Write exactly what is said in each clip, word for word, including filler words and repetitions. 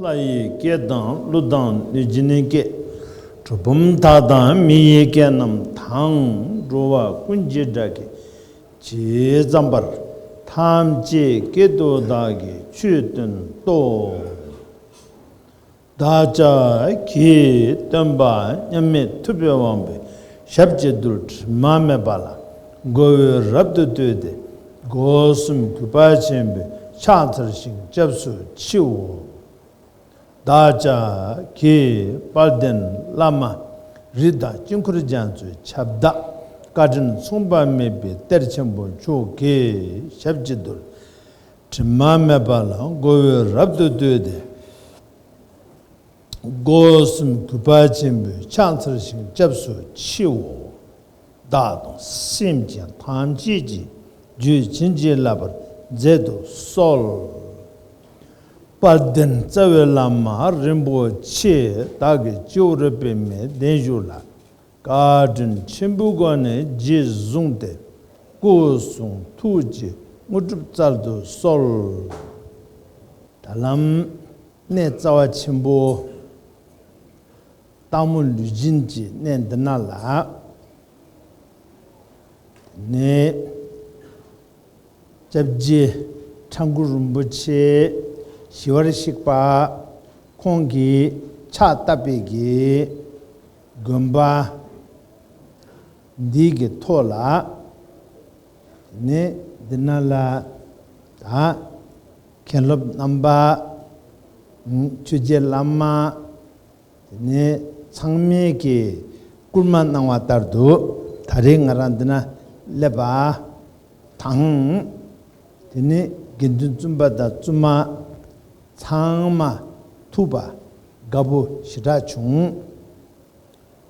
ལྷ་ཡི་སྐད་དང་ཀླུ་དང་གནོད་སྦྱིན་ནི་སྐད། གྲུལ་བུམ་དག་དང་མི་ཡི་སྐད་རྣམས་དང་། འགྲོ་བ་ཀུན་གྱི་སྒྲ་སྐད་ཇི་ཙམ་པར། ཐམས་ཅད་སྐད་དུ་བདག་གིས་ཆོས་བསྟན་ཏོ། བདག་ཅག་གིས་སྟོན་པ་མཉམ་མེད་ཐུབ་པའི་དབང་པོའི་ཞབས་ཀྱི་རྡུལ་དྲི་མ་མེད་པ་ལ་ མགོ་བོས་རབ་ཏུ་བཏུད་དེ། སྒོ་གསུམ་གུས་པ་ཆེན་པོས་ཕྱག་འཚལ་ཞིང་སྐྱབས་སུ་མཆིའོ། བདག་ཅག་གིས་དཔལ་ལྡན་བླ་མ་རི་དྭགས་དཀྱིལ་འཁོར་རྒྱ་མཚོའི་ཁྱབ་བདག་བཀའ་དྲིན་མཚུངས་པ་མེད་པའི་གཏེར་ཆེན་པོ་མཆོག་གི་ཞབས་ཀྱི་རྡུལ་དྲི་མ་མེད་པ་ལ་མགོ་བོས་རབ་ཏུ་བཏུད་དེ། སྒོ་གསུམ་གུས་པ་ཆེན་པོས་ཕྱག་འཚལ་ཞིང་སྐྱབས་སུ་མཆིའོ། བདག་དང་སེམས་ཅན་ཐམས་ཅད་ཀྱི་རྒྱུད་བྱིན་གྱིས་བརླབ་པར་མཛད་དུ་གསོལ། དཔལ་ལྡན་རྩ་བའི་བླ་མ་རིན་པོ་ཆེ། བདག་གི་སྤྱི་བོར་པདྨའི་གདན་བཞུགས་ལ། བཀའ་དྲིན་ཆེན་པོའི་སྒོ་ནས་རྗེས་བཟུང་སྟེ། སྐུ་གསུང་ཐུགས་ཀྱི་དངོས་གྲུབ་སྩལ་དུ་གསོལ། ད་ལམ་གནས་རྩ་བ་ཆེན་པོ་སྟག་མོ་ལུས་སྦྱིན་གྱི་གནས་འདི་ན་ལ། ནས་སྐྱབས་རྗེ་ཁྲ་འགུ་རིན་པོ་ཆེ་ཞི་བར་གཤེགས་པ་ཁོང་གིས་ཕྱག་བཏབ་པའི་གི་དགོན་པ་འདི་གི་ཐོག་ལ། ནས་འདི་ན་ལ་ད་མཁན་སློབ་རྣམ་པ། ཆོས་རྗེ་བླ་མ། དེ་ནས་ཚང་མས་ཀྱིས་བསྐུལ་མ་གནང་བ་ལྟར་དུ། ད་རེས་ང་རང་འདི་ན་སླེབས་པ་དང་། དེ་ནས་དགེ་འདུན་བཙུན་པ་དང་བཙུན་མ་ཚང་མ་ཐུག་པ་དགའ་པོ་ཞེ་དྲག་བྱུང་།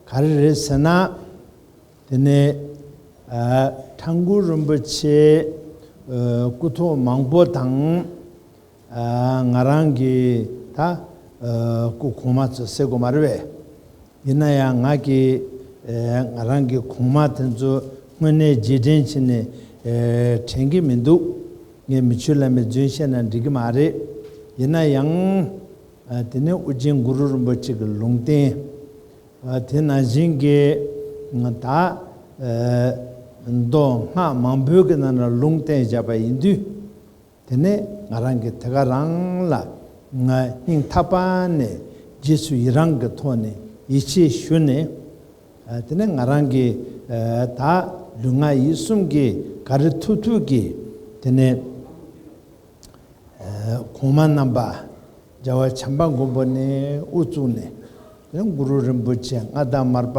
ག་རེ་རེད་ཟེར་ན། དེ་ནས་ཨ་ཁྲ་འགུ་རིན་པོ་ཆེ་ཨ་སྐུ་ཐོག་མང་པོ་དང་། ཨ་ང་རང་གི་ད་ཨ་སྐུ་གོང་མ་ཚོ་ཟེར་དགོས་མ་རེད་པས། ཡིན་ན་ཡང་ང་གི་ཨ་ང་རང་གི་གོང་མ་དེ་ཚོ་དངོས་གནས་རྗེས་དྲན་བྱས་ནས་ཨ་དྲན་གྱི་མི་འདུག་ངས་མི་ཆོས་བླ་མའི་རྫུན་བཤད་ན་འགྲིག་གི་མ་རེད། ཡིན་ན་ཡང་ཨ་དེ་ནས་ཨོ་རྒྱན་གུ་རུ་རིན་པོ་ཆེ་གི་ལུང་བསྟན། དེ་ནང་བཞིན་གྱི་ད་མདོ་སྔགས་མང་པོའི་གི་ནང་ན་ལུང་བསྟན་བཞག་པ་ཡིན་དུས། དེ་ནས་ང་རང་གི་དེ་ག་རང་ལ་ང་སྙིང་ཐག་པ་ནས་རྗེས་སུ་ཡི་རང་གི་ཐོག་ནས་ཡིད་ཆེས་ཞུ་ནས། དེ་ནས་ང་རང་གི་ད་ལུས་ངག་ཡིད་གསུམ་གྱི་ག་རེ་ཐུབ་ཐུབ་ཀྱིས་དེ་ནས། གོང་མ་རྣམ་པ་རྒྱལ་བ་བྱམས་པ་མགོན་པོ་ནས་དབུ་བཙུགས་ནས། དེ་གུ་རུ་རིན་པོ་ཆེ་མངའ་བདག་མར་པ།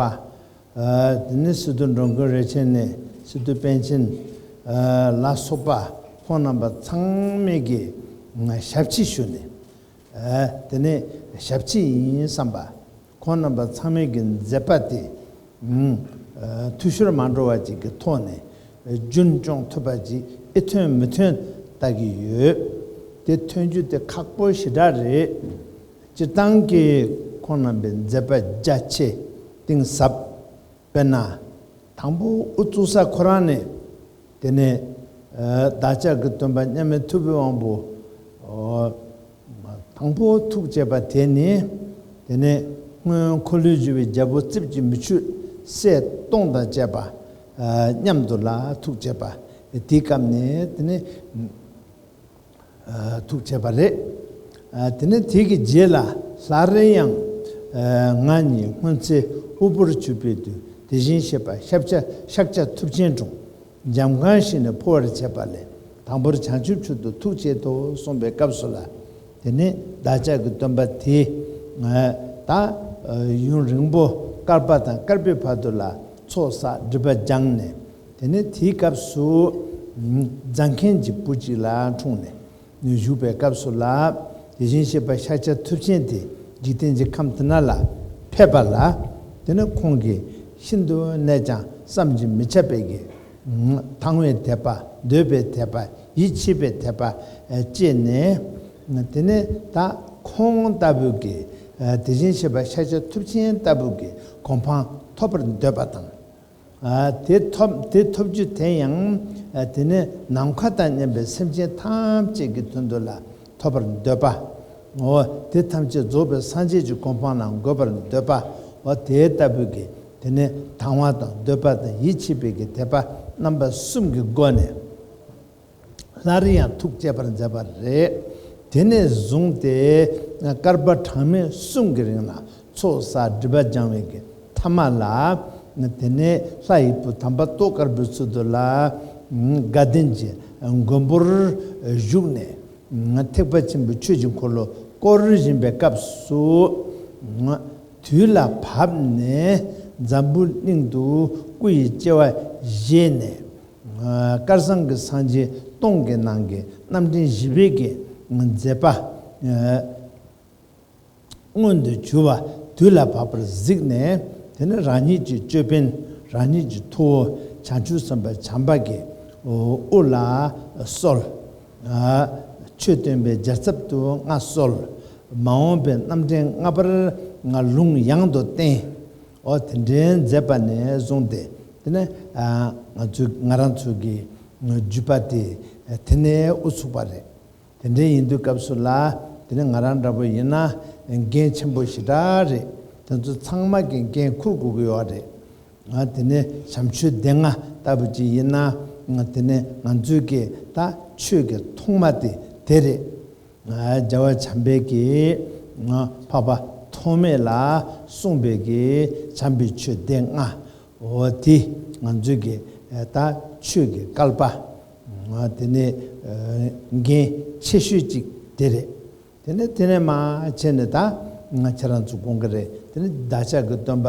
དེ་ནས་སི་ཏུ་འགྲོ་མགོན་རིན་ཆེན་ནས་སི་ཏུ་པཎ་ཆེན་ལ་སོགས་པ་ཁོང་རྣམ་པ་ཚང་མས་ཀྱི་ཞབས་ཕྱི་ཞུ་ནས། དེ་ནས་ཞབས་ཕྱི་ཡིན་བསམ་པ། ཁོང་རྣམ་པ་ཚང་མས་ཀྱི་མཛད་པ་དེ། ཨ་འཐུས་ཤོར་མ་འགྲོ་བ་ཅིག་གི་ཐོག་ནས་རྒྱུན་སྐྱོང་ཐུབ་པ་ཅིག་ཨེ་ཐོན་མི་ཐོན་ལྟ་གི་ཡོད། དེ་ཐོན་རྒྱུ་དེ་ཁག་པོ་ཞེ་དྲག་རེད། སྤྱིར་བཏང་གི་ཁོང་རྣམ་པའི་མཛད་པ་རྒྱ་ཆེ་གཏིང་ཟབ། དཔེར་ན། དང་པོ་དབུ་བཙུགས་ས་ཁོ་རང་ནས། དེ་ནས་ཨ་བདག་ཅག་གི་སྟོན་པ་མཉམ་མེད་ཐུབ་པའི་དབང་པོ། ཨོ། དང་པོ་ཐུགས་བསྐྱེད་པ་དེ་ནི། དེ་ནས་སྔོན་འཁོར་ལོས་སྒྱུར་བའི་རྒྱལ་པོ་རྩིབས་ཀྱི་མི་ཆོས་སྲས་སྟོང་དང་བཅས་པ། ཨ་མཉམ་དུ་ལ་ཐུགས་བསྐྱེད་པ། དེའི་སྐབས་ནས་དེ་ནས་ཨ་ཐུགས་བསྐྱེད་པ་རེད། ཨ་དེ་ནས་དེ་གི་རྗེས་ལ་སླར་ཡང་ཨ་ང་ཉིད་སྔོན་ཚེ་དབུལ་པོར་གྱུར་པའི་དུས་དེ་བཞིན་གཤེགས་པ་ཤཱཀྱ་ཤཱཀྱ་ཐུབ་ཆེན་དྲུང་འཇམ་དབྱངས་ཞིག་ནས་འཕོ་བར་བྱེད་པ་ལས། དང་པོར་བྱང་ཆུབ་མཆོག་ཏུ་ཐུགས་བསྐྱེད་དོ་གསུངས་པའི་སྐབས་སུ་ལ། དེ་ནས་བདག་ཅག་གི་སྟོན་པ་དེ་ད་ཡུན་རིང་པོ་བསྐལ་པ་དང་བསྐལ་པའི་བར་དུ་ལ་ཚོགས་བསགས་སྒྲིབ་པ་སྦྱངས་ནས། དེ་ནས་དེའི་སྐབས་སུ་རྫ་མཁན་གྱི་བུ་གཅིག་ལ་འཁྲུངས་ནས་བཞུགས་པའི་སྐབས་སུ་ལ། དེ་བཞིན་གཤེགས་པ་ཤཱཀྱ་ཐུབ་ཆེན་དེ་འཇིག་རྟེན་གྱི་ཁམས་དེ་ན་ལ་ཕེབས་པ་ལ། དེ་ནས་ཁོང་གིས་ཤིན་ཏུ་ནས་ཀྱང་བསམ་གྱིས་མི་ཁྱབ་པའི་གི་དང་བའི་དད་པ། འདོད་པའི་དད་པ། ཡིད་ཆེས་པའི་དད་པ་ཨ་བསྐྱེད་ནས། དེ་ནས་ད་ཁོང་ལྟ་བུ་གི་ཨ་དེ་བཞིན་གཤེགས་པ་ཤཱཀྱ་ཐུབ་ཆེན་ལྟ་བུ་གི་གོ་འཕང་ཐོབ་པར་འདོད་པ་དང་། ཨ་དེ་ཐོབ་དེ་ཐོབ་རྒྱུ་དེ་ཡང་ཨ་དེ་ནས་ནམ་མཁའ་དང་མཉམ་པའི་སེམས་ཅན་ཐམས་ཅད་ཀྱི་དོན་དུ་ལ་ཐོབ་པར་འདོད་པ། འོ་དེ་ཐམས་ཅད་རྫོགས་པའི་སངས་རྒྱས་ཀྱི་གོ་འཕང་ལ་འགོད་པར་འདོད་པ། འོ་དེ་ལྟ་བུ་གི་དེ་ནས་དང་བ་དང་འདོད་པ་དང་ཡིད་ཆེས་པའི་གི་དད་པ་རྣམ་པ་གསུམ་གྱི་སྒོ་ནས། སླར་ཡང་ཐུགས་བསྐྱེད་པར་མཛད་པ་རེད། དེ་ནས་བཟུང་སྟེ་བསྐལ་པ་གྲངས་མེད་གསུམ་གྱི་རིང་ལ་ཚོགས་བསགས་སྒྲིབ་པ་སྦྱང་བའི་གི་ཐ་མ་ལ། དེ་ནས་ལྷ་ཡི་བུ་དམ་པ་ཏོག་དཀར་པོའི་ཚུལ་དུ་ལ། དགའ་ལྡན་གྱི་མགོན་པོར་བཞུགས་ནས། ཐེག་པ་ཆེན་པོའི་ཆོས་ཀྱི་འཁོར་ལོ་བསྐོར་བཞིན་པའི་སྐབས་སུ། དུས་ལ་བབ་ནས་འཛམ་བུ་གླིང་དུ་སྐུ་ཡི་སྐྱེ་བ་བཞེས་ནས། དཀར་ཚང་གི་སངས་རྒྱས་སྟོང་གི་ནང་གི་རྣམ་འདྲེན་བཞི་པའི་གི་མཛད་པ། མངོན་དུ་གྱུར་པ་དུས་ལ་བབ་པར་གཟིགས་ནས། དེ་ནས་རང་ཉིད་ཀྱི་ཅོད་པན། རང་ཉིད་ཀྱི་ཐུ་བོ་བྱང་ཆུབ་སེམས་དཔའ་བྱམས་པ་གི་དབུ་ལ་གསོལ། ཆོས་སྟོན་པའི་རྒྱལ་ཚབ་ཏུ་མངའ་གསོལ། མ་འོངས་པའི་རྣམ་འདྲེན་ལྔ་པར་ལུང་ཡང་དུ་བསྟན། འོ་དེ་འདྲའི་མཛད་པ་ནས་བཟུང་སྟེ། དེ་ནས་ང་ཚོས་ང་རང་ཚོ་གི་བརྒྱུད་པ་དེ་དེ་ནས་དབུ་ཚུགས་པ་རེད། དེ་འདྲའི་ཡིན་དུས་སྐབས་སུ་ལ། དེ་ནས་ང་རང་འདྲ་པོ་ཡིན་ན་འགན་ཆེན་པོ་ཞེ་དྲག་རེད། དེ་ཚོ་ཚང་མ་གི་འགན་འཁུར་དགོས་ཀྱི་ཡོད་རེད། ང་དེ་ནས་བྱམས་ཆོས་སྡེ་ལྔ་ལྟ་བུ་ཅིག་ཡིན་ན། ང་དེ་ནས་ང་ཚོའི་གི་ད་ཆོས་ཀྱི་ཐོག་མ་དེ་དེ་རེད། རྒྱལ་བ་བྱམས་པའི་གི་འཕགས་པ་ཐོགས་མེད་ལ་གསུངས་པའི་གི་བྱམས་པའི་ཆོས་སྡེ་ལྔ། འོ་དེ་ང་ཚོའི་གི་ད་ཆོས་ཀྱི་བསྐལ་པ། དེ་ནས་འགན་ཆེ་ཤོས་ཅིག་དེ་རེད། དེ་ནས་དེ་ནས་མར་བྱས་ནས་ད་ང་ཁྱེད་རང་ཚོ་དགོངས་ཀྱི་རེད། དེ་ནས་བདག་ཅག་གི་སྟོན་པ་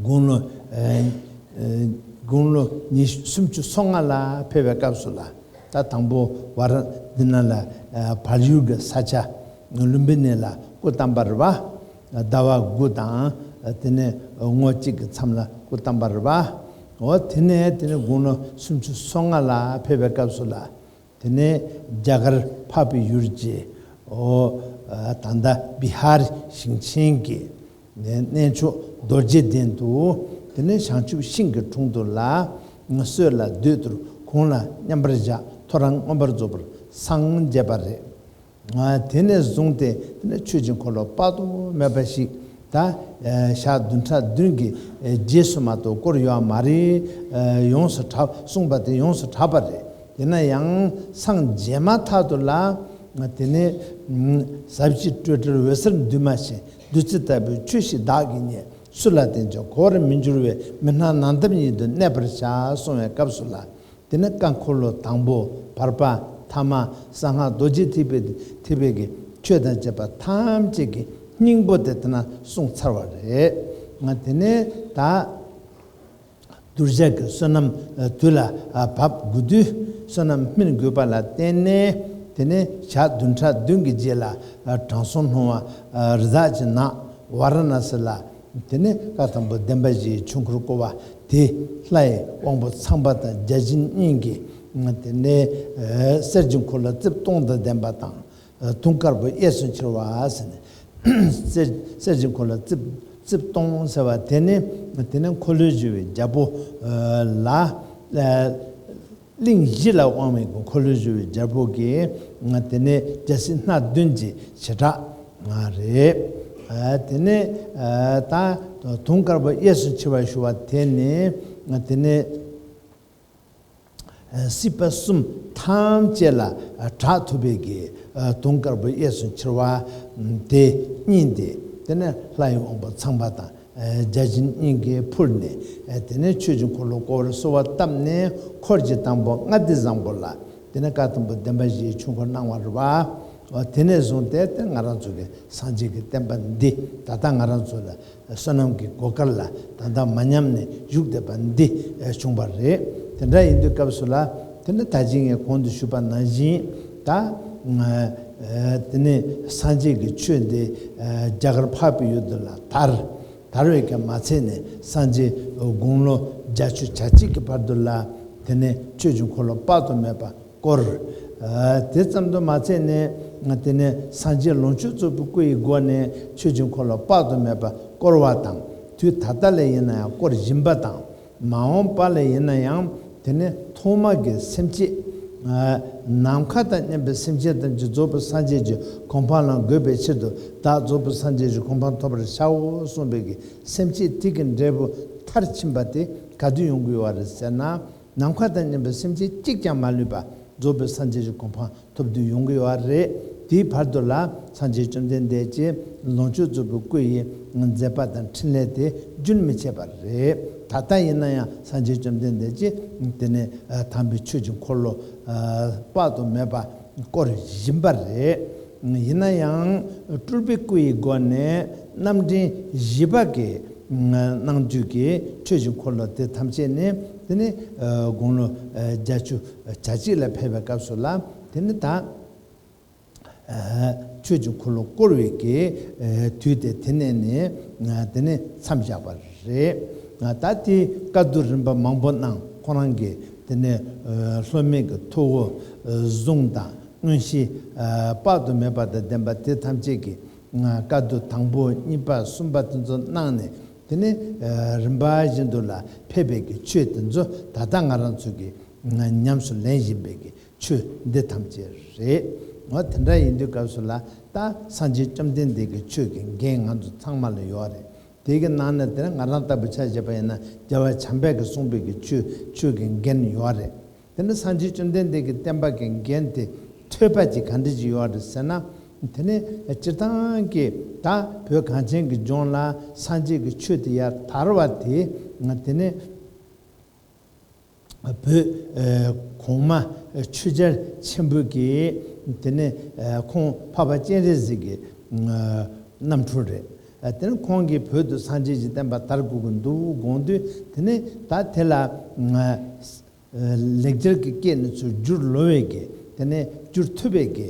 དགུང་ལོ། དགུང་ལོ་ཉི་ཤུ་སུམ་ཅུ་སོ་ལྔ་ལ་ཕེབས་པའི་སྐབས་སུ་ལ། ད་དང་པོ་ཝཱ་ར་འདི་ན་ལ་བལ་ཡུལ་གྱི་ས་ཆ་ལུམ་བི་ནི་ལ་སྐུ་བལྟམས་པ་རེད་པ། ཟླ་བ་དགུ་དང་དེ་ནས་ངོ་གཅིག་གི་མཚམས་ལ་སྐུ་བལྟམས་པ་རེད་པ། འོ་དེ་ནས་དེ་ནས་དགུང་ལོ་སུམ་ཅུ་སོ་ལྔ་ལ་ཕེབས་པའི་སྐབས་སུ་ལ། དེ་ནས་རྒྱ་གར་འཕགས་པའི་ཡུལ་གྱི་འོ་ད་ལྟ་བི་ཧར་ཞིང་ཆེན་གྱི་གནས་མཆོག་རྡོ་རྗེ་གདན་དུ། དེ་ནས་བྱང་ཆུབ་ཤིང་གི་དྲུང་དུ་ལ་སྲོད་ལ་སྡོད་དུས་གུང་ལ་མཉམ་པར་བཞག་ཐོ་རངས་མངོན་པར་རྫོགས་པར་སངས་རྒྱས་པ་རེད། དེ་ནས་བཟུང་སྟེ་དེ་ནས་ཆོས་ཀྱི་འཁོར་ལོ་དཔག་ཏུ་མེད་པ་ཞིག་ད་ཞག་བདུན་ཕྲག་བདུན་གྱི་རྗེས་སུ་མ་གཏོགས་བསྐོར་ཡོད་མ་རེད། ཡོངས་སུ་གྲགས་གསུངས་པ་དེ་ཡོངས་སུ་གྲགས་པ་རེད། དེ་ན་ཡང་སངས་རྒྱས་མ་ཐག་ཏུ་ལ། དེ་ནས་ཟབ་ཞི་སྤྲོས་བྲལ་འོད་གསལ་འདུས་མ་བྱས། བདུད་རྩི་ལྟ་བུའི་ཆོས་ཤིག་བདག་གིས་རྙེད། སུ་ལ་བསྟན་ཀྱང་གོ་བར་མི་འགྱུར་བའི། མི་སྣང་ནམ་མཁའ་ཉིད་དུ་གནས་པར་བྱ། གསུངས་པའི་སྐབས་སུ་ལ། དེ་ནས་བཀའ་འཁོར་ལོ་དང་པོ་བར་པ་ཐ་མ་གསང་སྔགས་རྡོ་རྗེ་ཐེག་པའི་ཐེག་པའི་གི་ཆོས་དང་བཅས་པ་ཐམས་ཅད་ཀྱི་སྙིང་པོ་དེ་དེ་ན་གསུངས་ཚར་བ་རེད། ང་དེ་ནས་ད་གདུལ་བྱ་གི་བསོད་ནམས་དུས་ལ་བབ་དགོས་དུས་བསོད་ནམས་སྨིན་དགོས་པ་ལ་བརྟེན་ནས། དེ་ནས་ཞག་བདུན་ཕྲག་བདུན་གྱི་རྗེས་ལ་དྲང་སྲོང་སྣང་བ་རི་དྭགས་ཀྱི་ནགས་ཝཱ་ར་ཎ་སི་ལ། དེ་ནས་བཀའ་དང་པོ་བདེན་པ་བཞིའི་ཆོས་འཁོར་བསྐོར་བ་དེ། ལྷ་ཡི་དབང་པོ་ཚངས་པ་དང་བརྒྱ་བྱིན་གཉིས་ཀྱིས་དེ་ནས་གསེར་གྱི་འཁོར་ལོ་རྩིབས་སྟོང་དང་ལྡན་པ་དང་། དུང་དཀར་པོ་གཡས་སུ་འཁྱིལ་བ་ཟེར་ནས། གསེར་གསེར་གྱི་འཁོར་ལོ་རྩིབས་རྩིབས་སྟོང་ཟེར་བ་དེ་ནི། དེ་ནས་འཁོར་ལོས་སྒྱུར་བའི་རྒྱལ་པོ་ལ། གླིང་བཞི་ལ་དབང་བའི་འཁོར་ལོས་སྒྱུར་བའི་རྒྱལ་པོ་གི། དེ་ནས་རྒྱལ་སྲིད་སྣ་བདུན་གྱི་བྱེ་བྲག་རེད། དེ་ནས་ད་དུང་དཀར་པོ་གཡས་སུ་འཁྱིལ་བ་ཞུ་བ་དེ་ནི། དེ་ནས་སྲིད་པ་གསུམ་ཐམས་ཅད་ལ་གྲགས་ཐུབ་པའི་གི་དུང་དཀར་པོ་གཡས་སུ་འཁྱིལ་བ་དེ་གཉིས་ཏེ། དེ་ནས་ལྷ་ཡི་དབང་པོ་ཚངས་པ་དང་། བརྒྱ་བྱིན་གཉིས་ཀྱིས་ཕུལ་ནས། དེ་ནས་ཆོས་ཀྱི་འཁོར་ལོ་བསྐོར་བར་གསོལ་བ་བཏབ་ནས། འཁོར་གྱི་དང་པོ་ལྔ་སྡེ་བཟང་པོ་ལ། དེ་ནས་བཀའ་དང་པོ་བདེན་པ་བཞིའི་ཆོས་འཁོར་གནང་བ་རེད་པ། དེ་ནས་བཟུང་སྟེ་དེ་ང་རང་ཚོ་གི་སངས་རྒྱས་ཀྱི་བསྟན་པ་འདི་ད་ལྟ་ང་རང་ཚོ་ལ་བསོད་ནམས་ཀྱི་གོ་སྐལ་ལ་ད་ལྟ་མ་ཉམས་ནས་བཞུགས་བསྡད་པ་འདི་བྱུང་བ་རེད། དེ་འདྲ་ཡིན་དུས་སྐབས་སུ་ལ། དེ་ནས་ད་ཅི་ངས་གོང་དུ་ཞུས་པ་ནང་བཞིན་ད། དེ་ནས་སངས་རྒྱས་ཀྱི་ཆོས་འདི་རྒྱ་གར་འཕགས་པའི་ཡུལ་དུ་ལ་དར། དར་བའི་གི་མ་ཚད་ནས་སངས་རྒྱས་དགུང་ལོ་བརྒྱད་ཅུ་གྱ་གཅིག་གི་བར་དུ་ལ། དེ་ནས་ཆོས་ཀྱི་འཁོར་ལོ་དཔག་ཏུ་མེད་པ་བསྐོར། དེ་ཙམ་དུ་མ་ཚད་ནས། དེ་ནས་སངས་རྒྱས་ལོངས་སྤྱོད་རྫོགས་པའི་སྐུ་ཡི་སྒོ་ནས་ཆོས་ཀྱི་འཁོར་ལོ་དཔག་ཏུ་མེད་པ་བསྐོར་བ་དང་། དུས་ད་ལྟ་ལ་ཡིན་ན་ཡང་བསྐོར་བཞིན་པ་དང་། མ་འོངས་པ་ལ་ཡིན་ན་ཡང་། དེ་ནས་ཐོག་མ་གི་སེམས་བསྐྱེད། ནམ་མཁའ་དང་མཉམ་པའི་སེམས་བསྐྱེད་ཐམས་ཅད་རྫོགས་པའི་སངས་རྒྱས་ཀྱི་གོ་འཕང་ལ་འགོད་པའི་ཕྱིར་དུ། བདག་རྫོགས་པའི་སངས་རྒྱས་ཀྱི་གོ་འཕང་ཐོབ་པར་བྱའོ་གསུངས་པའི་གི་སེམས་བསྐྱེད་དེ་གི་འབྲས་བུ་མཐར་ཕྱིན་པ་དེ་ག་དུས་ཡོང་གི་ཡོད་རེད་ཟེར་ན། ནམ་མཁའ་དང་མཉམ་པའི་སེམས་བསྐྱེད་གཅིག་ཀྱང་མ་ལུས་པ་རྫོགས་པའི་སངས་རྒྱས་ཀྱི་གོ་འཕང་ཐོབ་དུས་ཡོང་གི་ཡོད་རེད། དེའི་བར་དུ་ལ་སངས་རྒྱས་བཅོམ་ལྡན་འདས་ཀྱིས་ལོངས་སྤྱོད་རྫོགས་པའི་སྐུ་ཡི་མཛད་པ་དང་འཕྲིན་ལས་དེ་རྒྱུན་མི་ཆད་པ་རེད། ད་ལྟ་ཡིན་ན་ཡང་སངས་རྒྱས་བཅོམ་ལྡན་འདས་ཀྱིས་དེ་ནས་དམ་པའི་ཆོས་ཀྱི་འཁོར་ལོ་དཔག་ཏུ་མེད་པ་བསྐོར་བཞིན་པ་རེད། ཡིན་ན་ཡང་སྤྲུལ་པའི་སྐུ་ཡི་སྒོ་ནས་རྣམ་འདྲེན་བཞི་པ་གི་གནང་བརྒྱུད་ཀྱི་ཆོས་ཀྱི་འཁོར་ལོ་དེ་ཐམས་ཅད་ནི་དེ་ནི་དགུང་ལོ་བརྒྱད་ཅུ་གྱ་གཅིག་ལ་ཕེབས་པའི་སྐབས་སུ་ལ་དེ་ནི་ད། ཆོས་ཀྱི་འཁོར་ལོ་བསྐོར་བའི་གི་དུས་དེ་དེ་ནས་ནི་དེ་ནས་མཚམས་བཞག་པ་རེད། ད་དེ་བཀའ་བསྡུ་རིམ་པ་མང་པོ་གནང་། ཁོ་རང་གི་དེ་ནས་སློབ་མའི་གི་ཐུ་བོ་གཟུངས་དང་མངོན་ཤེས་དཔག་ཏུ་མེད་པ་དང་ལྡན་པ་དེ་ཐམས་ཅད་ཀྱི་བཀའ་བསྡུ་དང་པོ་གཉིས་པ་གསུམ་པ་དེ་ཚོ་གནང་ནས་དེ་ནས་རིམ་པ་བཞིན་དུ་ལ་ཕེབས་པའི་གི་ཆོས་དེ་ཚོ་ད་ལྟ་ང་རང་ཚོ་གི་ཉམས་སུ་ལེན་བཞིན་པའི་གི་ཆོས་འདི་ཐམས་ཅད་རེད། འོ་དེ་འདྲ་ཡིན་དུས་སྐབས་སུ་ལ་ད་སངས་རྒྱས་བཅོམ་ལྡན་འདས་ཀྱི་ཆོས་ཀྱི་འགན་ང་ཚོ་ཚང་མ་ལ་ཡོད་རེད། དེ་གི་ནང་ནས་དེ་ང་རང་ལྟ་བུ་ཆ་བཞག་པ་ཡིན་ན་རྒྱལ་བ་བྱམས་པས་ཀྱིས་གསུངས་པའི་གི་ཆོས་ཆོས་ཀྱི་འགན་ཡོད་རེད། དེ་ནི་སངས་རྒྱས་བཅོམ་ལྡན་འདས་ཀྱི་བསྟན་པ་གི་འགན་དེ་ཐོས་པ་ཅིག་ག་འདྲ་ཅིག་ཡོད་རེད་ཟེར་ན། དེ་ནི་སྤྱིར་བཏང་གི་ད་བོད་གངས་ཅན་གྱི་ལྗོངས་ལ་སངས་རྒྱས་ཀྱི་ཆོས་དེ་ཡར་དར་བ་དེ་དེ་ནི། བོད་གོང་མ་ཆོས་རྒྱལ་ཆེན་པོ་གིས་དེ་ནས་ཁོང་འཕགས་པ་སྤྱན་རས་གཟིགས་ཀྱི་རྣམ་འཕྲུལ་རེད། དེ་ནས་ཁོང་གིས་བོད་དུ་སངས་རྒྱས་ཀྱི་བསྟན་པ་དར་དགོས་ཀྱི་འདུག་དགོངས་དུས་དེ་ནས་ད་དེ་ལ་ལེགས་སྦྱར་གྱི་སྐད་ནས་ཚུར་བསྒྱུར་ལོང་བའི་གི་དེ་ནས་བསྒྱུར་ཐུབ་པའི་གི་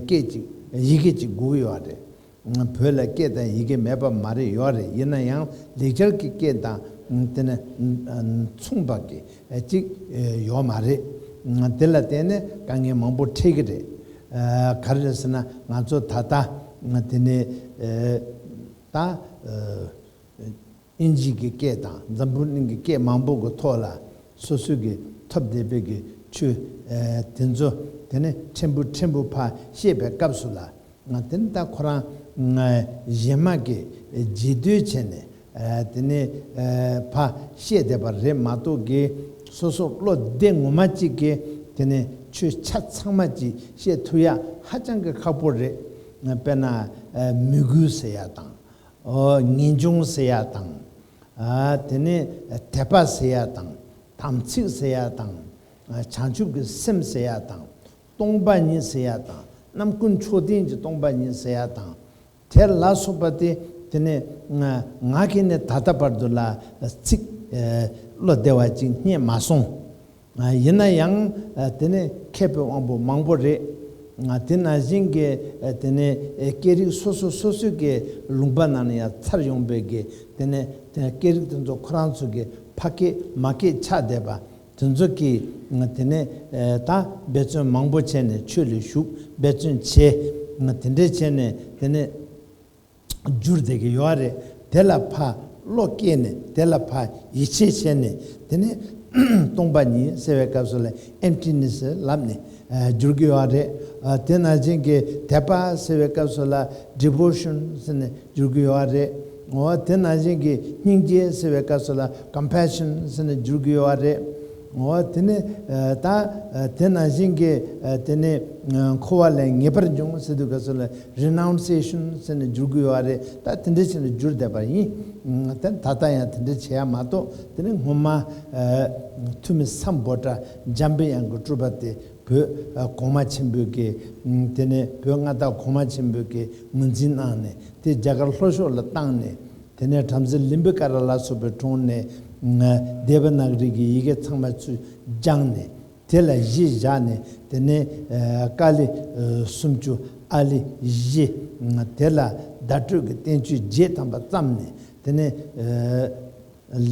སྐད་ཅིག་ཡི་གེ་ཅིག་དགོས་ཀྱི་ཡོད་རེད། བོད་ལ་སྐད་དང་ཡི་གེ་མེད་པ་མ་རེད། ཡོད་རེད། ཡིན་ན་ཡང་ལེགས་སྦྱར་གྱི་སྐད་དང་དེ་ནི་མཚུངས་པ་གི་ཅིག་ཡོད་མ་རེད། དེ་ལ་བརྟེན་ནས་དཀའ་ངལ་མང་པོ་འཕྲད་ཀྱི་རེད། ག་རེ་རེད་ཟེར་ན་ང་ཚོ་ད་ལྟ་དེ་ནི་ད། དབྱིན་ཇི་གི་སྐད་དང་འཛམ་བུ་གླིང་གི་སྐད་མང་པོ་གི་ཐོག་ལ་སོ་སོ་གི་ཐོབ་བསྡད་པའི་གི་ཆོས་དེ་ཚོ་དེ་ནི་ཕྲན་བུ་ཕྲན་བུ་ཕར་བཤད་པའི་སྐབས་སུ་ལ་དེ་ནི་ད་ཁོ་རང་གཞན་མ་གི་རྗེས་ཟློས་བྱས་ནས་དེ་ནི་ཕར་བཤད་བསྡད་པ་རེད་མ་གཏོགས་གི་སོ་སོ་བློ་བདེ་ངོ་མ་གཅིག་གི་དེ་ནི་ཆོས་ཆ་ཚང་མ་གཅིག་བཤད་ཐུབ་ཡ་ཧ་ཅང་གི་ཁག་པོ་རེད། དཔེར་ན་མོས་གུས་ཟེར་ཡ་དང་། ཨོ་ངེས་འབྱུང་ཟེར་ཡ་དང་། ཨ་དེ་ནས་དད་པ་ཟེར་ཡ་དང་། དམ་ཚིག་ཟེར་ཡ་དང་། ཨ་བྱང་ཆུབ་ཀྱི་སེམས་ཟེར་ཡ་དང་། སྟོང་པ་ཉིད་ཟེར་ཡ་དང་། རྣམ་ཀུན་མཆོག་ལྡན་གྱི་སྟོང་པ་ཉིད་ཟེར་ཡ་དང་། དེ་ལ་སོགས་པ་དེ་དེ་ནས་ང་ང་གིས་ནི་ད་ལྟ་བར་དུ་ལ་ཚིག་ཨ་བློ་བདེ་བ་ཅིག་རྙེད་མ་སོང་། ཡིན་ན་ཡང་དེ་ནི་མཁས་པའི་དབང་པོ་མང་པོ་རེད། དེ་ནང་བཞིན་གྱི་དེ་ནི་སྐད་རིགས་སོ་སོ་སོ་སོའི་གི་ལུང་པ་ནང་ནས་ཡང་ཚར་ཡོང་པའི་གི་དེ་ནི་དེ་སྐད་རིགས་དེ་ཚོ་ཁོ་རང་ཚོ་གི་ཕ་སྐད་མ་སྐད་ཆགས་བསྡད་པ་དེ་ཚོ་གི་དེ་ནི་ད་འབད་བརྩོན་མང་པོ་བྱས་ནས་ཆོས་ལ་ཞུགས་འབད་བརྩོན་བྱས་དེ་འདྲས་བྱས་ནས་དེ་ནི། འགྱུར་བསྡད་ཀྱི་ཡོད་རེད། དེ་ལ་ཕར་བློ་སྐྱེས་ནས་དེ་ལ་ཕར་ཡིད་ཆེས་བྱས་ནས་དེ་ནས་སྟོང་པ་ཉིད་ཟེར་བའི་སྐབས་སུ་ལ་emptiness་ལབ་ནས་འགྱུར་གྱི་ཡོད་རེད། དེ་ནང་བཞིན་གྱི་དད་པ་ཟེར་བའི་སྐབས་སུ་ལ་devotion་ཟེར་ནས་འགྱུར་གྱི་ཡོད་རེད། འོ་དེ་ནང་བཞིན་གྱི་སྙིང་རྗེ་ཟེར་བའི་སྐབས་སུ་ལ་compassion་ཟེར་ནས་འགྱུར་གྱི་ཡོད་རེད། འོ་དེ་ནི་ད་དེ་ནང་བཞིན་གྱི་དེ་ནི་འཁོར་བ་ལས་ངེས་པར་འབྱུང་ཟེར་དུས་སྐབས་སུ་ལ་renunciation་ཟེར་ནས་འགྱུར་གྱི་ཡོད་རེད། ད་དེ་འདྲ་བྱས་ནས་འགྱུར་བསྡད་པ་ཡིན། དེ་ད་ལྟ་ཡང་དེ་འདྲ་བྱེད་ཡ་མ་གཏོགས་དེ་ནི་སྔོན་མ་ཐུ་མི་སམ་བྷོ་ཊ་འཇམ་པའི་དབྱངས་ཀྱི་སྤྲུལ་པ་དེ་བོད་གོང་མ་ཆེན་པོའི་གི་དེ་ནི་བོད་མངའ་བདག་གོང་མ་ཆེན་པོའི་གི་ངོས་འཛིན་གནང་ནས་དེ་རྒྱ་གར་ལྷོ་ཕྱོགས་ལ་བཏང་ནས། དེ་ནས་བྲམ་ཟེ་ལིམ་བི་ཀ་ར་ལ་སོགས་པའི་དྲུང་ནས་དེ་བ་ན་ག་རི་གི་ཡི་གེ་ཚང་མ་ཚུར་སྦྱངས་ནས་དེ་ལ་གཞི་བཞག་ནས་དེ་ནས་ཀཱ་ལི་སུམ་ཅུ་ཨཱ་ལི་བཞི་དེ་ལ་བརྡ་སྤྲོད་ཀྱི་བསྟན་བཅོས་རྗེས་དམ་པ་བརྩམས་ནས་དེ་ནས་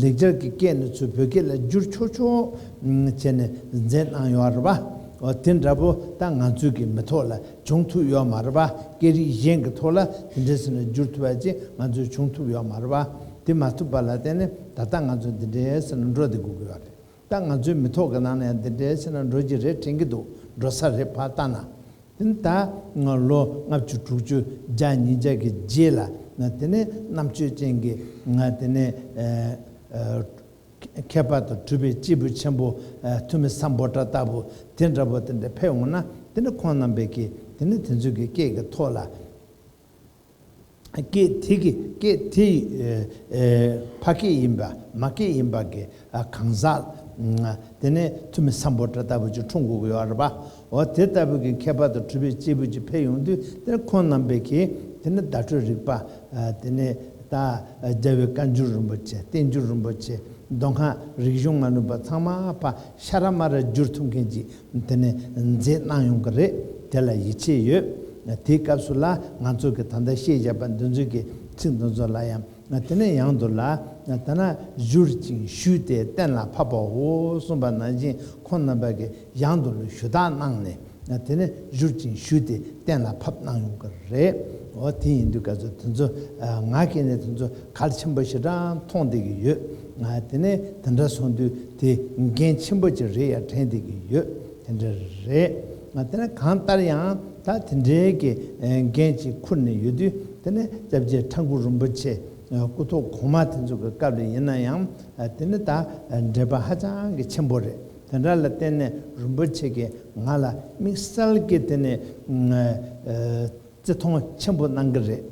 ལེགས་སྦྱར་གྱི་སྐད་ནས་ཚུར་བོད་སྐད་ལ་བསྒྱུར་ཆོག་ཆོག་བྱས་ནས་མཛད་གནང་ཡོད་རེད་པ། འོ་དེ་འདྲ་པོ་ད་ང་ཚོའི་གི་མི་ཐོག་ལ་བྱུང་ཐུབ་ཡོད་མ་རེད་པ། སྐད་རིགས་གཞན་གྱི་ཐོག་ལ་དེ་འདྲས་ཟེར་ནས་བསྒྱུར་ཐུབ་པ་ཅིག་ང་ཚོས་བྱུང་ཐུབ་ཡོད་མ་རེད་པ། དེ་མ་ཐུབ་པ་ལ་བརྟེན་ནས་ད་ལྟ་ང་ཚོ་འདི་འདྲས་ཟེར་ནས་འགྲོ་བསྡད་དགོས་ཀྱི་ཡོད་རེད། ད་ང་ཚོའི་མི་ཐོག་གི་ནང་ན་ཡང་འདི་འདྲས་ཟེར་ནས་འགྲོ་གི་རེད་དྲན་གྱི་འདུག་འགྲོ་ས་རེད་ཕར་ལྟ་ན། དེ་ནི་ད་ལོ་ལྔ་བཅུ་དྲུག་ཅུ་བརྒྱ་ཉིས་བརྒྱ་གི་རྗེས་ལ་དེ་ནས་རྣམ་དཔྱོད་ཅན་གྱི་དེ་ནས། མཁས་པ་དང་གྲུབ་པའི་སྐྱེས་བུ་ཆེན་པོ་ཐུ་མི་སམ་བྷོ་ཊ་ལྟ་བུ་དེ་འདྲ་པོ་དེ་འདྲ་ཕེབས་འོང་ན་དེ་ནི་ཁོང་རྣམ་པས་ཀྱི་ དེ་ནི་དེ་ཚོའི་གི་སྐད་ཀྱི་ཐོག་ལ། སྐད་དེ་གི་སྐད་དེ་ཨེ་ཨེ་ཕ་སྐད་ཡིན་པ་མ་སྐད་ཡིན་པ་གི་ཨ་གང་ཟག་དེ་ནས་ཐུ་མི་སམ་བྷོ་ཊ་ལྟ་བུ་ཅིག་འཁྲུངས་དགོས་ཀྱི་ཡོད་རེད་པ། འོ་དེ་ལྟ་བུ་གི་མཁས་པ་དང་གྲུབ་པའི་སྐྱེས་བུ་ཅིག་ཕེབས་ཡོང་དུས་དེ་ནས་ཁོང་རྣམ་པས་ཀྱིས་དེ་ནས་བརྡ་སྤྲོད་རིག་པ་དེ་ནས་ད་རྒྱལ་བའི་བཀའ་འགྱུར་རིན་པོ་ཆེ། བསྟན་འགྱུར་རིན་པོ་ཆེ། མདོ་སྔགས་རིག་གཞུང་སྔ་ནུབ་པ་ཚང་མ་ཕར་ཤ་ར་མ་ར་བསྒྱུར་ཐུབ་མཁན་ཅིག་དེ་ནས་མཛད་གནང་ཡོང་གི་རེད། དེ་ལ་ཡིད་ཆེས་ཡོད། དེའི་སྐབས་སུ་ལ་ང་ཚོ་གི་ད་ལྟ་བཤད་བཞག་པ་འདི་ཚོའི་གི་ཚིག་འདི་ཚོ་ལ་ཡང་དེ་ནས་ཡང་དུ་ལ་ད་ན་བཞུར་ཅིང་ཞུས་ཏེ་གཏན་ལ་ཕབ་པའོ་གསུངས་པ་ནང་བཞིན་ཁོང་རྣམ་པ་གིས་ཡང་དུ་ལ་ཞུ་དག་གནང་ནས། དེ་ནས་བཞུར་ཅིང་ཞུས་ཏེ་གཏན་ལ་ཕབ་གནང་ཡོང་གི་རེད། འོ་དེ་ཡིན་དུས་ག་ཚོད་དེ་ཚོ་ང་གིས་ནི་དེ་ཚོ་གལ་ཆེན་པོ་ཞེ་དྲག་མཐོང་བསྡད་ཀྱི་ཡོད། དེ་ནས་དེ་འདྲ་སོང་དུས་དེ་འགན་ཆེན་པོ་ཅིག་རེད་ཡ་དྲན་བསྡད་ཀྱི་ཡོད། དེ་འདྲ་རེད། དེ་ནས་གང་ལྟར་ཡང་ད་དེ་འདྲའི་གི་འགན་ཅིག་ཁུར་ནས་ཡོད་དུས་དེ་ནས་སྐྱབས་རྗེ་ཁྲ་འགུ་རིན་པོ་ཆེ་སྐུ་ཐོག་གོང་མ་དེ་ཚོ་གི་སྐབས་ལ་ཡིན་ན་ཡང་དེ་ནས་ད་འབྲེལ་བ་ཧ་ཅང་གི་ཆེན་པོ་རེད། དེ་འདྲ་ལ་བརྟེན་ནས་རིན་པོ་ཆེ་གིས་ང་ལ་དམིགས་བསལ་གྱི་དེ་ནས་བརྩི་མཐོང་ཆེན་པོ་གནང་གི་རེད།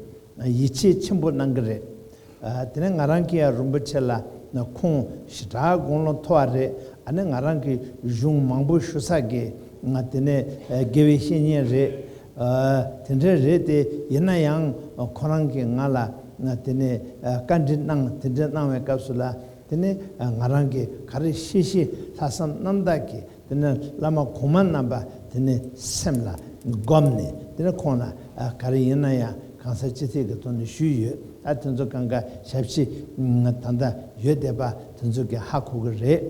ཡིད་ཆེས་ཆེན་པོ་གནང་གི་རེད། དེ་ནས་ང་རང་གིས་ཡང་རིན་པོ་ཆེ་ལ་ཁོང་ཞེ་དྲག་དགུང་ལོ་མཐོ་བ་རེད། ཨ་ནི་ང་རང་གི་གཞུང་མང་པོ་ཞུ་ས་གི་དེ་ནས་དགེ་བའི་བཤེས་གཉེན་རེད། དེ་འདྲ་རེད་དེ་ཡིན་ན་ཡང་ཁོ་རང་གིས་ང་ལ་དེ་ནས་བཀའ་འདྲི་གནང་། དེ་འདྲ་གནང་བའི་སྐབས་སུ་ལ། དེ་ནས་ང་རང་གིས་ག་རེ་ཤེས་ཤེས་ལྷག་བསམ་རྣམ་དག་གིས་དེ་ནས་བླ་མ་གོང་མ་རྣམ་པ་དེ་ནས་སེམས་ལ་བསྒོམས་ནས་དེ་ནས་ཁོང་ལ་ག་རེ་ཡིན་ན་ཡང་གང་ཟག་ཅི་ཐད་ཀྱི་ཐོག་ནས་ཞུས་ཡོད། ད་དེ་ཚོ་གང་ག་ཞབས་ཕྱི་ད་ལྟ་ཡོད་བསྡད་པ་དེ་ཚོ་གིས་ཧ་གོ་གི་རེད།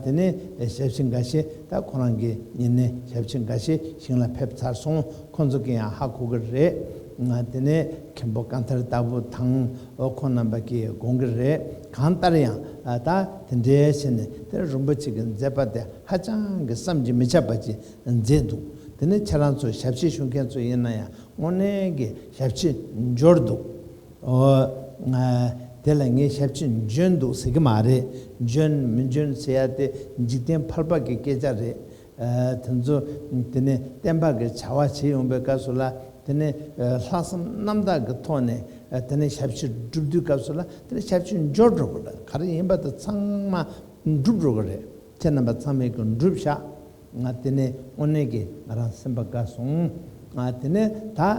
དེ་ནས་ཞབས་ཕྱི་འགའ་ཤས་ད་ཁོ་རང་གི་ཉེ་གནས་ཞབས་ཕྱི་འགའ་ཤས་ཞིང་ལ་ཕེབས་ཚར་སོང་། ཁོང་ཚོ་གིས་ཡང་ཧ་གོ་གི་རེད། དེ་ནས་མཁན་པོ་ཀན་ཐར་ལྟ་བུ་དང་། ཨོ་ཁོང་རྣམ་པ་གིས་དགོངས་ཀྱི་རེད། གང་ལྟར་ཡང་ཨ་ད་དེ་འདྲའི་བྱས་ནས་དེ་རིན་པོ་ཆེ་གི་མཛད་པ་དེ་ཧ་ཅང་གི་བསམ་གྱིས་མི་ཁྱབ་པ་ཅིག་མཛད་འདུག་དེ་ནས་ཁྱེད་རང་ཚོ་ཞབས་ཕྱི་ཞུ་མཁན་ཚོ་ཡིན་ན་ཡང་དངོས་གནས་ཀྱི་ཞབས་ཕྱི་འབྱོར་འདུག་ཨོ་ང་དེ་ལ་ངས་ཞབས་ཕྱི་འཇོན་འདུག་ཟེར་གྱི་མ་རེད། འཇོན་མི་འཇོན་ཟེར་ཡ་དེ་འཇིག་རྟེན་ཕལ་པ་གི་སྐད་ཆ་རེད། ཨ་དེ་ཚོ་དེ་ནས་བསྟན་པ་གི་བྱ་བ་བྱེད་ཡོང་པའི་སྐབས་སུ་ལ་དེ་ནས་ཨ་ལྷག་བསམ་རྣམ་དག་གི་ཐོག་ནས་ཨ་དེ་ནས་ཞབས་ཕྱི་སྒྲུབ་དུས་སྐབས་སུ་ལ་དེ་ནས་ཞབས་ཕྱི་འབྱོར་འགྲོ་གི་རེད། ག་རེ་ཡིན་པ་དེ་ཚང་མ་འགྲུབ་འགྲོ་གི་རེད། ཁྱེད་རྣམ་པ་ཚང་མས་ཀྱང་འགྲུབ་ཤག་ང་དེ་ནས་དངོས་གནས་ཀྱི་ང་རང་སེམས་པ་དགའ་སོང་། ང་དེ་ནས་ད་ཨ་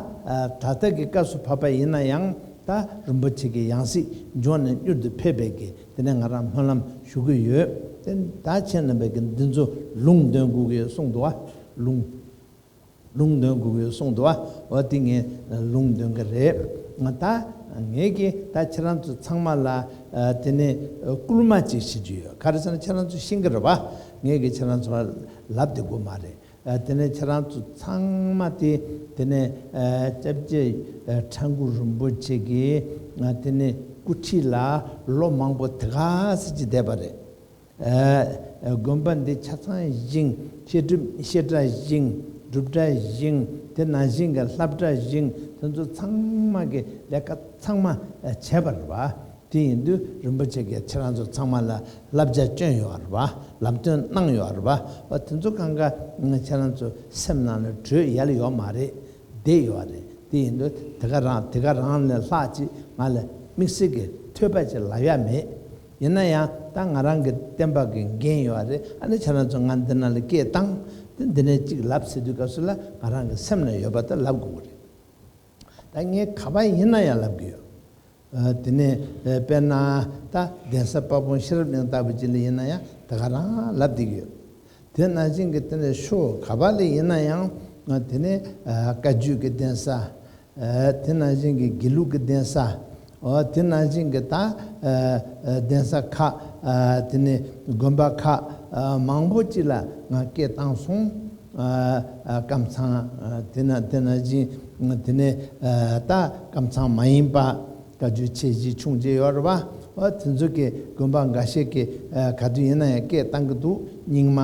ད་ལྟ་གི་སྐབས་སུ་བབས་པ་ཡིན་ན་ཡང་ད་རིན་པོ་ཆེ་གི་ཡང་སྲིད་མགྱོགས་ནས་མྱུར་དུ་ཕེབས་པའི་གི་དེ་ནས་ང་རང་སྨོན་ལམ་ཞུ་གི་ཡོད། དེ་ད་ཁྱེད་རྣམ་པས་ཀྱི་འདི་ཚོ་ལུང་འདོན་དགོས་ཀྱི་ཡོད་གསུངས་འདུག་བ། ལུང་ལུང་འདོན་དགོས་ཀྱི་ཡོད་གསུངས་འདུག་བ། འོ་དེ་ངས་ལུང་འདོན་གི་རེད། ང་ད་ངས་ཀྱི་ད་ཁྱེད་རང་ཚོ་ཚང་མ་ལ་ཨ་དེ་ནས་ཨ་སྐུལ་མ་ཅིག་བྱེད་རྒྱུ་ཡོད། ག་རེ་ཟེར་ན་ཁྱེད་རང་ཚོ་ཤེས་ཀྱི་རེད་བ། ངས་ཀྱི་ཁྱེད་རང་ཚོ་ལ་ལབ་བསྡད་དགོས་མ་རེད། ཨ་དེ་ནས་ཁྱེད་རང་ཚོ་ཚང་མ་དེ་དེ་ནས་ཨ་སྐྱབས་རྗེ་ཨ་ཁྲ་འགུ་རིན་པོ་ཆེ་གིས་ཨ་དེ་ནས་སྐུ་ཁྲི་ལ་ལོ་མང་པོ་དེ་ག་ཚོད་ཅིག་བསྡད་པ་རེད། ཨ་དགོན་པ་འདི་ཆ་ཚང་བཞེངས། བཤད་སྒྲུབ་བཤད་གྲྭ་བཞེངས། སྒྲུབ་གྲྭ་བཞེངས། དེ་ནང་བཞིན་གྱི་སློབ་གྲྭ་བཞེངས། དེ་ཚོ་ཚང་མ་གི་ལས་ཀ་ཚང་མ་ཨ་བྱས་པ་རེད་བ། དེ་ཡིན་དུས་རིན་པོ་ཆེ་གིས་ཁྱེད་རང་ཚོ་ཚང་མ་ལ་བསླབ་བྱ་བསྐྱོན་ཡོད་རེད་བ། ལམ་སྟོན་གནང་ཡོད་རེད་བ། འོ་དེ་ཚོ་གང་ག་ཁྱེད་རང་ཚོ་སེམས་ནང་ལ་བྲོས་ཡལ་ཡོད་མ་རེད། བསྡད་ཡོད་རེད། དེ་ཡིན་དུས་དེ་ག་རང་དེ་ག་རང་ལས་ལྷག་ཅིག་ང་ལ་དམིགས་བསལ་གྱི་ཐོས་པ་ཅིག་ལབ་ཡ་མེད། ཡིན་ན་ཡང་ད་ང་རང་གི་བསྟན་པ་གི་འགན་ཡོད་རེད། ཨ་ནི་ཁྱེད་རང་ཚོ་ང་འདི་ན་ལ་སྐད་བཏང་། དེ་འདི་ནས་ཅིག་ལབ་ཟེར་དུས་སྐབས་སུ་ལ་ང་རང་གི་སེམས་ན་ཡོད་པ་དེ་ལབ་དགོས་ཀྱི་རེད། ད་ངས་ག་པར་ཡིན་ན་ཡང་ལབ་གི་ཡོད། ཨ་དེ་ནས་ཨ་དཔེར་ན་ད་གདན་ས་དཔལ་སྤུངས་ཤེས་རབ་གླིང་ལྟ་བུ་ཅིག་ལ་ཡིན་ན་ཡང་དེ་ག་རང་ལབ་བསྡད་ཀྱི་ཡོད། དེ་ནང་བཞིན་གྱི་དེ་ནས་ཕྱོགས་ག་པ་ལ་ཡིན་ན་ཡང་ཨ་དེ་ནས་ཨ་བཀའ་བརྒྱུད་ཀྱི་གདན་ས། ཨ་དེ་ནང་བཞིན་གྱི་དགེ་ལུགས་ཀྱི་གདན་ས། ཨོ་དེ་ནང་བཞིན་གྱི་ད་ཨ་ཨ་གདན་ས་ཁག་ཨ་དེ་ནས་དགོན་པ་ཁག་ཨ་མང་པོ་ཅིག་ལ་ང་སྐད་བཏང་སོང་། ཨ་ཨ་ཀམ་ཚང་ཨ་དེ་ན་དེ་ནང་བཞིན་དེ་ནས་ཨ་ད་ཀམ་ཚང་མ་ཡིན་པ་བཀའ་བརྒྱུད་ཆེ་བཞི་ཆུང་བརྒྱད་ཡོད་རེད་བ། ཨོ་དེ་ཚོ་གི་དགོན་པ་འགའ་ཤས་ཀྱི་ཨ་ག་དུས་ཡིན་ན་ཡང་སྐད་བཏང་གི་འདུག་རྙིང་མ།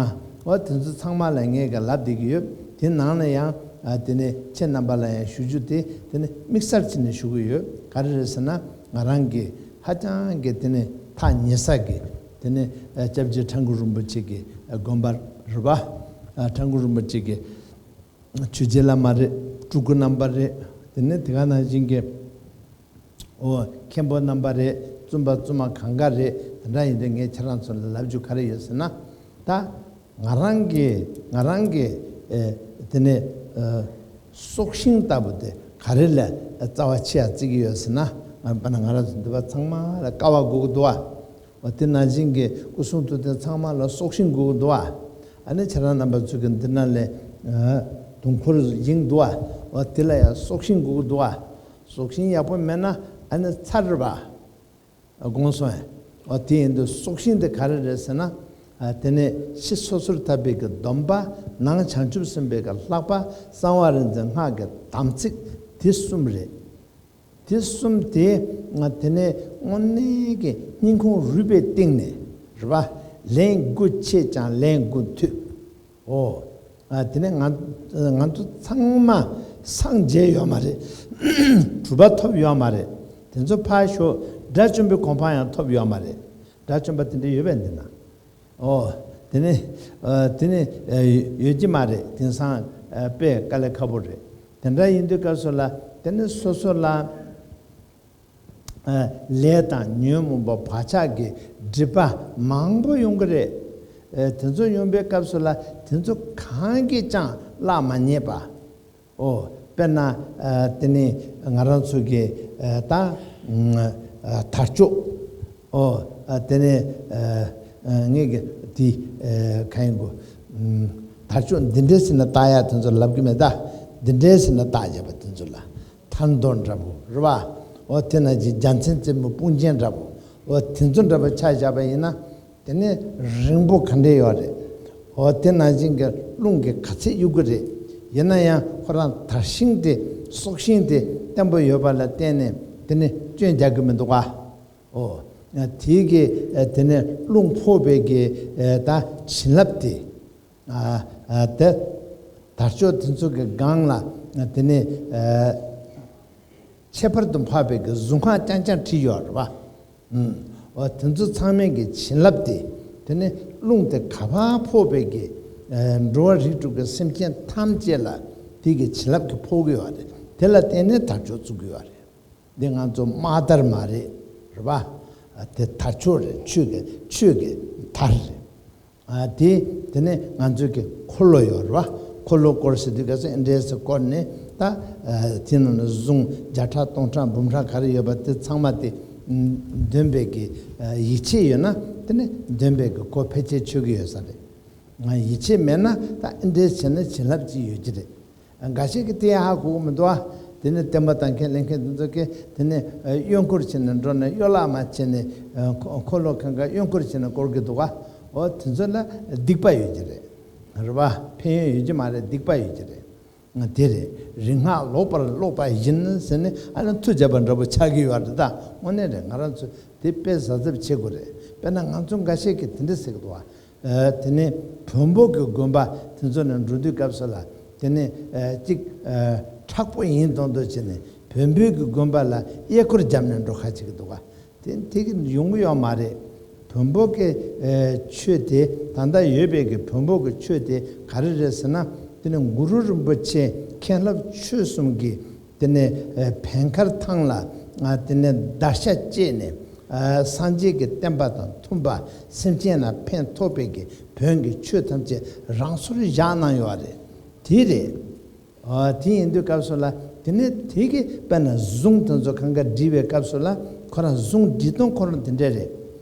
ཨོ་དེ་ཚོ་ཚང་མ་ལ་ངས་ག་ལབ་བསྡད་ཀྱི་ཡོད། དེ་ནང་ལ་ཡང་ཨ་དེ་ནས་ཁྱེད་རྣམ་པ་ལ་ཡང་ཞུ་རྒྱུ་དེ་དེ་ནས་དམིགས་བསལ་བྱས་ནས་ཞུ་གི་ཡོད། ག་རེ་རེད་ཟེར་ན་ང་རང་གི་ཧ་ཅང་གི་དེ་ནས་ཐག་ཉེ་ས་གི་དེ་ནས་ཨ་སྐྱབས་རྗེ་ཁྲ་འགུ་རིན་པོ་ཆེ་གི་ཨ་དགོན་པ་རེད་བ། ཨ་ཁྲ་འགུ་རིན་པོ་ཆེ་གི་ ཆོས་རྗེ་བླ་མ་རེད། སྤྲུལ་སྐུ་རྣམ་པ་རེད། དེ་ནས་དེ་ག་ནང་བཞིན་གྱི་ཨོ་མཁན་པོ་རྣམ་པ་རེད། བཙུན་པ་བཙུན་མ་གང་ག་རེད། དེ་འདྲ་ཡིན་དུས་ངས་ཁྱེད་རང་ཚོ་ལ་ལབ་རྒྱུ་ག་རེ་ཡོད་ཟེར་ན། ད་ང་རང་གི་ང་རང་གི་ཨེ་དེ་ནས་ཨེ་སྲོག་ཤིང་ལྟ་བུ་དེ་ག་རེ་ལ་རྩ་བ་ཆེ་ཡ་བརྩི་གི་ཡོད་ཟེར་ན། ང་དཔེར་ན་ང་རང་ཚོ་འདི་པ་ཚང་མ་ལ་ཀ་བ་དགོས་ཀྱི་འདུག་ཨ། འོ་དེ་ནང་བཞིན་གྱི་སྐུ་གསུང་ཐུགས་རྟེན་ཚང་མ་ལ་སྲོག་ཤིང་དགོས་ཀྱི་འདུག་ཨ། ཨ་ནི་ཁྱེད་རང་རྣམ་པ་ཚོ་གི་འདི་ན་ལས་ཨ་དུང་འཁོར་ཡིན་འདུག་ཨ། འོ་དེ་ལ་ཡང་སྲོག་ཤིང་དགོས་ཀྱི་འདུག་ཨ། སྲོག་ཤིང་ཡག་པོ་མེད་ན་ཨ་ནི་ཚར་རེད་པ། དགོངས་སོང་ཨེ། འོ་དེ་ཡིན་དུས་སྲོག་ཤིང་དེ་ག་རེ་རེད་ཟེར་ན། ཨ་དེ་ནས་ཕྱི་སོ་སོར་ཐར་པའི་གི་སྡོམ་པ། ནང་བྱང་ཆུབ་སེམས་དཔའི་གི་བསླབ་པ། གསང་བ་རིག་འཛིན་སྔགས་ཀྱི་དམ་ཚིག་དེ་གསུམ་རེད། དེ་གསུམ་དེ་ང་དེ་ནས་དངོས་གནས་ཀྱི་སྙིང་ཁུང་རུས་པའི་གཏིང་ནས་རེད་པ། ལན་དགུ་བྱས་ཀྱང་ལན་དགུ་མཐུད། ཨོ། ཨ་དེ་ནས་ང་ང་ཚོ་ཚང་མ་སངས་རྒྱས་ཡོད་མ་རེད། གྲུབ་པ་ཐོབ་ཡོད་མ་རེད། དེ་ཚོ་ཕར་ཞོག་དགྲ་བཅོམ་པའི་གོ་འཕང་ཡང་ཐོབ་ཡོད་མ་རེད། དགྲ་བཅོམ་པ་དེ་འདྲ་ཡོད་པས་འདི་ན། ཨོ། དེ་ནས་ཨ་དེ་ནས་ཨ་ཡོད་ཀྱི་མ་རེད། དེང་སང་ཨ་དཔེ་དཀའ་ལས་ཁག་པོ་རེད། དེ་འདྲ་ཡིན་དུས་སྐབས་སུ་ལ་དེ་ནས་སོ་སོ་ལ་ཨ་ལས་དང་ཉོན་མོངས་པ་བག་ཆགས་ཀྱི་སྒྲིབ་པ་མང་པོ་ཡོང་གི་རེད། ཨ་དེ་ཚོ་ཡོང་པའི་སྐབས་སུ་ལ་དེ་ཚོ་གང་གིས་ཀྱང་བརླག་མ་ཉེས་པ། ཨོ། དཔེར་ན་ཨ་དེ་ནི་ང་རང་ཚོ་གི་ཨ་ད་ཨ་དར་ལྕོག་ཨོ། ཨ་དེ་ནི་ཨ་ཨ་ངས་གི་དེ་ཨ་གང་ཡིན་གོ། ཨམ་དར་ལྕོག་འདི་འདྲས་ཟེར་ན་བཏགས་ཡ་དེ་ཚོ་ལབ་གི་མེད་ད། འདི་འདྲས་ཟེར་ན་བཏགས་བྱས་པ་དེ་ཚོ་ལ་ཐར་འདོད་འདྲ་པོ་རེད་པ། ཨོ་དེ་ན་ཅིག་རྒྱལ་མཚན་རྩེ་མོ་དཔུང་ཅན་འདྲ་པོ། ཨོ་དེ་ཚོ་འདྲ་པོ་ཆ་བཞག་པ་ཡིན་ན། དེ་ནས་རིང་པོ་ག་འདྲས་ཡོད་རེད། འོ་དེ་ནང་བཞིན་གྱི་རླུང་གི་ག་ཚད་གཡུག་གི་རེད། ཡིན་ན་ཡང་ཁོ་རང་དར་ཤིང་དེ་སྲོག་ཤིང་དེ་བརྟན་པོ་ཡོད་པ་ལ་བརྟེན་ནས་དེ་ནས་སྐྱོན་རྒྱག་གི་མི་འདུག་ག། འོ། དེའི་གི་དེ་ནས་རླུང་ཕོག་པའི་གི་ད་བྱིན་རླབས་དེ། ཨ་ཨ་དེ་དར་ལྕོག་དེ་ཚོ་གི་སྒང་ལ་དེ་ནས་ཨ། ཁྱད་པར་དུ་འཕགས་པའི་གི་གཟུངས་སྔགས་རྐྱང་རྐྱང་བྲིས་ཡོད་རེད་པ། ཨུམ། འོ་དེ་ཚོ་ཚང་མའི་གི་བྱིན་རླབས་དེ། དེ་ནི་རླུང་དེ་ག་པར་ཕོག་པའི་གི་ཨ་འགྲོ་བ་རིགས་དྲུག་གི་སེམས་ཅན་ཐམས་ཅད་ལ་དེ་གི་བྱིན་རླབས་ཀྱི་ཕོག་གི་ཡོད་རེད། དེ་ལ་བརྟེན་ནས་དར་ལྕོག་བཙུགས་གི་ཡོད་རེད། འདི་ང་ཚོ་དམག་དར་མ་རེད། རེད་པ། ཨ་དེ་དར་ལྕོག་རེད། ཆོས་ཀྱི་ཆོས་ཀྱི་དར་རེད། ཨ་དེ་དེ་ནས་ང་ཚོའི་གི་འཁོར་ལོ་ཡོད་རེད་པ། འཁོར་ལོ་བསྐོར་ཟེར་དུས་ག་ཚོད་ཨེ་འདྲས་སེ་བསྐོར་ནས་ད་ཨ་དེ་ནང་ན་གཟུངས་བརྒྱ་ཕྲག་སྟོང་ཕྲག་འབུམ་ཕྲག་ག་རེ་ཡོད་པ་དེ་ཚང་མ་དེ་འདོན་པའི་གི་ཨ་ཡིད་ཆེས་ཡོད་ན་དེ་ནས་འདོན་པའི་གི་གོ་ཕལ་ཆེར་ཆོད་གི་ཡོད་ས་རེད། ང་ཡིད་ཆེས་མེད་ན་ད་ཨེ་འདྲས་བྱས་ན་བྱིན་རླབས་ཅིག་ཡོད་ཀྱི་རེད། འགའ་ཤས་ཀྱིས་དེ་ཧ་གོ་གི་མི་འདུག་ཨ། དེ་ནས་བསྟན་པ་དང་ཁས་ལེན་མཁན་དེ་ཚོ་གིས་དེ་ནས་གཡོན་སྐོར་བྱས་ནས་འགྲོ་ནས་གཡོ་ལག་མ་བྱས་ནས་འཁོར་ལོ་གང་ག་གཡོན་སྐོར་བྱས་ནས་བསྐོར་གྱི་འདུག་ཨ། འོ་དེ་ཚོ་ལ་སྡིག་པ་ཡོད་ཀྱི་རེད། རེད་པ། ཕན་ཡོན་ཡོད་ཀྱི་མ་རེད། སྡིག་པ་ཡོད་ཀྱི་རེད། དེ་རེད། རིག་སྔགས་ལོག་པར་ཀློག་པ་ཡིན་ཟེར་ནས་ཨ་ནི་མཐུ་བྱས་པ་འདྲ་པོ་ཆགས་ཀྱི་ཡོད་རེད་ད། དངོས་གནས་རེད། ང་རང་ཚོ་དེ་དཔེ་གཟབ་གཟབ་བྱེད་དགོས་རེད། དཔེར་ན་ང་ཚོ་འགའ་ཤས་ཀྱིས་དེ་འདྲ་ཟེར་གྱི་འདུག་ཨ། ཨ་དེ་ནས་བོན་པོ་གི་དགོན་པ་དེ་ཚོ་ནས་འགྲོ་དུས་སྐབས་སུ་ལ་དེ་ནས་ཨ་གཅིག་ཨ་མཁྲེགས་པོ་ཡིན་མདོག་མདོག་བྱས་ནས་བོན་པོའི་གི་དགོན་པ་ལ་གཡས་སྐོར་བརྒྱབ་ནས་འགྲོ་ཁ་བྱེད་ཀྱི་འདུག་ག། དེ་དེ་གི་ཡོང་གི་ཡོད་མ་རེད། བོན་པོ་གི་ཨ་ཆོས་དེ་ད་ལྟ་ཡོད་པའི་གི་བོན་པོ་གི་ཆོས་དེ་ག་རེ་རེད་ཟེར་ན། དེ་ནས་གུ་རུ་རིན་པོ་ཆེ་མཁན་སློབ་ཆོས་གསུམ་གྱི་དེ་ནས་ཨ་བན་དཀར་ཐང་ལ་ཨ་དེ་ནས་བརྡར་ཤ་བཅད་ནས་ཨ་སངས་རྒྱས་ཀྱི་བསྟན་པ་དང་མཐུན་པ་སེམས་ཅན་ལ་ཕན་ཐོགས་པའི་གི་བོན་གྱི་ཆོས་ཐམས་ཅད་རང་སོར་བཞག་གནང་ཡོད་རེད། དེ་རེད། ཨ་དེ་ཡིན་དུས་སྐབས་སུ་ལ་དེ་ནས་དེ་གི་དཔེར་ན་གཟུངས་དེ་ཚོ་གང་ག་འབྲི་བའི་སྐབས་སུ་ལ་ཁོ་རང་གཟུངས་འབྲི་སྟངས་ཁོ་རང་དེ་འདྲ་རེད།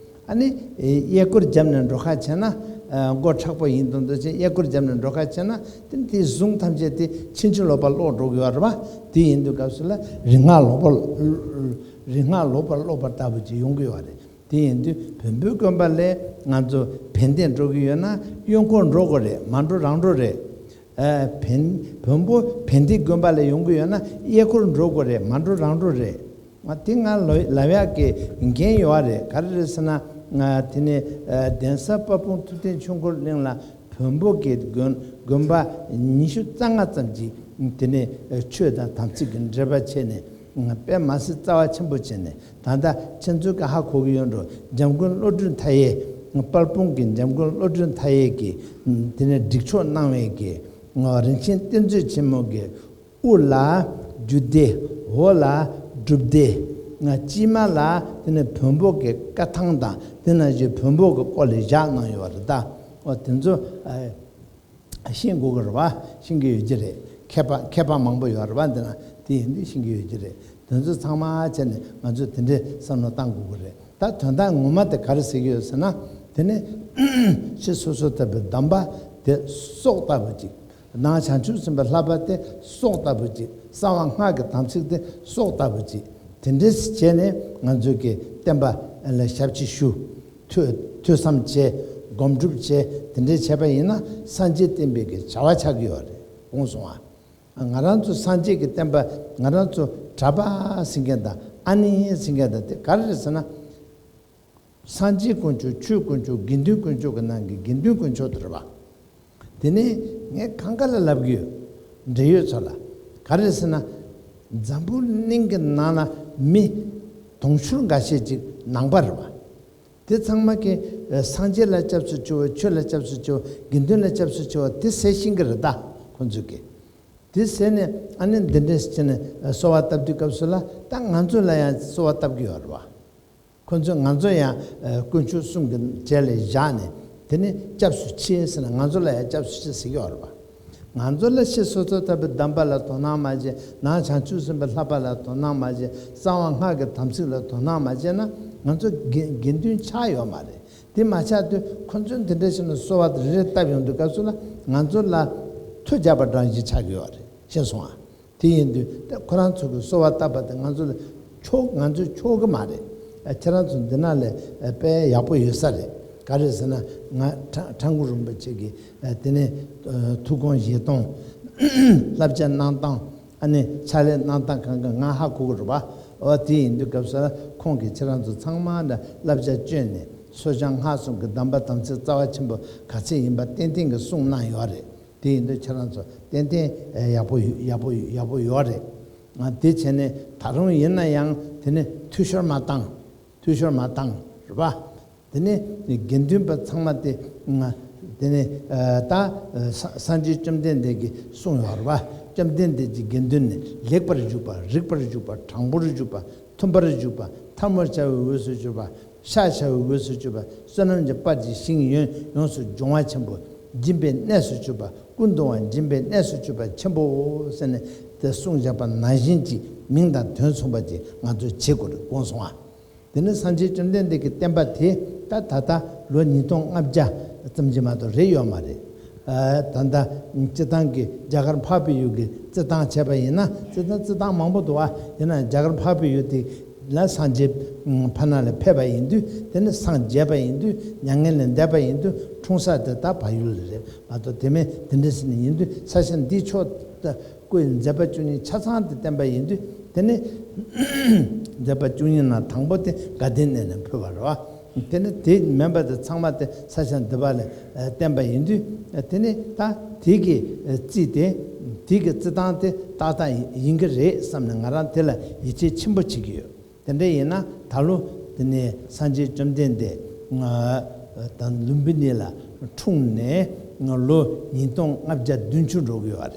ཨ་ནི་གཡས་སྐོར་བརྒྱབ་ནས་འགྲོ་ཁ་བྱས་ན། ཨ་མགོ་མཁྲེགས་པོ་ཡིན་མདོག་མདོག་བྱས་གཡས་སྐོར་བརྒྱབ་ནས་འགྲོ་ཁ་བྱས་ན། དེ་དེའི་གཟུངས་ཐམས་ཅད་དེ་ཕྱིན་ཅི་ལོག་པར་ཀློག་འགྲོ་གི་ཡོད་རེད་པ། དེ་ཡིན་དུས་སྐབས་སུ་ལ་རིག་སྔགས་ལོག་པར་རིག་སྔགས་ལོག་པར་ཀློག་པ་ལྟ་བུ་ཅིག་ཡོང་གི་ཡོད་རེད། དེ་ཡིན་དུས་བོན་པོའི་དགོན་པ་ལས་ང་ཚོ་བན་དེ་འགྲོ་གི་ཡོད་ན་གཡོན་སྐོར་འགྲོ་དགོས་རེད། མ་འགྲོ་རང་འགྲོ་རེད། ཨ་བན་བོན་པོ་བན་དེ་དགོན་པ་ལས་ཡོང་གི་ཡོད་ན་གཡས་སྐོར་འགྲོ་དགོས་རེད། མ་འགྲོ་རང་འགྲོ་རེད། ང་དེ་ང་ལོ་ལབ་ཡག་གི་འགན་ཡོད་རེད། ག་རེ་རེད་ཟེར་ན། ང་དེ་ནས་ཨ་གདན་ས་དཔལ་སྤུངས་ཐུབ་བསྟན་ཆོས་འཁོར་གླིང་ལ་བོན་པོ་གི་དགོན་དགོན་པ་ཉི་ཤུ་རྩ་ལྔ་ཙམ་ཅིག་དེ་ནས་ཨ་ཆོས་དང་དམ་ཚིག་གི་འབྲེལ་བ་བྱས་ནས་དཔེ་མ་སྲིད་རྩ་བ་ཆེན་པོ་བྱས་ནས། ད་ལྟ་ཁྱེད་ཚོས་ཀྱི་ཧ་གོ་གི་ཡོད་འགྲོ། འཇམ་མགོན་བློ་གྲོས་མཐའ་ཡས། དཔལ་སྤུངས་ཀྱི་འཇམ་མགོན་བློ་གྲོས་མཐའ་ཡས་ཀྱིས་དེ་ནས་སྒྲིག་ཆོག་གནང་བའི་གི་ ང་རིན་ཆེན་གཏེར་མཛོད་ཆེན་མོ་གི་དབུ་ལ་རྒྱུད་སྡེ། འོག་ལ་སྒྲུབ་སྡེ། ང་དཀྱིལ་མ་ལ་དེ་ནས་བོན་པོ་གི་བཀའ་ཐང་དང་དེ་ནང་བཞིན་བོན་པོ་གི་སྐོར་ལ་བཞག་གནང་ཡོད་རེད་ད། འོ་དེ་ཚོ་ཨ་ཤེས་དགོས་ཀྱི་རེད་བ། ཤེས་ཀྱི་ཡོད་ཀྱི་རེད། མཁས་པ་མཁས་པ་མང་པོ་ཡོད་རེད་བ། འདི་ན་དེ་ཡིན་དུས་ཤེས་ཀྱི་ཡོད་ཀྱི་རེད། དེ་ཚོ་ཚང་མ་བྱས་ནས་ང་ཚོས་དེ་འདྲའི་བསམ་བློ་བཏང་དགོས་ཀྱི་རེད། ད་དོན་དག་ངོ་མ་དེ་ག་རེ་ཟེར་གྱི་ཡོད་ཟེར་ན། དེ་ནི་ཕྱི་སོ་སོར་ཐར་པའི་གདམས་པ་དེ་སྲོག་ལྟ་བུ་ཅིག། ནང་བྱང་ཆུབ་སེམས་དཔའི་བསླབ་པ་དེ་སྲོག་ལྟ་བུ་ཅིག། གསང་བ་སྔགས་ཀྱི་དམ་ཚིག་དེ་སྲོག་ལྟ་བུ་ཅིག། དེ་འདྲས་བྱས་ནས་ང་ཚོས་ཀྱི་བསྟན་པ་ལ་ཞབས་ཕྱི་ཞུ། ཐོས་ཐོས་བསམ་བྱས། སྒོམ་སྒྲུབ་བྱས། དེ་འདྲས་བྱས་པ་ཡིན་ན་སངས་རྒྱས་བསྟན་པའི་གི་བྱ་བ་ཆགས་ཀྱི་ཡོད་རེད། དགོངས་སོང་ཨ། ང་རང་ཚོ་སངས་རྒྱས་ཀྱི་བསྟན་པ་ང་རང་ཚོ་གྲྭ་པ་ཟེར་མཁན་དང་ཨ་ནེ་ཟེར་མཁན་དང་དེ་ག་རེ་རེད་ཟེར་ན། སངས་རྒྱས་དཀོན་མཆོག་ཆོས་དཀོན་མཆོག་དགེ་འདུན་དཀོན་མཆོག་གི་ནང་གི་དགེ་འདུན་དཀོན་མཆོག་དེ་རེད་བ། དེ་ནས་ངས་གང་ག་ལ་ལབ་ཀྱི་ཡོད། འབྲེལ་ཡོད་ཚོ་ལ། ག་རེ་ཟེར་ན། འཛམ་བུ་གླིང་གི་ནང་ལ་མི་དུང་ཕྱུར་འགའ་ཤས་ཅིག་ནང་པ་རེད་བ། དེ་ཚང་མ་གིས་ཨ་སངས་རྒྱས་ལ་སྐྱབས་སུ་མཆིའོ། ཆོས་ལ་སྐྱབས་སུ་མཆིའོ། དགེ་འདུན་ལ་སྐྱབས་སུ་མཆིའོ། དེ་ཟེར་ཤེས་ཀྱི་རེད་ད། ཁོང་ཚོས་ཀྱིས། དེ་ཟེར་ནས་ཨ་ནི་འདི་འདྲས་བྱས་ནས་ཨ་གསོལ་བ་བཏབ་དུས་སྐབས་སུ་ལ་ད་ང་ཚོ་ལ་ཡང་གསོལ་བ་བཏབ་ཀྱི་ཡོད་རེད་བ། ཁོ་ཚོས་ང་ཚོ་ཡང་ཨ་དཀོན་མཆོག་གསུམ་གྱི་གྲས་ལ་བཞག་ནས་དེ་ནས་སྐྱབས་སུ་མཆི་ཟེར་ནས་ང་ཚོ་ལ་ཡང་སྐྱབས་སུ་མཆི་ཟེར་གྱི་ཡོད་རེད་བ། ང་ཚོ་ལ་ཕྱི་སོ་སོར་ཐར་པའི་གདམས་པ་ལ་དོ་སྣང་མ་བྱས། ནང་བྱང་ཆུབ་སེམས་དཔའི་བསླབ་པ་ལ་དོ་སྣང་མ་བྱས། གསང་བ་སྔགས་ཀྱི་དམ་ཚིག་ལ་དོ་སྣང་མ་བྱས་ན་ང་ཚོ་དགེ་དགེ་འདུན་ཆགས་ཡོད་མ་རེད། དེ་མ་ཆགས་དུས་ཁོ་ཚོས་འདི་འདྲ་བྱས་ནས་གསོལ་བ་རེ་རེ་བཏབ་ཡོང་དུས་སྐབས་སུ་ལ་ང་ཚོ་ལ་མཐུ་རྒྱག་པ་འདྲ་ཞིག་ཆགས་ཀྱི་ཡོད་རེད། ཤེས་སོང་ཨ། དེ་ཡིན་དུས་ད་ཁོ་རང་ཚོ་གིས་གསོལ་བ་བཏབ་པ་དེ་ང་ཚོ་ལ་ཆོག་ང་ཚོས་ཆོག་གི་མ་རེད། ཨ་ཁྱེད་རང་ཚོ་འདི་ན་ལས་ཨ་དཔེ་ཡག་པོ་ཡོད་ས་རེད། ག་རེ་ཟེར་ན་ང་ཁྲ་ཁྲ་འགུ་རིན་པོ་ཆེ་གིས་ཨ་དེ་ནས་ཨ་ཐུགས་དགོངས་བཞེས་སྟངས། བསླབ་བྱ་གནང་སྟངས། ཨ་ནི་ཕྱག་ལས་གནང་སྟངས་གང་ག་ང་ཧ་གོ་གི་རེད་པ། འོ་དེ་ཡིན་དུས་སྐབས་སུ་ཁོང་གིས་ཁྱེད་རང་ཚོ་ཚང་མ་ལ་བསླབ་བྱ་བཅོས་ནས་མཚོ་བྱང་སྔགས་གསུམ་གྱི་གདམས་པ་དམ་ཚིག་རྩ་བ་ཆེན་པོ་ག་ཚད་ཡིན་པ་ཏན་ཏན་གྱི་གསུངས་གནང་ཡོད་རེད། དེ་ཡིན་དུས་ཁྱེད་རང་ཚོ་ཏན་ཏན་ཡག་པོ་ཡག་པོ་ཡག་པོ་ཡོད་རེད། ང་དེ་བྱས་ནས་ད་རུང་ཡིན་ན་ཡང་དེ་ནས་འཐུས་ཤོར་མ་བཏང་། འཐུས་ཤོར་མ་བཏང་རེད་པ། དེ་ནས་དགེ་འདུན་པ་ཚང་མ་དེ་ང་དེ་ནས་ད་ས་སངས་རྒྱས་བཅོམ་ལྡན་འདས་ཀྱིས་གསུངས་ཡོད་རེད་པ། བཅོམ་ལྡན་འདས་ཀྱི་དགེ་འདུན་ནི་ལེགས་པར་ཞུགས་པ། རིགས་པར་ཞུགས་པ། དྲང་པོར་ཞུགས་པ། མཐུན་པར་ཞུགས་པ། ཐལ་མོ་སྦྱར་བའི་འོས་སུ་གྱུར་པ། ཤ་བྱ་བའི་འོས་སུ་གྱུར་པ། བསོད་ནམས་ཀྱི་དཔལ་གྱི་ཞིང་ཡོན་ཡོངས་སུ་སྦྱོང་བ་ཆེན་པོ། སྦྱིན་པའི་གནས་སུ་གྱུར་པ། ཀུན་འདུ་བ་སྦྱིན་པའི་གནས་སུ་གྱུར་པ་ཆེན་པོའོ་ཟེར་ནས་དེ་གསུངས་བཞག་པ་ནང་བཞིན་གྱི་མིང་དང་དོན་མཚུངས་པ་ཅིག་ང་ཚོས་བྱེད་དགོས་རེད། དགོངས་སོང་ཨ། དེ་ནི་སངས་རྒྱས་བཅོམ་ལྡན་འདས་ཀྱི་བསྟན་པ་དེ་ད་ད་ལྟ་ལོ་ཉིས་སྟོང་ལྔ་བརྒྱ་ཙམ་གྱི་མ་གཏོགས་རེད་ཡོད་མ་རེད། ཨ་ད་ལྟ་སྤྱིར་བཏང་གི་རྒྱ་གར་འཕགས་པའི་ཡུལ་གྱི་རྩི་སྟངས་བྱས་པ་ཡིན་ན་རྩི་སྟངས་རྩི་སྟངས་མང་པོ་འདུག་བ། ཡིན་ན་རྒྱ་གར་འཕགས་པའི་ཡུལ་དེ་ལ་སངས་རྒྱས་ཕ་ན་ལ་ཕེབས་པ་ཡིན་དུས་དེ་ནི་སངས་རྒྱས་པ་ཡིན་དུས་མྱ་ངན་ལས་འདས་པ་ཡིན་དུས་འཁྲུངས་ས་དེ་ད་བལ་ཡུལ་ལ་རེད་མ་གཏོགས་དེ་མིན་དེ་འདྲ་ཟེར་ནས་ཡིན་དུས་ས་ཆ་འདིའི་ཕྱོགས་ད། སྐུའི་མཛད་པ་བཅུ་གཉིས་ཆ་ཚང་དེ་བསྟན་པ་ཡིན་དུས་དེ་ནི་མཛད་པ་བཅུ་གཉིས་ནང་དང་པོ་དེ་དགའ་ལྡན་གནས་ནས་ཕུལ་བ་རེད་བ། དེ་ནི་དེ་མིན་པ་དེ་ཚང་མ་དེ་ས་ཆ་འདི་པ་ལ་བསྟན་པ་ཡིན་དུས་དེ་ནི་ད་དེ་གི་རྩིས་དེ་དེ་གི་རྩི་སྟངས་དེ་ཏག་ཏག་ཡིན་གི་རེད་བསམ་ནས་ང་རང་དེ་ལ་ཡིད་ཆེས་ཆེན་པོ་བྱེད་ཀྱི་ཡོད། དེ་འདྲ་ཡིན་ན་ད་ལོ་དེ་ནས་སངས་རྒྱས་བཅོམ་ལྡན་འདས་ང་ད་ལུམ་བི་ནི་ལ་འཁྲུངས་ནས་ལོ་ཉིས་སྟོང་ལྔ་བརྒྱ་བདུན་ཅུ་འགྲོ་གི་ཡོད་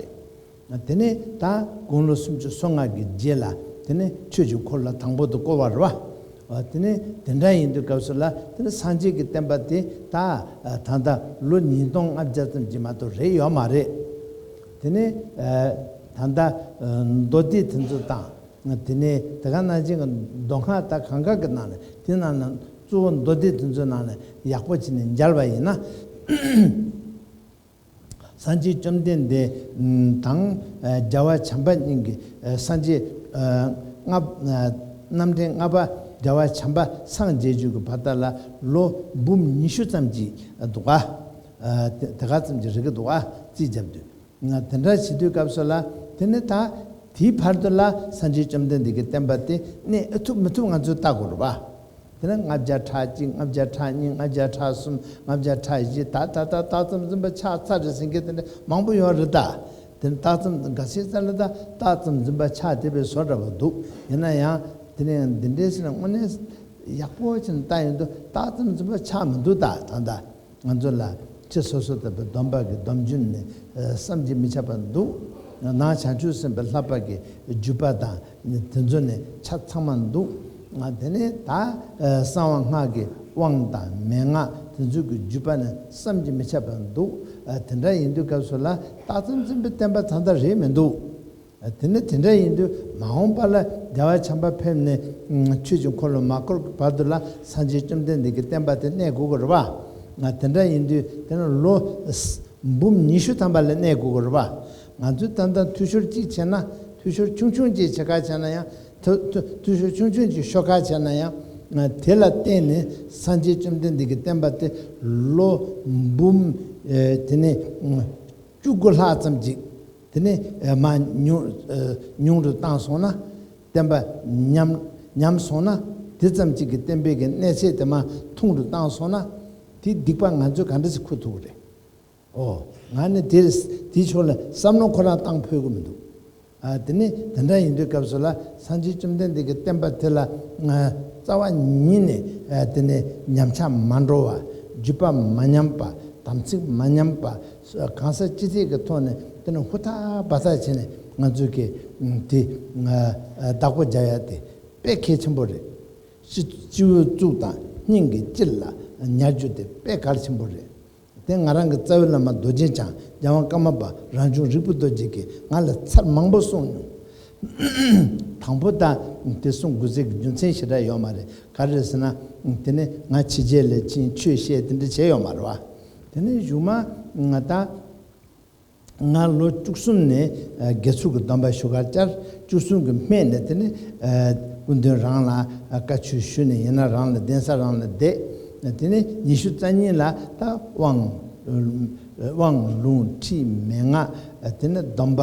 རེད། དེ་ནས་ད་དགུང་ལོ་སུམ་ཅུ་སོ་ལྔ་གི་རྗེས་ལ་དེ་ནས་ཆོས་ཀྱི་འཁོར་ལོ་དང་པོ་དེ་བསྐོར་བ་རེད་བ། དེ་ནས་དེ་འདྲ་ཡིན་དུས་སྐབས་སུ་ལ་དེ་ནས་སངས་རྒྱས་ཀྱི་བསྟན་པ་དེ་ད་ད་ལྟ་ལོ་ཉིས་སྟོང་ལྔ་བརྒྱ་ཙམ་གྱི་མ་གཏོགས་རེད་ཡོད་མ་རེད། དེ་ནས་ད་ལྟ་མདོ་སྡེ་དེ་ཚོ་དང་དེ་ནས་དེ་ག་ནང་བཞིན་གྱི་མདོ་སྔགས་ད་གང་ག་གི་ནང་ནས་དེ་ནང་ནས་གཙོ་བོ་མདོ་སྡེ་དེ་ཚོའི་ནང་ནས་ཡག་པོ་བྱས་ནས་མཇལ་བ་ཡིན་ན། སངས་རྒྱས་བཅོམ་ལྡན་འདས་དང་རྒྱལ་བ་བྱམས་པ་གཉིས་ཀྱིས་སངས་རྒྱས་ལྔ་རྣམ་འདྲེན་ལྔ་པ་རྒྱལ་བ་བྱམས་པ་སངས་རྒྱས་རྒྱུ་གི་བར་དག་ལ་ལོ་འབུམ་ཉི་ཤུ་ཙམ་གྱི་འདུག་ག་དེ་ག་ཙམ་གྱི་རིག་གི་འདུག་ག་རྩིས་བརྒྱབ་དུས། དེ་འདྲ་བྱེད་དུས་སྐབས་སུ་ལ་དེ་ནི་ད་དེའི་བར་དུ་ལ་སངས་རྒྱས་བཅོམ་ལྡན་འདས་ཀྱི་བསྟན་པ་དེ་གནས་ཨེ་ཐུབ་མི་ཐུབ་ང་ཚོས་བལྟ་དགོས་རེད་པ། དེ་ནས་ལྔ་བརྒྱ་ཕྲག་གཅིག་ལྔ་བརྒྱ་ཕྲག་གཉིས་ལྔ་བརྒྱ་ཕྲག་གསུམ་ལྔ་བརྒྱ་ཕྲག་བཞི་ད་ད་ད་རྟགས་ཙམ་འཛིན་པ་ཆགས་ཚར་རེད་ཟེར་མཁན་དེ་འདྲ་མང་པོ་ཡོད་རེད་ད། དེ་ནས་རྟགས་ཙམ་འགའ་ཤས་ཙམ་ལ་ད་རྟགས་ཙམ་འཛིན་པ་ཆགས་བསྡད་པའི་བཟོ་འདྲ་པོ་འདུག་ཡིན་ན་ཡང་དེ་ནས་འདི་འདྲའི་ཟེར་ན་དངོས་གནས་ཡག་པོ་བྱས་ནས་བལྟ་ཡོང་དུས་རྟགས་ཙམ་འཛིན་པ་ཆགས་མི་འདུག་ད་ད་ད། ང་ཚོ་ལ་ ཕྱི་སོ་སོ་ལྟ་བུའི་སྡོམ་པ་གི་སྡོམ་རྒྱུན་ནི་བསམ་གྱིས་མི་ཁྱབ་པ་འདུག། ནང་བྱང་ཆུབ་སེམས་དཔའི་བསླབ་པ་གི་བརྒྱུད་པ་དང་དེ་ཚོ་ནི་ཆ་ཚང་མ་འདུག། དེ་ནས་ད་གསང་བ་སྔགས་ཀྱི་དབང་དང་མན་ངག་དེ་ཚོ་གི་བརྒྱུད་པ་ནི་བསམ་གྱིས་མི་ཁྱབ་པ་འདུག། དེ་འདྲ་ཡིན་དུས་སྐབས་སུ་ལ་རྟགས་ཙམ་འཛིན་པའི་བསྟན་པ་ད་ལྟ་རེད་མི་འདུག། དེ་ནི་དེ་འདྲ་ཡིན་དུས་མ་འོངས་པ་ལ་བདེ་བ་ཆེན་པོ་ཕེབས་ནས་ཆོས་ཀྱི་འཁོར་ལོ་མ་བསྐོར་བར་དུ་ལ་སངས་རྒྱས་བཅོམ་ལྡན་འདས་ཀྱི་བསྟན་པ་དེ་གནས་དགོས་ཀྱི་རེད་པ། དེ་འདྲ་ཡིན་དུས་དེ་ནི་ལོ་འབུམ་ཉི་ཤུ་ཐམ་པ་ལ་གནས་དགོས་ཀྱི་རེད་པ། ང་ཚོས་ད་ལྟ་འཐུས་ཤོར་གཅིག་བྱས་ན། འཐུས་ཤོར་ཆུང་ཆུང་གཅིག་བྱེད་ཁ་བྱས་ན་ཡང་། འཐུ་འཐུ་འཐུས་ཤོར་ཆུང་ཆུང་གཅིག་ཤོར་ཁ་བྱས་ན་ཡང་། དེ་ལ་བརྟེན་ནས་སངས་རྒྱས་བཅོམ་ལྡན་འདས་ཀྱི་བསྟན་པ་དེ་ལོ་འབུམ་དེ་ནི་བཅུ་དགུ་ལྷག་ཙམ་ཅིག། དེ་ནས་མར་ཉུང་ཉུང་དུ་བཏང་སོང་ན། བསྟན་པ་ཉམས་ཉམས་སོང་ན། དེ་ཙམ་ཅིག་གི་བསྟན་པའི་གི་གནས་ཚད་དེ་མར་ཐུང་དུ་བཏང་སོང་ན། དེ་སྡིག་པ་ང་ཚོས་ག་འདྲ་ཞིག་འཁུར་ཐུབ་ཀྱི་རེད། ཨོ། ང་ནི་དེ་དེའི་ཕྱོགས་ལ་བསམ་བློ་ཁོ་རང་བཏང་ཕོད་ཀྱི་མི་འདུག། ཨ། དེ་ནས་དེ་འདྲ་ཡིན་དུས་སྐབས་སུ་ལ་སངས་རྒྱས་བཅོམ་ལྡན་འདས་ཀྱི་བསྟན་པ་དེ་ལ་ང་རྩ་བ་ཉིད་ནས། ཨ། དེ་ནས་ཉམས་ཆག་མ་འགྲོ་བ། བརྒྱུད་པ་མ་ཉམས་པ། དམ་ཚིག་མ་ཉམས་པ། གང་ས་ཅི་ཐད་ཀྱི་ཐོག་ནས་དེ་ནས་ཧུར་ཐག་འབད་ཐག་བྱས་ནས་ང་ཚོས་ཀྱི་དེ་བདག་པོ་རྒྱག་ཡ་དེ་དཔེ་གལ་ཆེན་པོ་རེད། སྤྱི་སྤྱི་བོའི་གཙུག་དང་སྙིང་གི་དཀྱིལ་ལ་ཉར་རྒྱུ་དེ་དཔེ་གལ་ཆེན་པོ་རེད། དེ་ང་རང་གི་རྩ་བའི་བླ་མ་རྡོ་རྗེ་འཆང་རྒྱལ་དབང་ཀརྨ་པ་རང་བྱུང་རིག་པའི་རྡོ་རྗེ་གིས་ང་ལ་ཚར་མང་པོ་གསུངས་མྱོང་། དང་པོ་ད་དེ་གསུང་དགོས་ཚུལ་གྱི་རྒྱུ་མཚན་ཞེ་དྲག་ཡོད་མ་རེད། ག་རེ་རེད་ཟེར་ན། དེ་ནས་ང་ཕྱི་རྒྱལ་ལ་ཕྱིན་ཆོས་བཤད་དེ་འདྲ་བྱས་ཡོད་མ་རེད་བ། དེ་ནས་གཞུག་མ་ང་ད་ང་ལོ་བཅུ་གསུམ་ནས་དགེ་ཚུལ་གྱི་སྡོམ་པ་ཞུ་གར་བཅར། བཅུ་གསུམ་གྱི་སྨད་ནས་དེ་ནས་སྐུ་མདུན་རང་ལ་བཀའ་ཆོས་ཞུས་ནས་ཡིན་ན་རང་ལ་གདན་ས་རང་ལ་བསྡད། དེ་ནས་ཉི་ཤུ་རྩ་གཉིས་ལ་ད་དབང་དབང་ལུང་ཁྲིད་མན་ངག་དེ་ནས་སྡོམ་པ་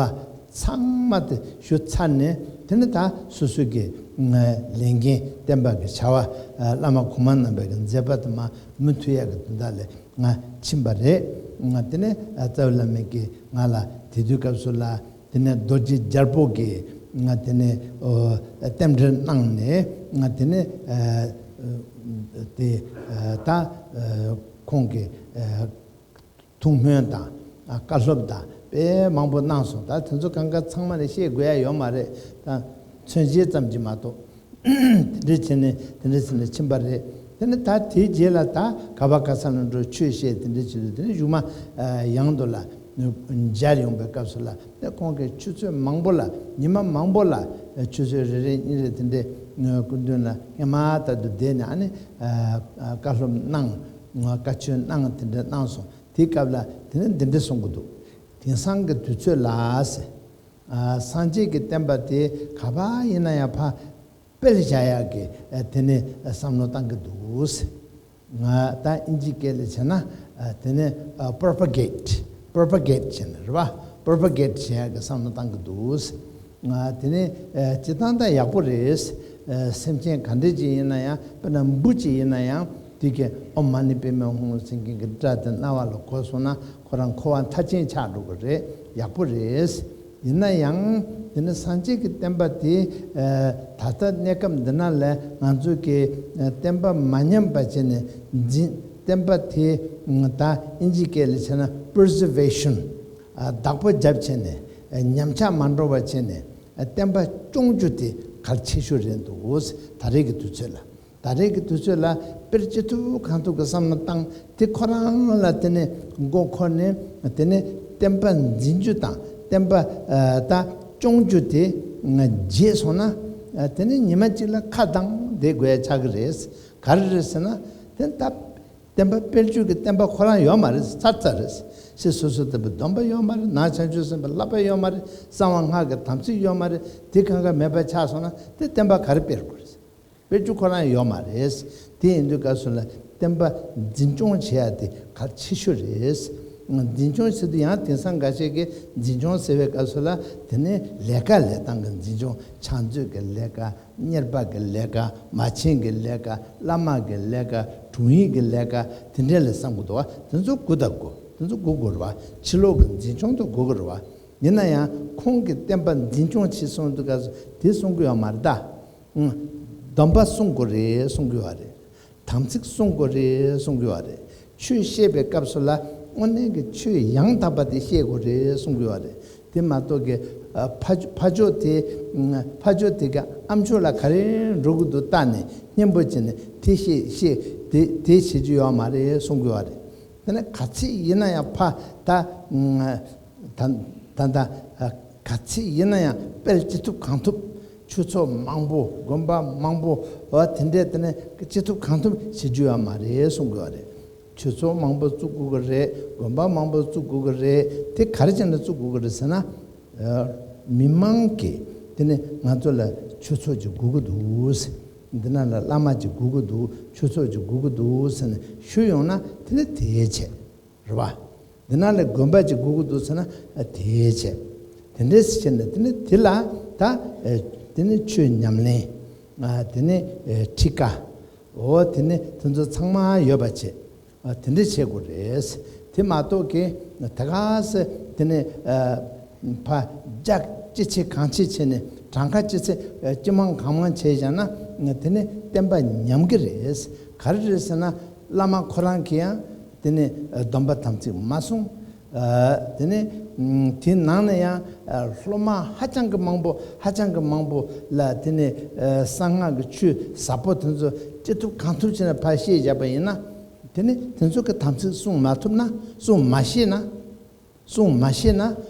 ཚང་མ་དེ་ཞུ་ཚར་ནས། དེ་ནས་ད་སོ་སོ་གི་ལས་འགན་བསྟན་པ་གི་བྱ་བ། བླ་མ་གོང་མ་རྣམ་པའི་གི་མཛད་པ་དེ་མ་མུ་མཐུད་ཡག་གི་དོན་དག་ལ་ང་ཕྱིན་པ་རེད། ང་དེ་ནས་རྩ་བའི་བླ་མ་གིས་ང་ལ་དེ་དུས་སྐབས་སུ་ལ་དེ་ནས་རྡོ་རྗེ་རྒྱལ་པོ་གིས་ང་དེ་ནས་རྟེན་འབྲེལ་གནང་ནས། ང་དེ་ནས་དེ་ད་ཁོང་གི་ཐུགས་སྨོན་དང་བཀའ་སློབ་དང་དཔེ་མང་པོ་གནང་སོང་། ད་དེ་ཚོ་གང་ག་ཚང་མ་ནས་བཤད་དགོས་ཡ་ཡོད་མ་རེད། ད་མཚོན་བྱེད་ཙམ་གྱིས་མ་གཏོགས། དེ་འདྲ་བྱས་ནས་དེ་འདྲ་བྱས་ནས་ཕྱིན་པ་རེད། དེ་ནས་ད་དེའི་རྗེས་ལ་ད་ག་བ་ག་ས་ལ་འགྲོ་ཆོས་བཤད་དེ་འདྲ་བྱས་དུས། དེ་ནས་གཞུག་མ་ཡང་དུ་ལ་མཇལ་ཡོང་པའི་སྐབས་སུ་ལ། དེ་ཁོང་གིས་ཆུ་ཚོད་མང་པོ་ལ་ཉི་མ་མང་པོ་ལ་ཆུ་ཚོད་རེ་རེ་གཉིས་རེ་དེ་འདྲའི་སྐུ་མདུན་ལ་སྔ་མ་ལྟར་དུ་བསྡད་ནས། ཨ་ནི་བཀའ་སློབ་གནང་། བཀའ་ཆོས་གནང་། དེ་འདྲ་གནང་སོང་། དེའི་སྐབས་ལ་དེ་ནས་འདི་འདྲ་གསུང་གི་འདུག། དེང་སང་གི་དུས་ཚོད་ལ་ཟེར། ཨ། སངས་རྒྱས་ཀྱི་བསྟན་པ་དེ་ག་པར་ཡིན་ན་ཡང་ཕར་སྤེལ་བྱ་ཡག་གི། ཨ། དེ་ནས་བསམ་བློ་བཏང་གི་འདུག་ཟེར། ང་ད་ཨིན་ཇི་སྐད་ལ་བྱས་ན། ཨ། དེ་ནས་ཨ་propagate propagate བྱས་ནས་རེད་བ། propagate བྱེད་ཡག་གི་བསམ་བློ་བཏང་གི་འདུག་ཟེར། ང་དེ་ནས་ཨ་སྤྱིར་བཏང་ད་ཡག་པོ་རེད། ཨ། སེམས་ཅན་ག་འདྲ་ཅིག་ཡིན་ན་ཡང་། དཔེར་ན་འབུ་ཅིག་ཡིན་ན་ཡང་། དེ་གའི་ཨོཾ་མ་ཎི་པདྨེ་ཧཱུྃ་ཟེར་མཁན་གྱི་སྒྲ་དེ་རྣ་བ་ལ་གོ་སོང་ན་ཁོ་རང་འཁོར་བ་མཐའ་ཅན་ཆགས་འགྲོ་གི་རེད། ཡག་པོ་རེད། ཡིན་ན་ཡང་དེ་ནི་སངས་རྒྱས་ཀྱི་བསྟན་པ་དེ། ཨ། ད་ལྟ་གནས་སྐབས་འདི་ན་ལ་ང་ཚོ་གི་ཨ་བསྟན་པ་མ་ཉམས་པ་བྱས་ནས་འཛིན། བསྟན་པ་དེ་ད་ཨིན་ཇི་སྐད་ལ་བྱས་ན་preservation། ཨ། བདག་པོ་རྒྱབ་བྱས་ནས། ཨ། ཉམས་ཆག་མ་འགྲོ་བ་བྱས་ནས། ཨ། བསྟན་པ་སྐྱོང་རྒྱུ་དེ་གལ་ཆེ་ཤོས་རེད་འདུག། ད་རེས་ཀྱི་དུས་ཚོད་ལ། ད་རེས་ཀྱི་དུས་ཚོད་ལ་དཔེར་ཅི་ཐུབ་གང་ཐུབ་ཀྱི་བསམ་བློ་བཏང་། དེ་ཁོ་རང་ལ་དེ་ནས་མགོ་འཁོར་ནས། དེ་ནས་བསྟན་པ་འཛིན་རྒྱུ་དང་བསྟན་པ་ཨ་ད་སྐྱོང་རྒྱུ་དེ་བརྗེད་སོང་ན། ཨ། དེ་ནས་ཉི་མ་གཅིག་ལ་ཁ་གདངས་བསྡད་དགོས་ཡ་ཆགས་ཀྱི་རེད། ག་རེ་རེད་ཟེར་ན། དེ་ད་བསྟན་པ་སྤེལ་རྒྱུ་གི་བསྟན་པ་ཁོ་རང་ཡོད་མ་རེད། ཚར་ཚར་རེད། ཕྱི་སོ་སོ་ལྟ་བུའི་སྡོམ་པ་ཡོད་མ་རེད། ནང་བྱང་ཆུབ་སེམས་དཔའི་བསླབ་པ་ཡོད་མ་རེད། གསང་བ་སྔགས་ཀྱི་དམ་ཚིག་ཡོད་མ་རེད། དེ་གང་ག་མེད་པ་ཆགས་སོང་ན་དེ་བསྟན་པ་ག་རེ་སྤེལ་དགོས་རེད། སྤེལ་རྒྱུ་ཁོ་རང་ཡོད་མ་རེད། དེ་ཡིན་དུས་སྐབས་སུ་ལ་བསྟན་པ་འཛིན་སྐྱོང་བྱེད་ཡ་དེ་གལ་ཆེ་ཤོས་རེད། འཛིན་སྐྱོང་ཟེར་དུས་ཡང་དེང་སང་འགའ་ཤས་ཀྱིས་འཛིན་སྐྱོང་ཟེར་བའི་སྐབས་སུ་ལ་དེ་ནི་ལས་ཀ་ལས་སྟངས་ཀྱི་འཛིན་སྐྱོང་། ཕྱག་མཛོད་ཀྱི་ལས་ཀ། གཉེར་པ་གི་ལས་ཀ། མ་བྱན་གྱི་ལས་ཀ། བླ་མ་གི་ལས་ཀ། དྲུང་ཡིག་གི་ལས་ཀ། དེ་འདྲ་ལ་བསམ་གྱི་འདུག་བ། དེ་ཚོ་དགོས་དང་དགོས། དེ་ཚོ་དགོས་དགོས་རེད་བ། ཕྱི་ལོགས་ཀྱི་འཛིན་སྐྱོང་དེ་དགོས་ཀྱི་རེད་བ། ཡིན་ན་ཡང་ཁོང་གི་བསྟན་པ་འཛིན་སྐྱོང་བྱེད་སོང་དུས་སྐབས་སུ་དེ་གསུང་གི་ཡོད་མ་རེད་ད། ཨང་། སྡོམ་པ་སྲུང་དགོས་རེད་གསུང་གི་ཡོད་རེད། དམ་ཚིག་སྲུང་དགོས་རེད་གསུང་གི་ཡོད་རེད། ཆོས་བཤད་པའི་སྐབས་སུ་ལ་ དངོས་གནས་ཀྱི་ཆོས་ཡང་དག་པ་དེ་ཤེས་དགོས་རེད་གསུང་གི་ཡོད་རེད། དེ་མ་གཏོགས་ཀྱི་ཨ་ཕ་ཕ་ཕྱོགས་དེ་ཕ་ཕྱོགས་དེ་ག་ཨ་མཆོག་ལ་ག་རེ་འགྲོ་གི་འདུག་བལྟས་ནས་སྙན་པོ་བྱས་ནས་དེ་ཤེས་ཤེས་དེ་དེ་བྱེད་རྒྱུ་ཡོད་མ་རེད་གསུང་གི་ཡོད་རེད། དེ་ནས་ག་ཚད་ཡིན་ན་ཡང་ཕ་ད་ད་ད་ད་ག་ཚད་ཡིན་ན་ཡང་སྤེལ་ཅི་ཐུབ་གང་ཐུབ། ཆོས་ཚོགས་མང་པོ་དགོན་པ་མང་པོ་བ་དེ་འདྲས་དེ་ནས་ཅི་ཐུབ་གང་ཐུབ་བྱེད་རྒྱུ་ཡོད་མ་རེད་གསུང་གི་ཡོད་རེད། ཆོས་ཚོགས་མང་པོ་བཙུགས་དགོས་ཀྱི་རེད། དགོན་པ་མང་པོ་བཙུགས་དགོས་ཀྱི་རེད། དེ་ག་རེ་བྱས་ནས་བཙུགས་དགོས་ཀྱི་རེད་ཟེར་ན། མི་མང་གིས་དེ་ནས་ང་ཚོ་ལ་ཆོས་ཚོགས་ཅིག་དགོས་ཀྱི་འདུག་ཟེར། འདི་ན་ལ་བླ་མ་ཅིག་དགོས་ཀྱི་འདུག་ཆོས་ཚོགས་ཅིག་དགོས་ཀྱི་འདུག་ཟེར་ནས་ཞུས་ཡོང་ན་དེ་ནས་དེ་བྱས། རེད་བ། འདི་ན་ལ་དགོན་པ་ཅིག་དགོས་ཀྱི་འདུག་ཟེར་ན་དེ་བྱས། དེ་འདྲས་བྱས་ནས་དེ་ནས་དེ་ལ་ད་དེ་ནས་ཆོས་ཉམས་ལེན། དེ་ནས་ཁྲིད་ཀ་འོ་དེ་ནས་དེ་ཚོ་ཚང་མ་ཡོད་པ་བྱས། དེ་འདྲས་བྱེད་དགོས་རེད། དེ་མ་གཏོགས་ཀྱི་ད་ག་སེ་དེ་ནས་ཕ་རྒྱ་ཅི་ཆེ་གང་ཆེ་བྱས་ནས་གྲངས་ཀ་ཅི་ཆེ་ཅི་མང་གང་མང་བྱས་བཞག་ན་དེ་ནས་བསྟན་པ་ཉམས་ཀྱི་རེད། ག་རེ་རེད་ཟེར་ན་བླ་མ་ཁོ་རང་གིས་ཡང་དེ་ནས་སྡོམ་པ་དམ་ཚིག་མ་བསྲུངས། དེ་ནས་དེའི་ནང་ནས་ཡང་སློབ་མ་ཧ་ཅང་གི་མང་པོ་ཧ་ཅང་གི་མང་པོ་ལ་དེ་ནས་གསང་སྔགས་ཀྱི་ཆོས་ཟབ་པོ་དེ་ཚོ་ཅི་ཐུབ་གང་ཐུབ་བྱས་ནས་ཕར་བཤད་བཞག་པ་ཡིན་ན། དེ་ནི་དེ་ཚོ་གི་དམ་ཚིག་སྲུང་མ་ཐུབ་ན་སྲུང་མ་ཤེས་ན། སྲུང་མ་ཤེས་ན་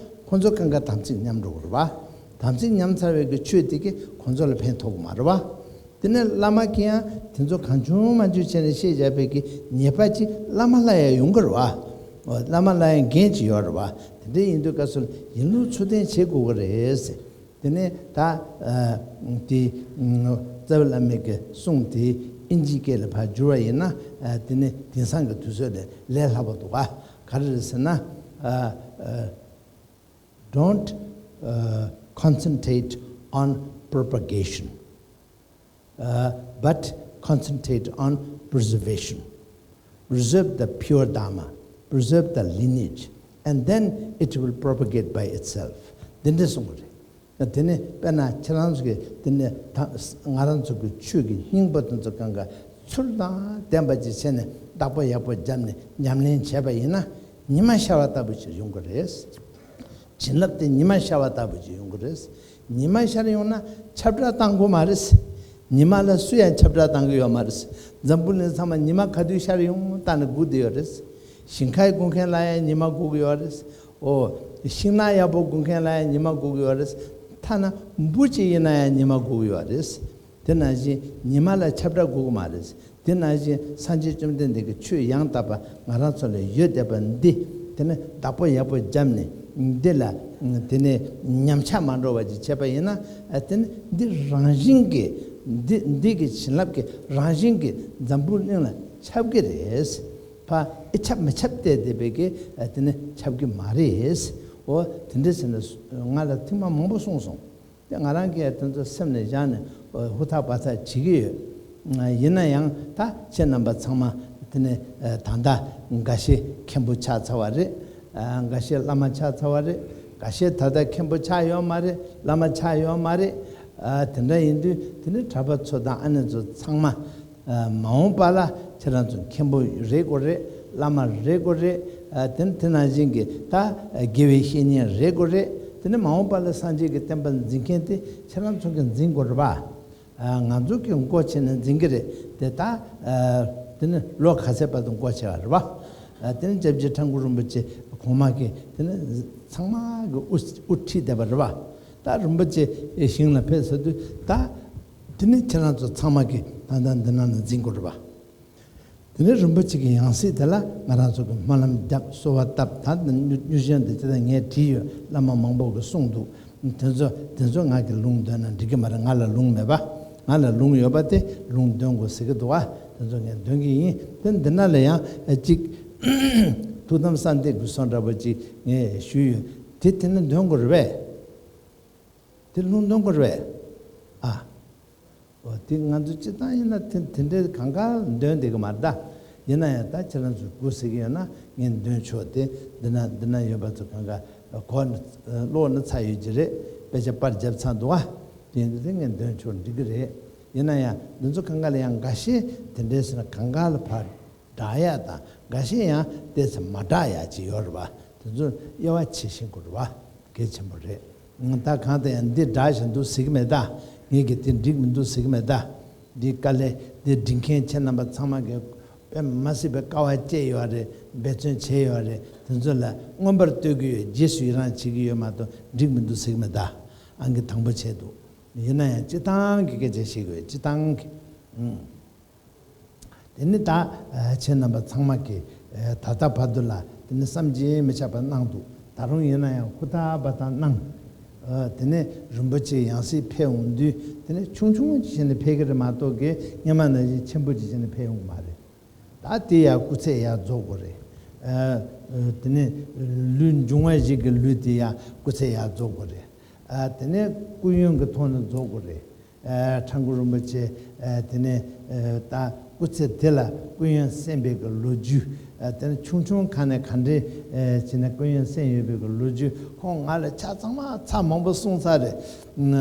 ཁོ་ཚོ་གང་ག་དམ་ཚིག་ཉམས་འགྲོ་གི་རེད་བ། དམ་ཚིག་ཉམས་ཚར་བའི་གི་ཆོས་དེ་གི་ཁོ་ཚོ་ལ་ཕན་ཐོགས་གི་མ་རེད་བ། དེ་ནས་བླ་མ་གིས་ཡང་དེ་ཚོ་གང་བྱུང་མང་བྱུང་བྱས་ནས་བཤད་བཞག་པའི་གི་ཉེས་པ་ཅིག་བླ་མ་ལ་ཡང་ཡོང་གི་རེད་བ། བླ་མ་ལ་ཡང་འགན་ཅིག་ཡོད་རེད་བ། དེ་འདྲ་ཡིན་དུས་སྐབས་སུ་ཡིན་ལུགས་ཚུལ་ལྡན་བྱེད་དགོས་གི་རེད། དེ་ནས་ད་དེ་རྩ་བའི་བླ་མའི་གི་གསུང་དེ་ཨིན་ཇིའི་སྐད་ལ་ཕར་བསྒྱུར་བ་ཡིན་ན་དེ་ནི་དེང་སང་གི་དུས་ཚོད་ལས་ལས་སླ་པོ་འདུག་ག་ག་རེ་རེད་ཟེར་ན། Don't uh, concentrate on propagation, uh, but concentrate on preservation. Preserve the pure Dharma, preserve the lineage, and then it will propagate by itself. འདི་འདྲ་གསུངས་པ་རེད། དེ་ནི་དཔེར་ན་ཁྱེད་རང་ཚོ་གི་དེ་ནི་ད་ང་རང་ཚོ་གི་ཆོས་ཀྱི་སྙིང་པོ་དེ་ཚོ་གང་ག་ཚུལ་དང་ལྡན་པ་ཅིག་བྱས་ནས་བདག་པོ་ཡག་པོ་བརྒྱབ་ནས་ཉམས་ལེན་བྱས་པ་ཡིན་ན་ཉི་མ་ཤར་བ་ལྟ་བུ་ཞིག་ཡོང་གི་རེད། བྱིན་རླབས་དེ་ཉི་མ་ཤར་བ་ལྟ་བུ་ཅིག་ཡོང་གི་རེད། ཉི་མ་ཤར་ཡོང་ན་ཁྱབ་བསྒྲགས་བཏང་དགོས་མ་རེད། ཉི་མ་ལ་སུ་ཡང་ཁྱབ་བསྒྲགས་བཏང་གི་ཡོད་མ་རེད། འཛམ་བུ་གླིང་ཚང་མ་ཉི་མ་ག་དུས་ཤར་ཡོང་ལྟ་ནས་སྒུག་བསྡད་ཡོད་རེད། ཞིང་ཁ་སྒུག་མཁན་ལ་ཡང་ཉི་མ་སྒུག་གི་ཡོད་རེད། ཨོ། ཤིང་ནགས་ཡག་པོ་སྒུག་མཁན་ལ་ཡང་ཉི་མ་སྒུག་གི་ཡོད་རེད། ཐ་ན་འབུ་ཅིག་ཡིན་ན་ཡང་ཉི་མ་སྒུག་གི་ཡོད་རེད། དེ་ནང་བཞིན་ཉི་མ་ལ་ཁྱབ་བསྒྲགས་དགོས་ཀྱི་མ་རེད། དེ་ནང་བཞིན་སངས་རྒྱས་བཅོམ་ལྡན་འདས་ཀྱི་ཆོས་ཡང་དག་པ་ང་རང་ཚོ་ལ་ཡོད་བསྡད་པ་འདི་དེ་ནི་བདག་པོ་ཡག་པོ་བརྒྱབ་ནས་འདི་ལ་དེ་ནས་ཉམས་ཆག་མ་འགྲོ་བ་ཅིག་བྱས་པ་ཡིན་ན་དེ་ནི་འདི་རང་བཞིན་གྱིས་འདི་འདི་གི་བྱིན་རླབས་ཀྱི་རང་བཞིན་གྱིས་འཛམ་བུ་གླིང་ལ་ཁྱབ་ཀྱི་རེད། ཕ་ཨེ་ཁྱབ་མི་ཁྱབ་བལྟས་བསྡད་པའི་གི་དེ་ནི་ཁྱབ་ཀྱི་མ་རེད། འོ་དེ་འདྲ་ཟེར་ནས་ང་ལ་ཐེངས་མ་མང་པོ་གསུངས་སོང་། དེ་ང་རང་གིས་དེ་ཚོ་སེམས་ནས་བཞག་ནས་ཧུར་ཐག་པ་ཐག་བྱེད་ཀྱི་ཡོད། ཡིན་ན་ཡང་ད་ཁྱེད་རྣམ་པ་ཚང་མ་དེ་ནས་ད་ལྟ་འགའ་ཤས་མཁན་པོ་ཆགས་ཚར་བ་རེད། འགའ་ཤས་བླ་མ་ཆགས་ཚར་བ་རེད། འགའ་ཤས་ད་ལྟ་མཁན་པོ་ཆགས་ཡོད་མ་རེད། བླ་མ་ཆགས་ཡོད་མ་རེད། དེ་འདྲ་ཡིན་དུས་དེ་ནས་གྲྭ་པ་ཚོ་དང་ཨ་ནེ་ཚོ་ཚང་མ། མ་འོངས་པ་ལ་ཁྱེད་རང་ཚོ་མཁན་པོ་རེད་དགོས་རེད། བླ་མ་རེད་དགོས་རེད། དེ་དེ་ནང་བཞིན་གྱི་ད་དགེ་བའི་བཤེས་གཉེན་རེད་དགོས་རེད། དེ་ནས་མ་འོངས་པ་ལ་སངས་རྒྱས་ཀྱི་བསྟན་པ་འཛིན་མཁན་དེ་ཁྱེད་རང་ཚོ་གིས་འཛིན་དགོས་རེད་པ། ང་ཚོ་གིས་མགོ་ཆེ་ནས་འཛིན་གྱི་རེད་དེ་ད། དེ་ནི་ལོ་ག་ཚད་བར་དུ་མགོ་ཆེ་བ་རེད་པ། དེ་ནི་སྐྱབས་རྗེ་ཁྲ་འགུ་རིན་པོ་ཆེ་གོང་མ་གིས་དེ་ནི་ཚང་མ་གི་དབུ་དབུ་ཁྲིད་བསྡད་པ་རེད་པ། ད་རིན་པོ་ཆེ་ཞིང་ལ་ཕེབས་ཚར་དུས་ད། དེ་ནི་ཁྱེད་རང་ཚོ་ཚང་མ་གིས་ད་ལྟ་འདི་ནང་ནས་འཛིན་དགོས་རེད་པ། དེ་ནི་རིན་པོ་ཆེ་གི་ཡང་སྲིད་དེ་ལ་ང་རང་ཚོ་གིས་སྨོན་ལམ་བརྒྱབ་གསོལ་བ་བཏབ། ད་འདི་མྱུར་མྱུར་ཞིང་འདི་ཅི་ལྟར་ངས་བྲིས་ཡོད། བླ་མ་མང་པོ་གིས་གསུངས་འདུག་དེ་ཚོ་དེ་ཚོ་ང་གིས་ལུང་འདོན་ན་འགྲིག་གི་མ་རེད། ང་ལ་ལུང་མེད་པ། ང་ལ་ལུང་ཡོད་པ་དེ་ལུང་འདོན་དགོས་ཟེར་གྱི་འདུག་ཨ། དེ་ཚོ་ངས་འདོན་གྱི་ཡིན། དེ་འདི་ན་ལ་ཡང་གཅིག་ཐུགས་དམ་གསལ་འདེབས་ཀྱི་སྲོལ་འདྲ་པོ་ཅིག་ངས་ཞུས་ཡོད། དེ་དེ་ནི་འདོན་དགོས་རེད་པས། དེ་ལུང་འདོན་དགོས་རེད་པས། ཨ། འོ་དེ་ང་ཚོ་སྤྱིར་བཏང་ཡིན་ན་དེ་དེ་འདྲའི་གང་ག་འདོན་བསྡད་ཀྱི་མ་རེད་ད། ཡིན་ན་ཡང་ད་ཁྱེད་རང་ཚོ་དགོས་ཟེར་གྱི་ཡོད་ན་ངས་འདོན་ཆོག་དེ་འདི་ན་འདི་ན་ཡོད་པ་ཚོ་གང་ག་གོ་ནས་ཀློག་ནས་ཚར་ཡོད་ཀྱི་རེད། དཔེ་ཆ་པར་བརྒྱབ་ཚར་འདུག་ཨ། དེ་ཡིན་དུས་དེ་ངས་འདོན་ཆོག་འགྲིག་གི་རེད། ཡིན་ན་ཡང་འདི་ཚོ་གང་ག་ལ་ཡང་འགའ་ཤས་དེ་འདྲའི་ཟེར་ན་གང་ག་ལ་ཕར། བསྒྲགས་ཡག་དང་འགའ་ཤས་ཡང་ཏོག་ཙམ་མ་བསྒྲགས་ཡག་ཅིག་ཡོད་རེད་བ། དེ་ཚོ་དབྱེ་བ་ཕྱེ་ཤེས་དགོས་རེད་བ། གལ་ཆེན་པོ་རེད། ད་གང་ལྟར་ཡང་འདི་བསྒྲགས་བཞག་འདུག་ཟེར་གྱི་མེད་ད། ངས་ཀྱི་དེ་འགྲིག་མི་འདུག་ཟེར་གྱི་མེད་ད། འདི་དཀའ་ལས་འདི་འབྲི་མཁན་ཁྱེད་རྣམ་པ་ཚང་མ་གིས་དཔེ་མ་སྲིད་པའི་དཀའ་བ་སྤྱད་ཡོད་རེད། འབད་བརྩོན་བྱས་ཡོད་རེད། དེ་ཚོ་ལ་མངོན་པར་བསྟོད་ཀྱི་ཡོད། རྗེས་སུ་ཡི་རང་བྱེད་ཀྱི་ཡོད་མ་གཏོགས་འགྲིག་མི་འདུག་ཟེར་གྱི་མེད་ད། ཨང་ཀི་དང་པོ་བྱས་འདུག། ཡིན་ན་ཡང་སྤྱིར་བཏང་གི་སྐད་ཆ་བཤད་ཀྱི་ཡོད། སྤྱིར་བཏང་གི། ཨང་། དེ་ནི་ད་ཨ་ཁྱེད་རྣམ་པ་ཚང་མ་གིས་ཨ་ད་ལྟ་བར་དུ་ལ་དེ་ནི་བསམ་གྱིས་མི་ཁྱབ་པ་གནང་འདུག། ད་རུང་ཡིན་ན་ཡང་ཧུར་ཐག་པ་དང་གནང་། ཨ་དེ་ནི་རིན་པོ་ཆེ་ཡང་སྲིད་ཕེབས་འོང་དུས་དེ་ནི་ཆུང་ཆུང་ཅིག་བྱས་ནས་ཕེབས་ཀྱི་རེད་མ་གཏོགས་ཀྱི་སྔོན་མ་ནང་བཞིན་ཆེན་པོ་ཅིག་བྱས་ནས་ཕེབས་འོང་མ་རེད། ད་དེ་ཡང་སྐུ་ཚེ་ཡང་རྫོགས་དགོས་རེད། ཨ་ཨ་དེ་ནི་ལུས་འབྱུང་བ་ཞིག་གི་ལུས་དེ་ཡང་སྐུ་ཚེ་ཡང་རྫོགས་དགོས་རེད། ཨ་དེ་ནས་སྐུ་ཡོན་གྱི་ཐོག་ནས་རྫོགས་དགོས་རེད། ཨ་ཁྲ་འགུ་རིན་པོ་ཆེ་ཨ་དེ་ནས་ཨ་ད་སྐུ་ཚེ་དེ་ལ་སྐུ་ཡོན་གསན་པའི་གི་ལོ་རྒྱུས། ཨ་དེ་ནས་ཆུང་ཆུང་གང་ནས་ག་འདྲས་ཨ་བྱས་ནས་སྐུ་ཡོན་གསན་ཡོད་པའི་གི་ལོ་རྒྱུས། ཁོང་ང་ལ་ཆ་ཚང་མ་ཚ་མང་པོ་གསུངས་ཚར་རེད། ང་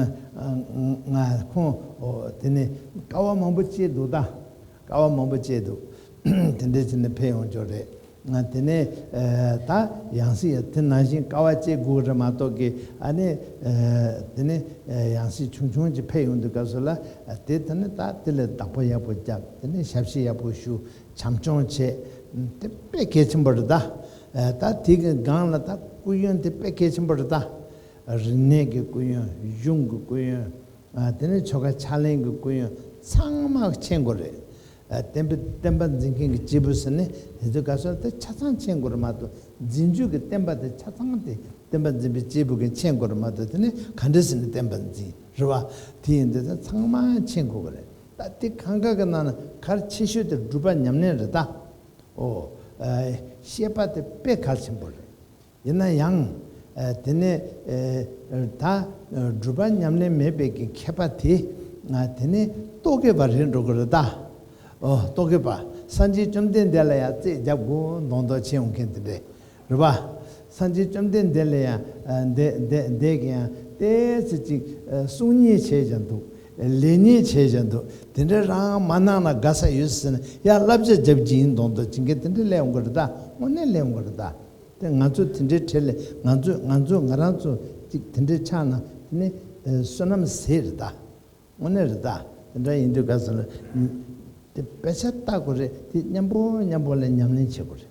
ང་ཁོང་ཨོ་དེ་ནས་དཀའ་བ་མང་པོ་སྤྱད་འདུག་ད། དཀའ་བ་མང་པོ་སྤྱད་འདུག། དེ་འདྲས་བྱས་ནས་ཕེབས་ཡོང་ཆོག་རེད། ང་དེ་ནས་ཨ་ད་ཡང་སྲིད་ཡང་དེ་ནང་བཞིན་དཀའ་བ་སྤྱད་དགོས་རེད་མ་གཏོགས་ཀྱི་ཨ་ནི་ཨ་དེ་ནས་ཨ་ཡང་སྲིད་ཆུང་ཆུང་ཅིག་ཕེབས་ཡོང་དུས་སྐབས་སུ་ལ་ཨ་དེ་དེ་ནས་ད་དེ་ལ་བདག་པོ་ཡག་པོ་བརྒྱབ། དེ་ནས་ཞབས་ཕྱི་ཡག་པོ་ཞུ། བྱམས་སྐྱོང་བྱེད། དེ་དཔེ་གལ་ཆེན་པོ་རེད་ད། ཨ་ད་དེ་གི་སྒང་ལ་ད་སྐུ་ཡོན་དེ་དཔེ་གལ་ཆེན་པོ་རེད་ད། རིག་གནས་ཀྱི་སྐུ་ཡོན། གཞུང་གི་སྐུ་ཡོན། ཨ་དེ་ནས་ཆོ་ག་ཕྱག་ལེན་གྱི་སྐུ་ཡོན་ཚང་མ་མཁྱེན་དགོས་རེད། ཨ་བསྟན་པའི་བསྟན་པ་འཛིན་མཁན་གྱི་སྐྱེས་བུ་ཟེར་ནས་དེ་ཚོའི་སྐབས་སུ་དེ་ཆ་ཚང་མཁྱེན་དགོས་རེད་མ་གཏོགས་འཛིན་སྤྱོད་ཀྱི་བསྟན་པ་དེ་ཆ་ཚང་དེ་བསྟན་པ་འཛིན་པའི་སྐྱེས་བུ་གིས་མཁྱེན་དགོས་རེད་མ་གཏོགས་དེ་ནས་ག་འདྲ་ཟེར་ནས་བསྟན་པ་འཛིན་རེད་བ། དེ་ཡིན་དུས་དེ་ཚང་མ་མཁྱེན་དགོས་ཀྱི་རེད། ད་དེ་གང་ག་གི་ནང་ན་གལ་ཆེ་ཤོས་དེ་སྒྲུབ་པ་ཉམས་ལེན་རེད་ད། ཨོ། ཨ་བཤད་པ་དེ་དཔེ་གལ་ཆེན་པོ་རེད། ཡིན་ན་ཡང་། ཨ་དེ་ནས་ཨ་ད་སྒྲུབ་པ་ཉམས་ལེན་མེད་པའི་གི་མཁས་པ་དེ་ཨ་དེ་ནས་རྟོག་གེ་པ་རེད་འགྲོ་གི་རེད་ད། ཨོ་རྟོག་གེ་པ། སངས་རྒྱས་བཅོམ་ལྡན་འདས་ལ་ཡང་རྩིས་རྒྱབ་དགོས་མདོག་མདོག་བྱེད་ཡོང་མཁན་དེ་འདྲས་རེད་པ། སངས་རྒྱས་བཅོམ་ལྡན་འདས་ལ་ཡང་ཨ་འདས་འདས་འདས་ཀྱི་ཡང་ཏོག་ཙམ་ཅིག་ཨ་གསུང་ཉན་བྱས་བཞག་འདུག། ལས་ཉན་བྱས་བཞག་འདུག། དེ་འདྲས་རང་མ་གནང་ན་དགའ་ས་ཡོད་ཟེར་ནས་ཡང་བསླབ་བྱ་རྒྱབ་ཀྱི་ཡིན་མདོག་མདོག་བྱེད་མཁན་དེ་འདྲས་སླེབས་ཡོང་གི་རེད་ད། དངོས་གནས་སླེབས་ཡོང་གི་རེད་ད། དེ་ང་ཚོ་དེ་འདྲའི་གྲས་ལས་ང་ཚོ་ང་ཚོ་ང་རང་ཚོ་ཅིག་དེ་འདྲའི་ཆགས་ན་དེ་ནི་ཨ་བསོད་ནམས་ཟད་རེད་ད། དངོས་གནས་རེད་ད། དེ་འདྲ་ཡིན་དུས་ག་ཚོད་ལ་དེ་དཔེ་ཆ་ལྟ་དགོས་རེད། དེ་མཉམ་པོ་མཉམ་པོ་ལ་ཉམས་ལེན་བྱེད་དགོས་རེད།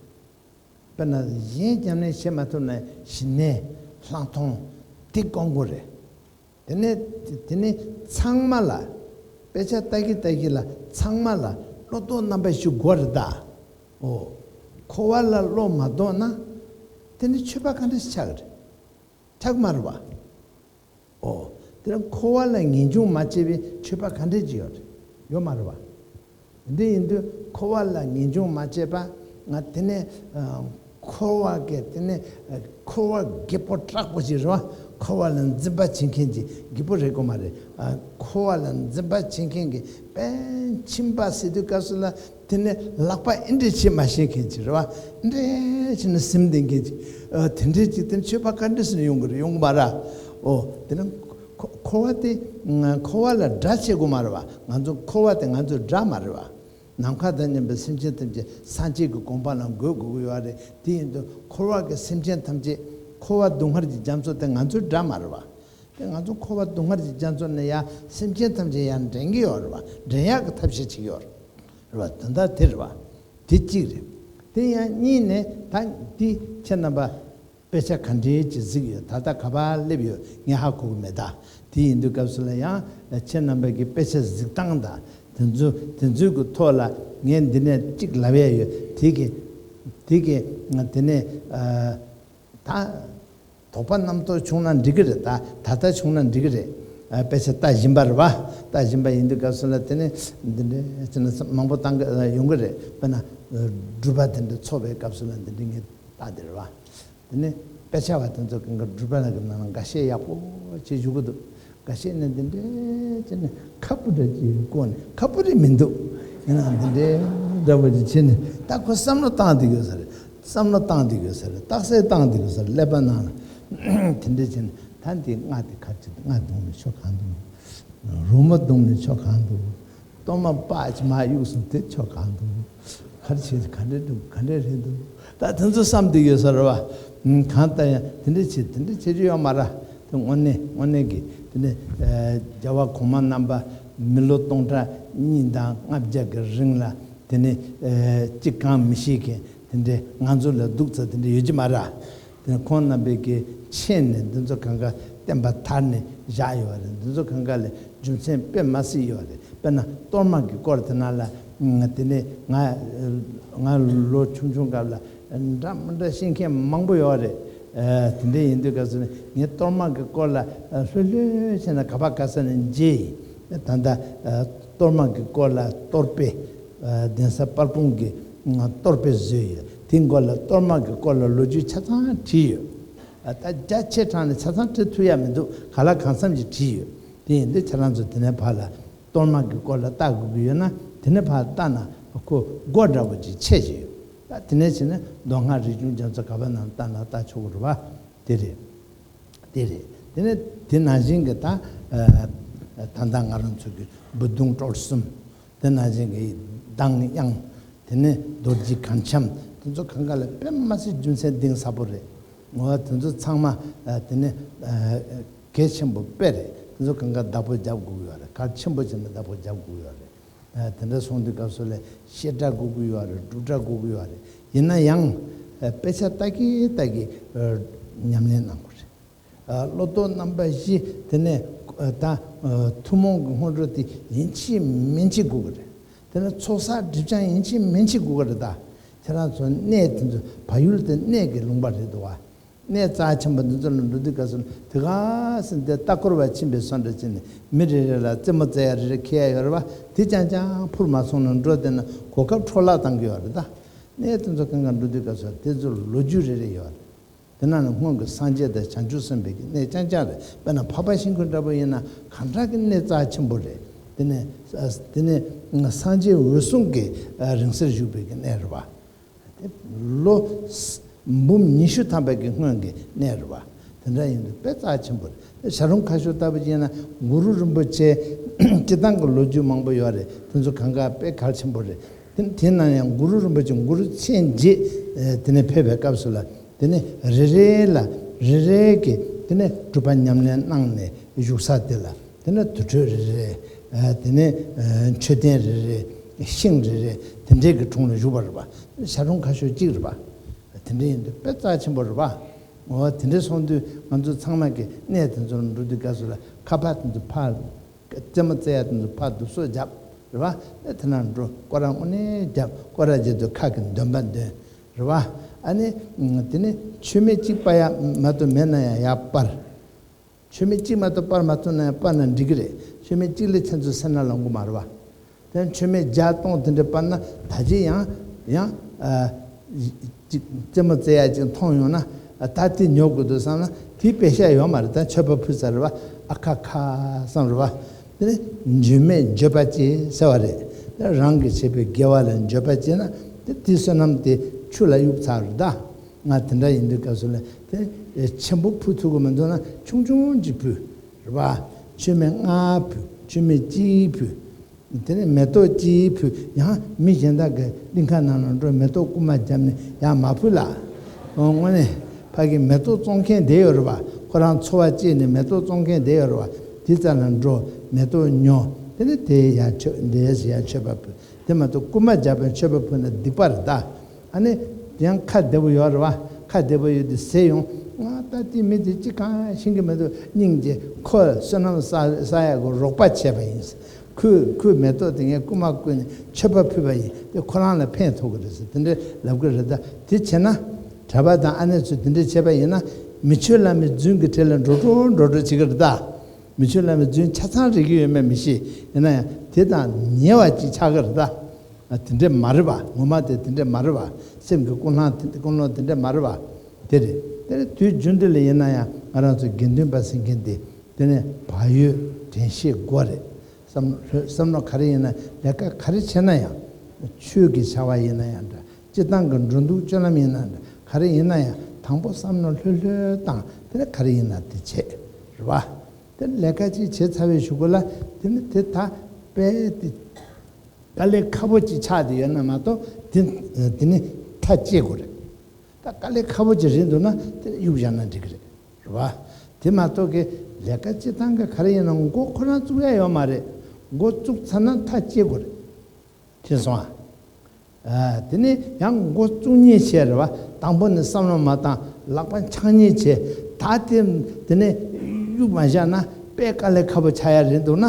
དཔེར་ན་གཞན་ཉམས་ལེན་བྱེད་མ་ཐུབ་ན་ཞི་གནས་ལྷག་མཐོང་དེ་སྐོང་དགོས་རེད། དེ་ནས་དེ་ནས་ཚང་མ་ལ་དཔེ་ཆ་ལྟ་གི་ལྟ་གི་ལ་ཚང་མ་ལ་བློ་ལྡོག་རྣམ་པ་བཞི་དགོས་རེད་ད། ཨོ། འཁོར་བ་ལ་བློ་མ་ལྡོག་ན་དེ་ནི་ཆོས་པ་ག་འདྲ་ཞིག་ཆགས་ཀྱི་རེད། ཆགས་མ་རེད་བ། ཨོ། དེ་ནི་འཁོར་བ་ལ་ངེས་འབྱུང་མ་སྐྱེས་པའི་ཆོས་པ་ག་འདྲ་ཅིག་ཡོད་རེད། ཡོད་མ་རེད་བ། འདི་ཡིན་དུས་འཁོར་བ་ལ་ངེས་འབྱུང་མ་སྐྱེས་པ་ང་དེ་ནས་ཨ་འཁོར་བ་གི་དེ་ནས་ཨ་འཁོར་བ་རྒད་པོ་དྲག་པོ་ཞིག་རེད་བ། འཁོར་བ་ལ་འཛིན་པ་བྱེད་མཁན་གྱི་རྒད་པོ་རེད་དགོས་མ་རེད། ཨ་འཁོར་བ་ལ་འཛིན་པ་བྱེད་མཁན་གྱི་དཔོན་ཁྱིམ་པ་ཟེར་དུས་སྐབས་སུ་ལ་དེ་ནས་ལག་པ་ཨེ་འདྲས་བྱེད་མ་ཤེས་མཁན་ཅིག་རེད་བ། ཨེ་འདྲས་བྱས་ནས་ཟིན་བསྡད་མཁན་ཅིག། ཨ་དེ་འདྲས་ཅིག་དེ་ནས་ཆོས་པ་ག་འདྲས་སུ་ཡོང་གི་རེད། ཡོང་གི་མ་རེད། ཨོ་དེ་ནས་འཁོ་འཁོར་བ་དེ་འཁོར་བ་ལ་དགྲ་བྱེད་དགོས་མ་རེད་བ། ང་ཚོ་འཁོར་བ་དེ་ང་ཚོའི་དགྲ་མ་རེད་བ། ནམ་མཁའ་དང་མཉམ་པའི་སེམས་ཅན་ཐམས་ཅད་སངས་རྒྱས་ཀྱི་གོ་འཕང་ལ་འགོད་དགོས་ཀྱི་ཡོད་རེད། དེ་ཡིན་དུས་འཁོར་བ་གི་སེམས་ཅན་ཐམས་ཅད་འཁོར་བ་སྡུག་བསྔལ་གྱི་རྒྱ་མཚོ་དེ་ང་ཚོའི་དགྲ་མ་རེད་བ། དེ་ང་ཚོ་འཁོར་བ་སྡུག་བསྔལ་གྱི་རྒྱ་མཚོ་ནས་ཡང་སེམས་ཅན་ཐམས་ཅད་ཡང་འདྲེན་གྱི་ཡོད་རེད་བ། འདྲེན་ཡག་གི་ཐབས་ཤེས་བྱེད་ཀྱི་ཡོད་རེད་བ། དོན་དག་དེ་རེད་བ། དེ་གཅིག་རེད། དེ་ཡང་གཉིས་ནས་ད་འདི་ཁྱེད་རྣམ་པ་དཔེ་ཆ་ག་འདྲའི་ཅིག་གཟིགས་ཡོད། ད་ལྟ་ག་པར་སླེབས་ཡོད་ངས་ཧ་གོ་གི་མེད་ད། དེ་ཡིན་དུས་སྐབས་སུ་ལ་ཡང་ཁྱེད་རྣམ་པ་གི་དཔེ་ཆ་གཟིགས་སྟངས་དང་དེ་ཚོ་དེ་ཚོའི་གི་ཐོག་ལ་ངས་འདི་ནས་གཅིག་ལབ་ཡ་ཡོད། དེ་གི་དེ་གི་དེ་ནས་ཨ་ད་དོགས་པ་རྣམ་རྟོག་བྱུང་ན་འགྲིག་གི་རེད། ད་ད་ལྟ་བྱུང་ན་འགྲིག་གི་རེད། ཨ་དཔེ་ཆ་ལྟ་བཞིན་པ་རེད་བ། ལྟ་བཞིན་པ་ཡིན་དུས་སྐབས་སུ་ལ་དེ་ནས་འདི་འདྲའི་ཅི་ན་མང་པོ་བཏང་གི་ཡོང་གི་རེད། དཔེར་ན་སྒྲུབ་པ་དེ་འདྲ་ཚོགས་པའི་སྐབས་སུ་ལ་འདི་འདྲའི་ངས་ལྟ་དེ་རེད་བ། དེ་ནས་དཔེ་ཆ་བ་དེ་ཚོ་གང་ག་སྒྲུབ་པ་ལ་གི་ནང་ལ་འགའ་ཤས་ཡག་པོ་བྱེད་བཞུགས་གི་འདུག། འགའ་ཤས་ནི་འདི་འདྲའི་བྱས་ནས་ཁ་སྤུ་འདྲ་ཅིག་བཀོག་ནས། ཁ་སྤུ་རེད་མི་འདུག། ཡིན་ནའང་འདི་འདྲའི་འདྲ་པོ་ཅིག་བྱས་ནས་ད་ཁོ་བསམ་བློ་བཏང་བསྡད་ཡོད་ས་རེད། བསམ་བློ་བཏང་བསྡད་ཡོད་ས་རེད། རྟགས་གསལ་བཏང་བསྡད་ཡོད་ས་རེད། ཀླད་པ་ནང་ལ་དེ་འདྲ་བྱས་ནས་ད་འདི་རྔ་དེ་ག་རེ་བྱེད། རྔ་བརྡུངས་ནས་ཆོ་གང་འདུག། རོལ་མོ་བརྡུངས་ནས་ཆོ་གང་འདུག། གཏོར་མ་པགས་ཅིག་མར་གཡུགས་སོང་། དེ་ཆོ་གང་འདུག། ཁ་ ག་རེ་བྱེད། ག་འདྲ་འདུག་ག་འདྲ་རེད་འདུག་ད་དེ་ཚོ་བསམ་དུ་ཡོད་ས་རེད་བ། ཨུམ། གང་ལྟར་ཡང་དེ་འདྲ་བྱེད། དེ་འདྲ་བྱེད་རྒྱུ་ཡོད་མ་རེད། དེ་དངོས་གནས་དངོས་གནས་ཀྱི་དེ་ནས་ཨ་རྒྱལ་བ་གོང་མ་རྣམ་པ་མི་ལོ་སྟོང་ཕྲག་གཉིས་དང་ལྔ་བརྒྱ་གི་རིང་ལ་དེ་ནས་ཨ་ཅི་གང་མི་ཤེས་མཁན་དེ་འདྲའི་ང་ཚོ་ལ་སྡུག་ཙམ་དེ་འདྲ་ཡོད་ཀྱི་མ་རེད། དེ་ནས་ཁོང་རྣམ་པས་ཀྱི་ཆེད་ནས་འདི་ཚོ་གང་ག་བསྟན་པ་དར་ནས་བཞག་ཡོད་རེད། འདི་ཚོ་གང་ག་ལ་རྒྱུ་མཚན་དཔེ་མ་སྲིད་ཡོད་རེད། དཔེར་ན་གཏོར་མ་གི་སྐོར་དེ་ནང་ལ་ཨ་དེ་ནས་ང་ང་ལོ་ཆུང་ཆུང་སྐབས་ལ་འདྲ་མི་འདྲ་ཤེས་མཁན་མང་པོ་ཡོད་རེད། ཨ་དེ་འདྲ་ཡིན་དུས་སྐབས་སུ་ནས་ངས་གཏོར་མ་གི་སྐོར་ལ་ཨ་ལྷོད་ལྷོད་བྱས་ན་ག་པ་ག་ས་ནས་མཇལ་ཡིན། ད་ལྟ་ཨ་གཏོར་མ་གི་སྐོར་ལ་གཏོར་དཔེ་ཨ་གདན་ས་དཔལ་སྤུངས་ཀྱི་ཨ་གཏོར་དཔེ་བཟོས་ཡོད། དེའི་སྐོར་ལ་གཏོར་མ་གི་སྐོར་ལ་ལོ་རྒྱུས་ཆ་ཚང་བྲིས་ཡོད། ཨ་ད་རྒྱ་ཆེ་དྲགས་ནས་ཆ་ཚང་བྲིས་ཐུབ་ཡ་མི་འདུག་ག་ལ་གང་འཚམ་ཞིག་བྲིས་ཡོད། དེ་ཡིན་དུས་ཁྱེད་རང་ཚོ་དེ་ནས་ཕར་ལ་གཏོར་མ་གི་སྐོར་ལ་ལྟ་དགོས་ཀྱི་ཡོད་ན་དེ་ནས་ཕར་ལྟ་ན་ཁོ་སྒོ་འདྲ་པོ་ཅིག་ཕྱེ་བཞིན་ཡོད། ད་དེ་ནས་བྱས་ན་མདོ་སྔགས་རིག་གཞུང་རྒྱ་མཚོ་ག་པ་ནང་ལྟ་ན་ལྟ་ཆོག་གི་རེད་པ། དེ་རེད། དེ་རེད། དེ་ནས་དེ་ནང་བཞིན་གྱི་ད་ཨ་ད་ལྟ་ང་རང་ཚོ་གི་འབུད་རྡུང་གྲོལ་གསུམ། དེ་ནང་བཞིན་གྱི་གདངས་དབྱངས། དེ་ནས་རྡོ་རྗེ་གར་འཆམ། དེ་ཚོ་གང་ག་ལ་དཔེ་མ་སྲིད་རྒྱུ་མཚན་གཏིང་ཟབ་པོ་རེད། ངོ་བོ་དེ་ཚོ་ཚང་མ་ཨ་དེ་ནས་ཨ་གལ་ཆེན་པོ་དཔེ་རེད། དེ་ཚོ་གང་ག་བདག་པོ་རྒྱབ་དགོས་ཀྱི་ཡོད་རེད། གལ་ཆེན་པོ་བྱས་ན་བདག་པོ་རྒྱབ་དགོས་ཀྱི་ཡོད་རེད། ཨ་དེ་འདྲ་སོང་དུས་སྐབས་སུ་ལ་བཤད་གྲྭ་དགོས་ཀྱི་ཡོད་རེད། སྒྲུབ་གྲྭ་དགོས་ཀྱི་ཡོད་རེད། ཡིན་ན་ཡང་ཨ་དཔེ་ཆ་ལྟ་གི་ལྟ་གི་ཨ་ཉམས་ལེན་གནང་དགོས་རེད། ཨ་བློ་ལྡོག་རྣམ་པ་བཞི། དེ་ནས་ཨ་ད་ཨ་ཐུན་མོང་གི་སྔོན་འགྲོ་དེ་ཡིན་གཅིག་མིན་གཅིག་དགོས་ཀྱི་རེད། དེ་ནས་ཚོགས་བསགས་སྒྲིབ་སྦྱང་ཡིན་གཅིག་མིན་གཅིག་དགོས་ཀྱི་རེད། ད་ཁྱེད་རང་ཚོ་གནས་དེ་ཚོ་བལ་ཡུལ་དེ་གནས་ཀྱི་ལུང་པ་རེད་འདུག་བ། གནས་རྩ་ཆེན་པོ་འདི་ཚོ་ལ་འགྲོ་དུས་སྐབས་སུ་དེ་ག་སེ་འདི་ལྟ་སྐོར་བ་ཕྱིན་པའི་བཟོ་འདྲ་བྱས་ནས་མི་རེ་རེ་ལ་རྩེད་མོ་རྩེ་ཡ་རེ་རེ་འཁྱེར་ཡ་ཡོད་རེད་བ། དེ་རྐྱང་རྐྱང་འཕུར་མ་སོང་ན་འགྲོ་བསྡད་ན་གོ་སྐབས་འཕྲོ་བརླག་བཏང་གི་ཡོད་རེད། ད་གནས་དེ་ཚོ་གང་ག་འགྲོ་དུས་སྐབས་སུ་དེ་ཚོ་ལོ་རྒྱུས་རེ་རེ་ཡོད་རེད། དེ་ནང་ནས་སྔོན་གྱི་སངས་རྒྱས་དང་བྱང་ཆུབ་སེམས་དཔའི་གི་གནས་རྐྱང་རྐྱང་རེད། དཔེར་ན་འཕགས་པ་ཤིང་ཀུན་འདྲ་པོ་ཡིན་ན་གང་དྲག་གི་གནས་རྩ་ཆེན་པོ་རེད། དེ་ནས་དེ་ནས་སངས་རྒྱས་འོད་སྲུང་གི་རིང་བསྲེལ་བཞུགས་པའི་གི་གནས་རེད་བ། དེ་ལོ་འབུམ་ཉི་ཤུ་ཐམ་པའི་གི་སྔོན་གྱི་གནས་རེད་བ། དེ་འདྲ་ཡིན་དུས་དཔེ་རྩ་ཆེན་པོ་རེད། བྱ་རུང་ཁ་ཤོར་ལྟ་བུ་ཡིན་ན་གུ་རུ་རིན་པོ་ཆེ་སྤྱི་བཏང་གི་ལོ་རྒྱུས་མང་པོ་ཡོད་རེད། དེ་ཚོ་གང་ག་དཔེ་གལ་ཆེན་པོ་རེད། དེ་དེ་ན་ཡང་གུ་རུ་རིན་པོ་ཆེ་གུ་རུ་མཚན་བརྗེད་དེ་ནས་ཕེབས་པའི་སྐབས་སུ་ལ་དེ་ནས་རེ་རེ་ལ་རེ་རེ་གི་དེ་ནས་སྒྲུབ་པ་ཉམས་ལེན་གནང་ནས་བཞུགས་ས་དེ་ལ་དེ་ནས་དུར་ཁྲོད་རེ་རེ། དེ་ནས་མཆོད་རྟེན་རེ་རེ། ཤིང་རེ་རེ། དེ་འདྲའི་གི་དྲུང་ལ་བཞུགས་པ་རེད་པ། བྱ་རུང་ཁ་ཤོར་གཅིག་རེད་པ། དེ་འདྲ་ཡིན་དུས་དཔེ་རྩ་ཆེན་པོ་རེད་པ། འོ་དེ་འདྲ་སོང་དུས་ང་ཚོ་ཚང་མ་གི་གནས་དེ་ཚོར་འགྲོ་དུས་སྐབས་སུ་ལ་ཁ་པར་དེ་ཚོ་ཕར། རྩེད་མོ་རྩེ་ཡ་དེ་ཚོ་ཕར་བསྡུ་གསོག་བརྒྱབ་རེད་པ། ཨེ་དེ་ན་འགྲོ་སྐོར་ར་དངོས་གནས་བརྒྱབ། སྐོར་ར་བརྒྱབ་དུས་ཁ་གི་འདོན་པ་འདོན་རེད་པ། ཨ་ནི་དེ་ནས་མཆོད་མེ་གཅིག་སྤར་ཡ་མ་གཏོགས་མེད་ན་ཡང་ཡར་སྤར། མཆོད་མེ་གཅིག་མ་གཏོགས་སྤར་མ་ཐུབ་ན་ཡང་སྤར་ན་འགྲིག་གི་རེད། མཆོད་མེ་གཅིག་ལས་ཁྱེད་ཚོ་སེར་སྣ་ལངས་གི་མ་རེད་པ། དེ་མཆོད་མེ་བརྒྱ་སྟོང་དེ་འདྲ་སྤར་ན་ད་གཅིག་ཡང་ཡང་ཨ་ཅིག་རྩེད་མོ་རྩེ་ཡ་ཅིག་མཐོང་ཡོང་ན་ཨ་ད་དེ་ཉོ་དགོས་འདུག་བསམ་ན་དེའི་པེ་ཤ་ཡོད་མ་རེད། ད་མཆོད་པ་ཕུལ་ཚར་རེད་པ། ཨ་ཁ་ཁ་བསམ་རེད་པ། དེ་ནས་འགྱོད་མེད་འགྱོད་པ་སྐྱེ་ཟེར་བ་རེད། དེ་རང་གིས་བྱས་པའི་དགེ་བ་ལ་འགྱོད་པ་སྐྱེ་ན་དེ་དེའི་བསོད་ནམས་དེ་ཆུ་ལ་གཡུག་ཚར་རེད་ད། ང་དེ་འདྲ་ཡིན་དུས་སྐབས་སུ་ལ་དེ་ཆེན་པོ་ཕུལ་ཐུབ་ཀྱི་མི་འདུག་ན་ཆུང་ཆུང་ཅིག་ཕུལ་རེད་པ། མཆོད་མེ་ལྔ་ཕུལ། མཆོད་མེ་གཅིག་ཕུལ། དེ་ནས་མེ་ཏོག་གཅིག་ཕུལ། ཡང་མི་གཞན་དག་གི་གླིང་ཁ་ནང་ལ་འགྲོ་མེ་ཏོག་རྐུན་མ་བརྒྱབ་ནས་ཡར་མ་ཕུལ་ལ། འོ་དངོས་གནས་ཕ་གི་མེ་ཏོག་བཙོང་མཁན་བསྡད་ཡོད་རེད་པ། ཁོ་རང་འཚོ་བ་སྐྱེལ་ནས་མེ་ཏོག་བཙོང་མཁན་བསྡད་ཡོད་རེད་པ། དེ་རྩ་ལ་འགྲོ་མེ་ཏོག་ཉོ། དེ་ནས་དེ་ཡར་མཆོད་འདྲེས་ཡར་མཆོད་པ་ཕུལ། དེ་མ་གཏོགས་རྐུན་མ་བརྒྱབ་པའི་མཆོད་པ་ཕུལ་ན་སྡིག་པ་རེད་ད། ཨ་ནི་ཡང་ཁ་བདེ་པོ་ཡོད་རེད་པ། ཁ་བདེ་པོ་ཡོད་དུས་ཟེར་ཡོང་། ང་ད་དེ་མི་དེ་ཅི་གང་ཤེས་ཀྱི་མི་འདུག་སྙིང་རྗེ། ཁོ་བསོད་ནམས་བསགས་བསགས་ཡག་གི་རོགས་པ་བྱས་པ་ཡིན། ཁོས་ཁོས་མེ་ཏོག་དེ་ངས་རྐུན་མ་བརྐུས་ནས་མཆོད་པ་ཕུལ་བ་ཡིན། དེ་ཁོ་རང་ལ་ཕན་ཐོགས་ཀྱི་རེད་ཟེར་དེ་འདྲ་ལབ་ཀྱི་རེད་ད། དེ་བྱས་ན་གྲྭ་པ་དང་ཨ་ནེ་ཚོས་དེ་འདྲ་བྱས་པ་ཡིན་ན་མི་ཆོས་བླ་མའི་རྫུན་གྱི་གྲལ་ལ་འགྲོ་འགྲོ་འགྲོ་འགྲོ་བྱེད་ཀྱི་རེད་ད། མི་ཆོས་བླ་མའི་རྫུན་ཆ་ཚང་རིག་གི་ཡོད་མེད་མི་ཤེས། ཡིན་ན་ཡང་དེ་དང་ཉེ་བ་ཅིག་ཆགས་ཀྱི་རེད་ད། ཨ་དེ་འདྲས་མ་རེད་པ། ངོ་མ་དེ་དེ་འདྲས་མ་རེད་པ། སེམས་ཀྱི་ཀུན་སློང་དེ་ཀུན་སློང་དེ་འདྲས་མ་རེད་པ། དེ་རེད། དེ་ནས་དུས་རྒྱུན་དུ་ལ་ཡིན་ན་ཡང་ང་རང་ཚོ་དགེ་འདུན་པ་ཟེར་མཁན་དེ་དེ་ནས་བག་ཡོད་དྲན་ཤེས་དགོས་རེད། བསམ་བསམ་བློ་ག་རེ་ཡིན་ན་ལས་ཀ་ག་རེ་བྱས་ན་ཡང་ཆོས་ཀྱི་བྱ་བ་ཡིན་ན་ཡང་འདྲ། སྤྱིར་བཏང་གི་འགྲོ་འདུག་སྤྱོད་ལམ་ཡིན་ན་འདྲ། ག་རེ་ཡིན་ན་ཡང་དང་པོ་བསམ་བློ་ལྷོད་ལྷོད་བཏང་། དེ་ནས་ག་རེ་ཡིན་ན་དེ་བྱེད་རེད་པ། དེ་ནས་ལས་ཀ་ཅིག་བྱས་ཚར་བའི་གཞུག་གུ་ལ་དེ་ནས་དེ་ད་དཔེ་དེ། དཀའ་ལས་ཁག་པོ་ཅིག་ཆགས་བསྡད་ཡོད་ན་མ་གཏོགས་དེ་དེ་ནི་མཐའ་སྐྱེལ་དགོས་རེད། ད་དཀའ་ལས་ཁག་པོ་ཅིག་རེད་འདུག་ན་དེ་གཡུག་བཞག་ན་འགྲིག་གི་རེད། རེད་བ། དེ་མ་གཏོགས་ཀྱི་ལས་ཀ་སྤྱི་བཏང་གི་ག་རེ་ཡིན་ན་འགོ་ཁོ་རང་བཙུགས་ཡ་ཡོད་མ་རེད། འགོ་བཙུགས་ཚར་ན་མཐའ་སྐྱེལ་དགོས་རེད། ཤེས་སོང་ཨ། ཨ། དེ་ནས་ཡང་འགོ་བཙུགས་མཁན་བྱས་རེད་བ། དང་པོ་ནས་བསམ་བློ་མ་བཏང་ལག་པ་འཆང་མཁན་བྱས། ད་དེ་དེ་ནས་གཡུག་མ་བཞག་ན་དཔེ་དཀའ་ལས་ཁག་པོ་ཆགས་ཡ་རེད་འདུག་ན།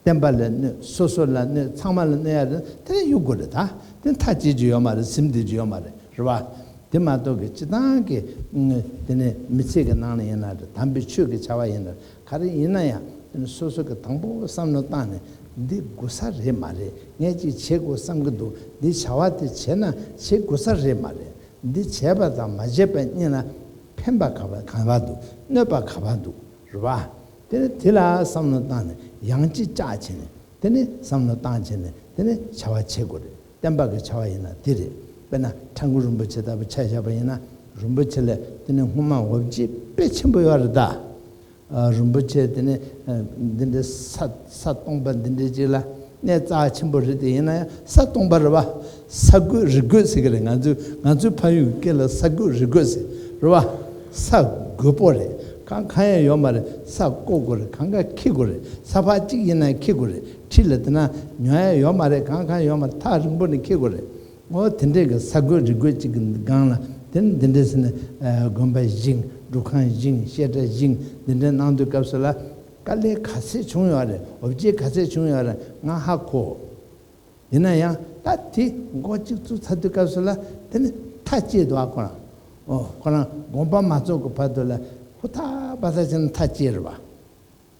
བསྟན་པ་ལ་གནོད། སོ་སོ་ལ་གནོད། ཚང་མ་ལ་གནོད་ཡ་རེད། དེ་ནས་གཡུག་དགོས་རེད། ད་དེ་མཐའ་སྐྱེལ་རྒྱུ་ཡོད་མ་རེད། ཟིན་བསྡད་རྒྱུ་ཡོད་མ་རེད། རེད་བ། དེ་མ་གཏོགས་ཀྱི་སྤྱི་བཏང་གི་དེ་ནས་མི་ཚེ་གི་ནང་ལ་ཡིན་ན་རེད། དམ་པའི་ཆོས་ཀྱི་བྱ་བ་ཡིན་ན་རེད། ག་རེ་ཡིན་ན་ཡང་དེ་ནི་སོ་སོ་གི་དང་པོ་བསམ་བློ་བཏང་ནས་འདི་དགོས་ས་རེད་མ་རེད། ངས་ཅིག་བྱེད་དགོས་བསམ་གི་འདུག་འདི་བྱ་བ་དེ་བྱས་ན་བྱེད་དགོས་ས་རེད་མ་རེད། འདི་བྱས་པ་དང་མ་བྱས་པ་གཉིས་ལ་ཕན་པ་ག་པ་ག་པ་འདུག་གནོད་པ་ག་པ་འདུག་རེད་བ། དེ་ནི་དེ་ལ་བསམ་བློ་བཏང་ནས་ཡང་ཅིག་བཅག་བྱས་ནས་དེ་ནི་བསམ་བློ་བཏང་བྱས་ནས་དེ་ནི་བྱ་བ་བྱེད་དགོས་རེད། བསྟན་པ་གི་བྱ་བ་ཡིན་ན་དེ་རེད། དཔེར་ན་ཁྲ་འགུ་རིན་པོ་ཆེ་ལྟ་བུ་ཆ་བཞག་པ་ཡིན་ན་རིན་པོ་ཆེ་ལ་དེ་ནི་སྔོན་མ་འོ་བརྒྱལ་དཔེ་ཆེན་པོ་ཡོད་རེད་ད། ཨ། རིན་པོ་ཆེ་དེ་ནི་ཨ་འདི་འདྲའི་ས་ས་སྟོང་པ་འདི་འདྲའི་ཅིག་ལ་གནས་རྩ་ཆེན་པོ་རེད་དེ། ཡིན་ན་ཡང་ས་སྟོང་པ་རེད་བ། ས་རྒོད་རི་རྒོད་ཟེར་གི་རེད། ང་ཚོའི་ང་ཚོའི་ཕ་ཡུལ་གི་སྐད་ལ་ས་རྒོད་རི་རྒོད་ཟེར་རེད་བ། ས་རྒོད་པོ་རེད། གང་གང་ཡང་ཡོད་མ་རེད། ས་བརྐོ་དགོས་རེད། གང་ག་འཁྱེར་དགོས་རེད། ས་ཕག་གཅིག་ཡིན་ན་འཁྱེར་དགོས་རེད། ཁྲི་ལ་དེ་ན་ཉོ་ཡ་ཡོད་མ་རེད། གང་གང་ཡོད་མ་རེད། ཐག་རིང་པོ་ནས་འཁྱེར་དགོས་རེད། འོ་དེ་འདྲའི་གི་ས་རྒོད་རི་རྒོད་ཅིག་གི་སྒང་ལ་དེ་ནི་འདི་འདྲའི་ཟེར་ནས་ཨ་དགོན་པ་བཞེངས། སྒྲུབ་ཁང་བཞེངས། བཤད་གྲྭ་བཞེངས། འདི་འདྲའི་གནང་དུས་སྐབས་སུ་ལ་དཀའ་ལས་ག་ཚད་བྱུང་ཡོད་རེད། འོ་བརྒྱལ་ག་ཚད་བྱུང་ཡོད་རེད། ང་ཧ་གོ། ཡིན་ན་ཡང་ད་དེ་འགོ་གཅིག་བཙུགས་ཚར་དུས་སྐབས་སུ་ལ་དེ་ནི་མཐའ་སྐྱེལ་འདུག་ཨ། ཁོ་རང་ཨོ་ཁོ་རང་དགོངས་པ་མ་རྫོགས་ཀྱི་བར་དུ་ལ་ཧུར་ཐག་པ་ཐག་བྱས་ནས་མཐའ་སྐྱེལ་རེད་བ།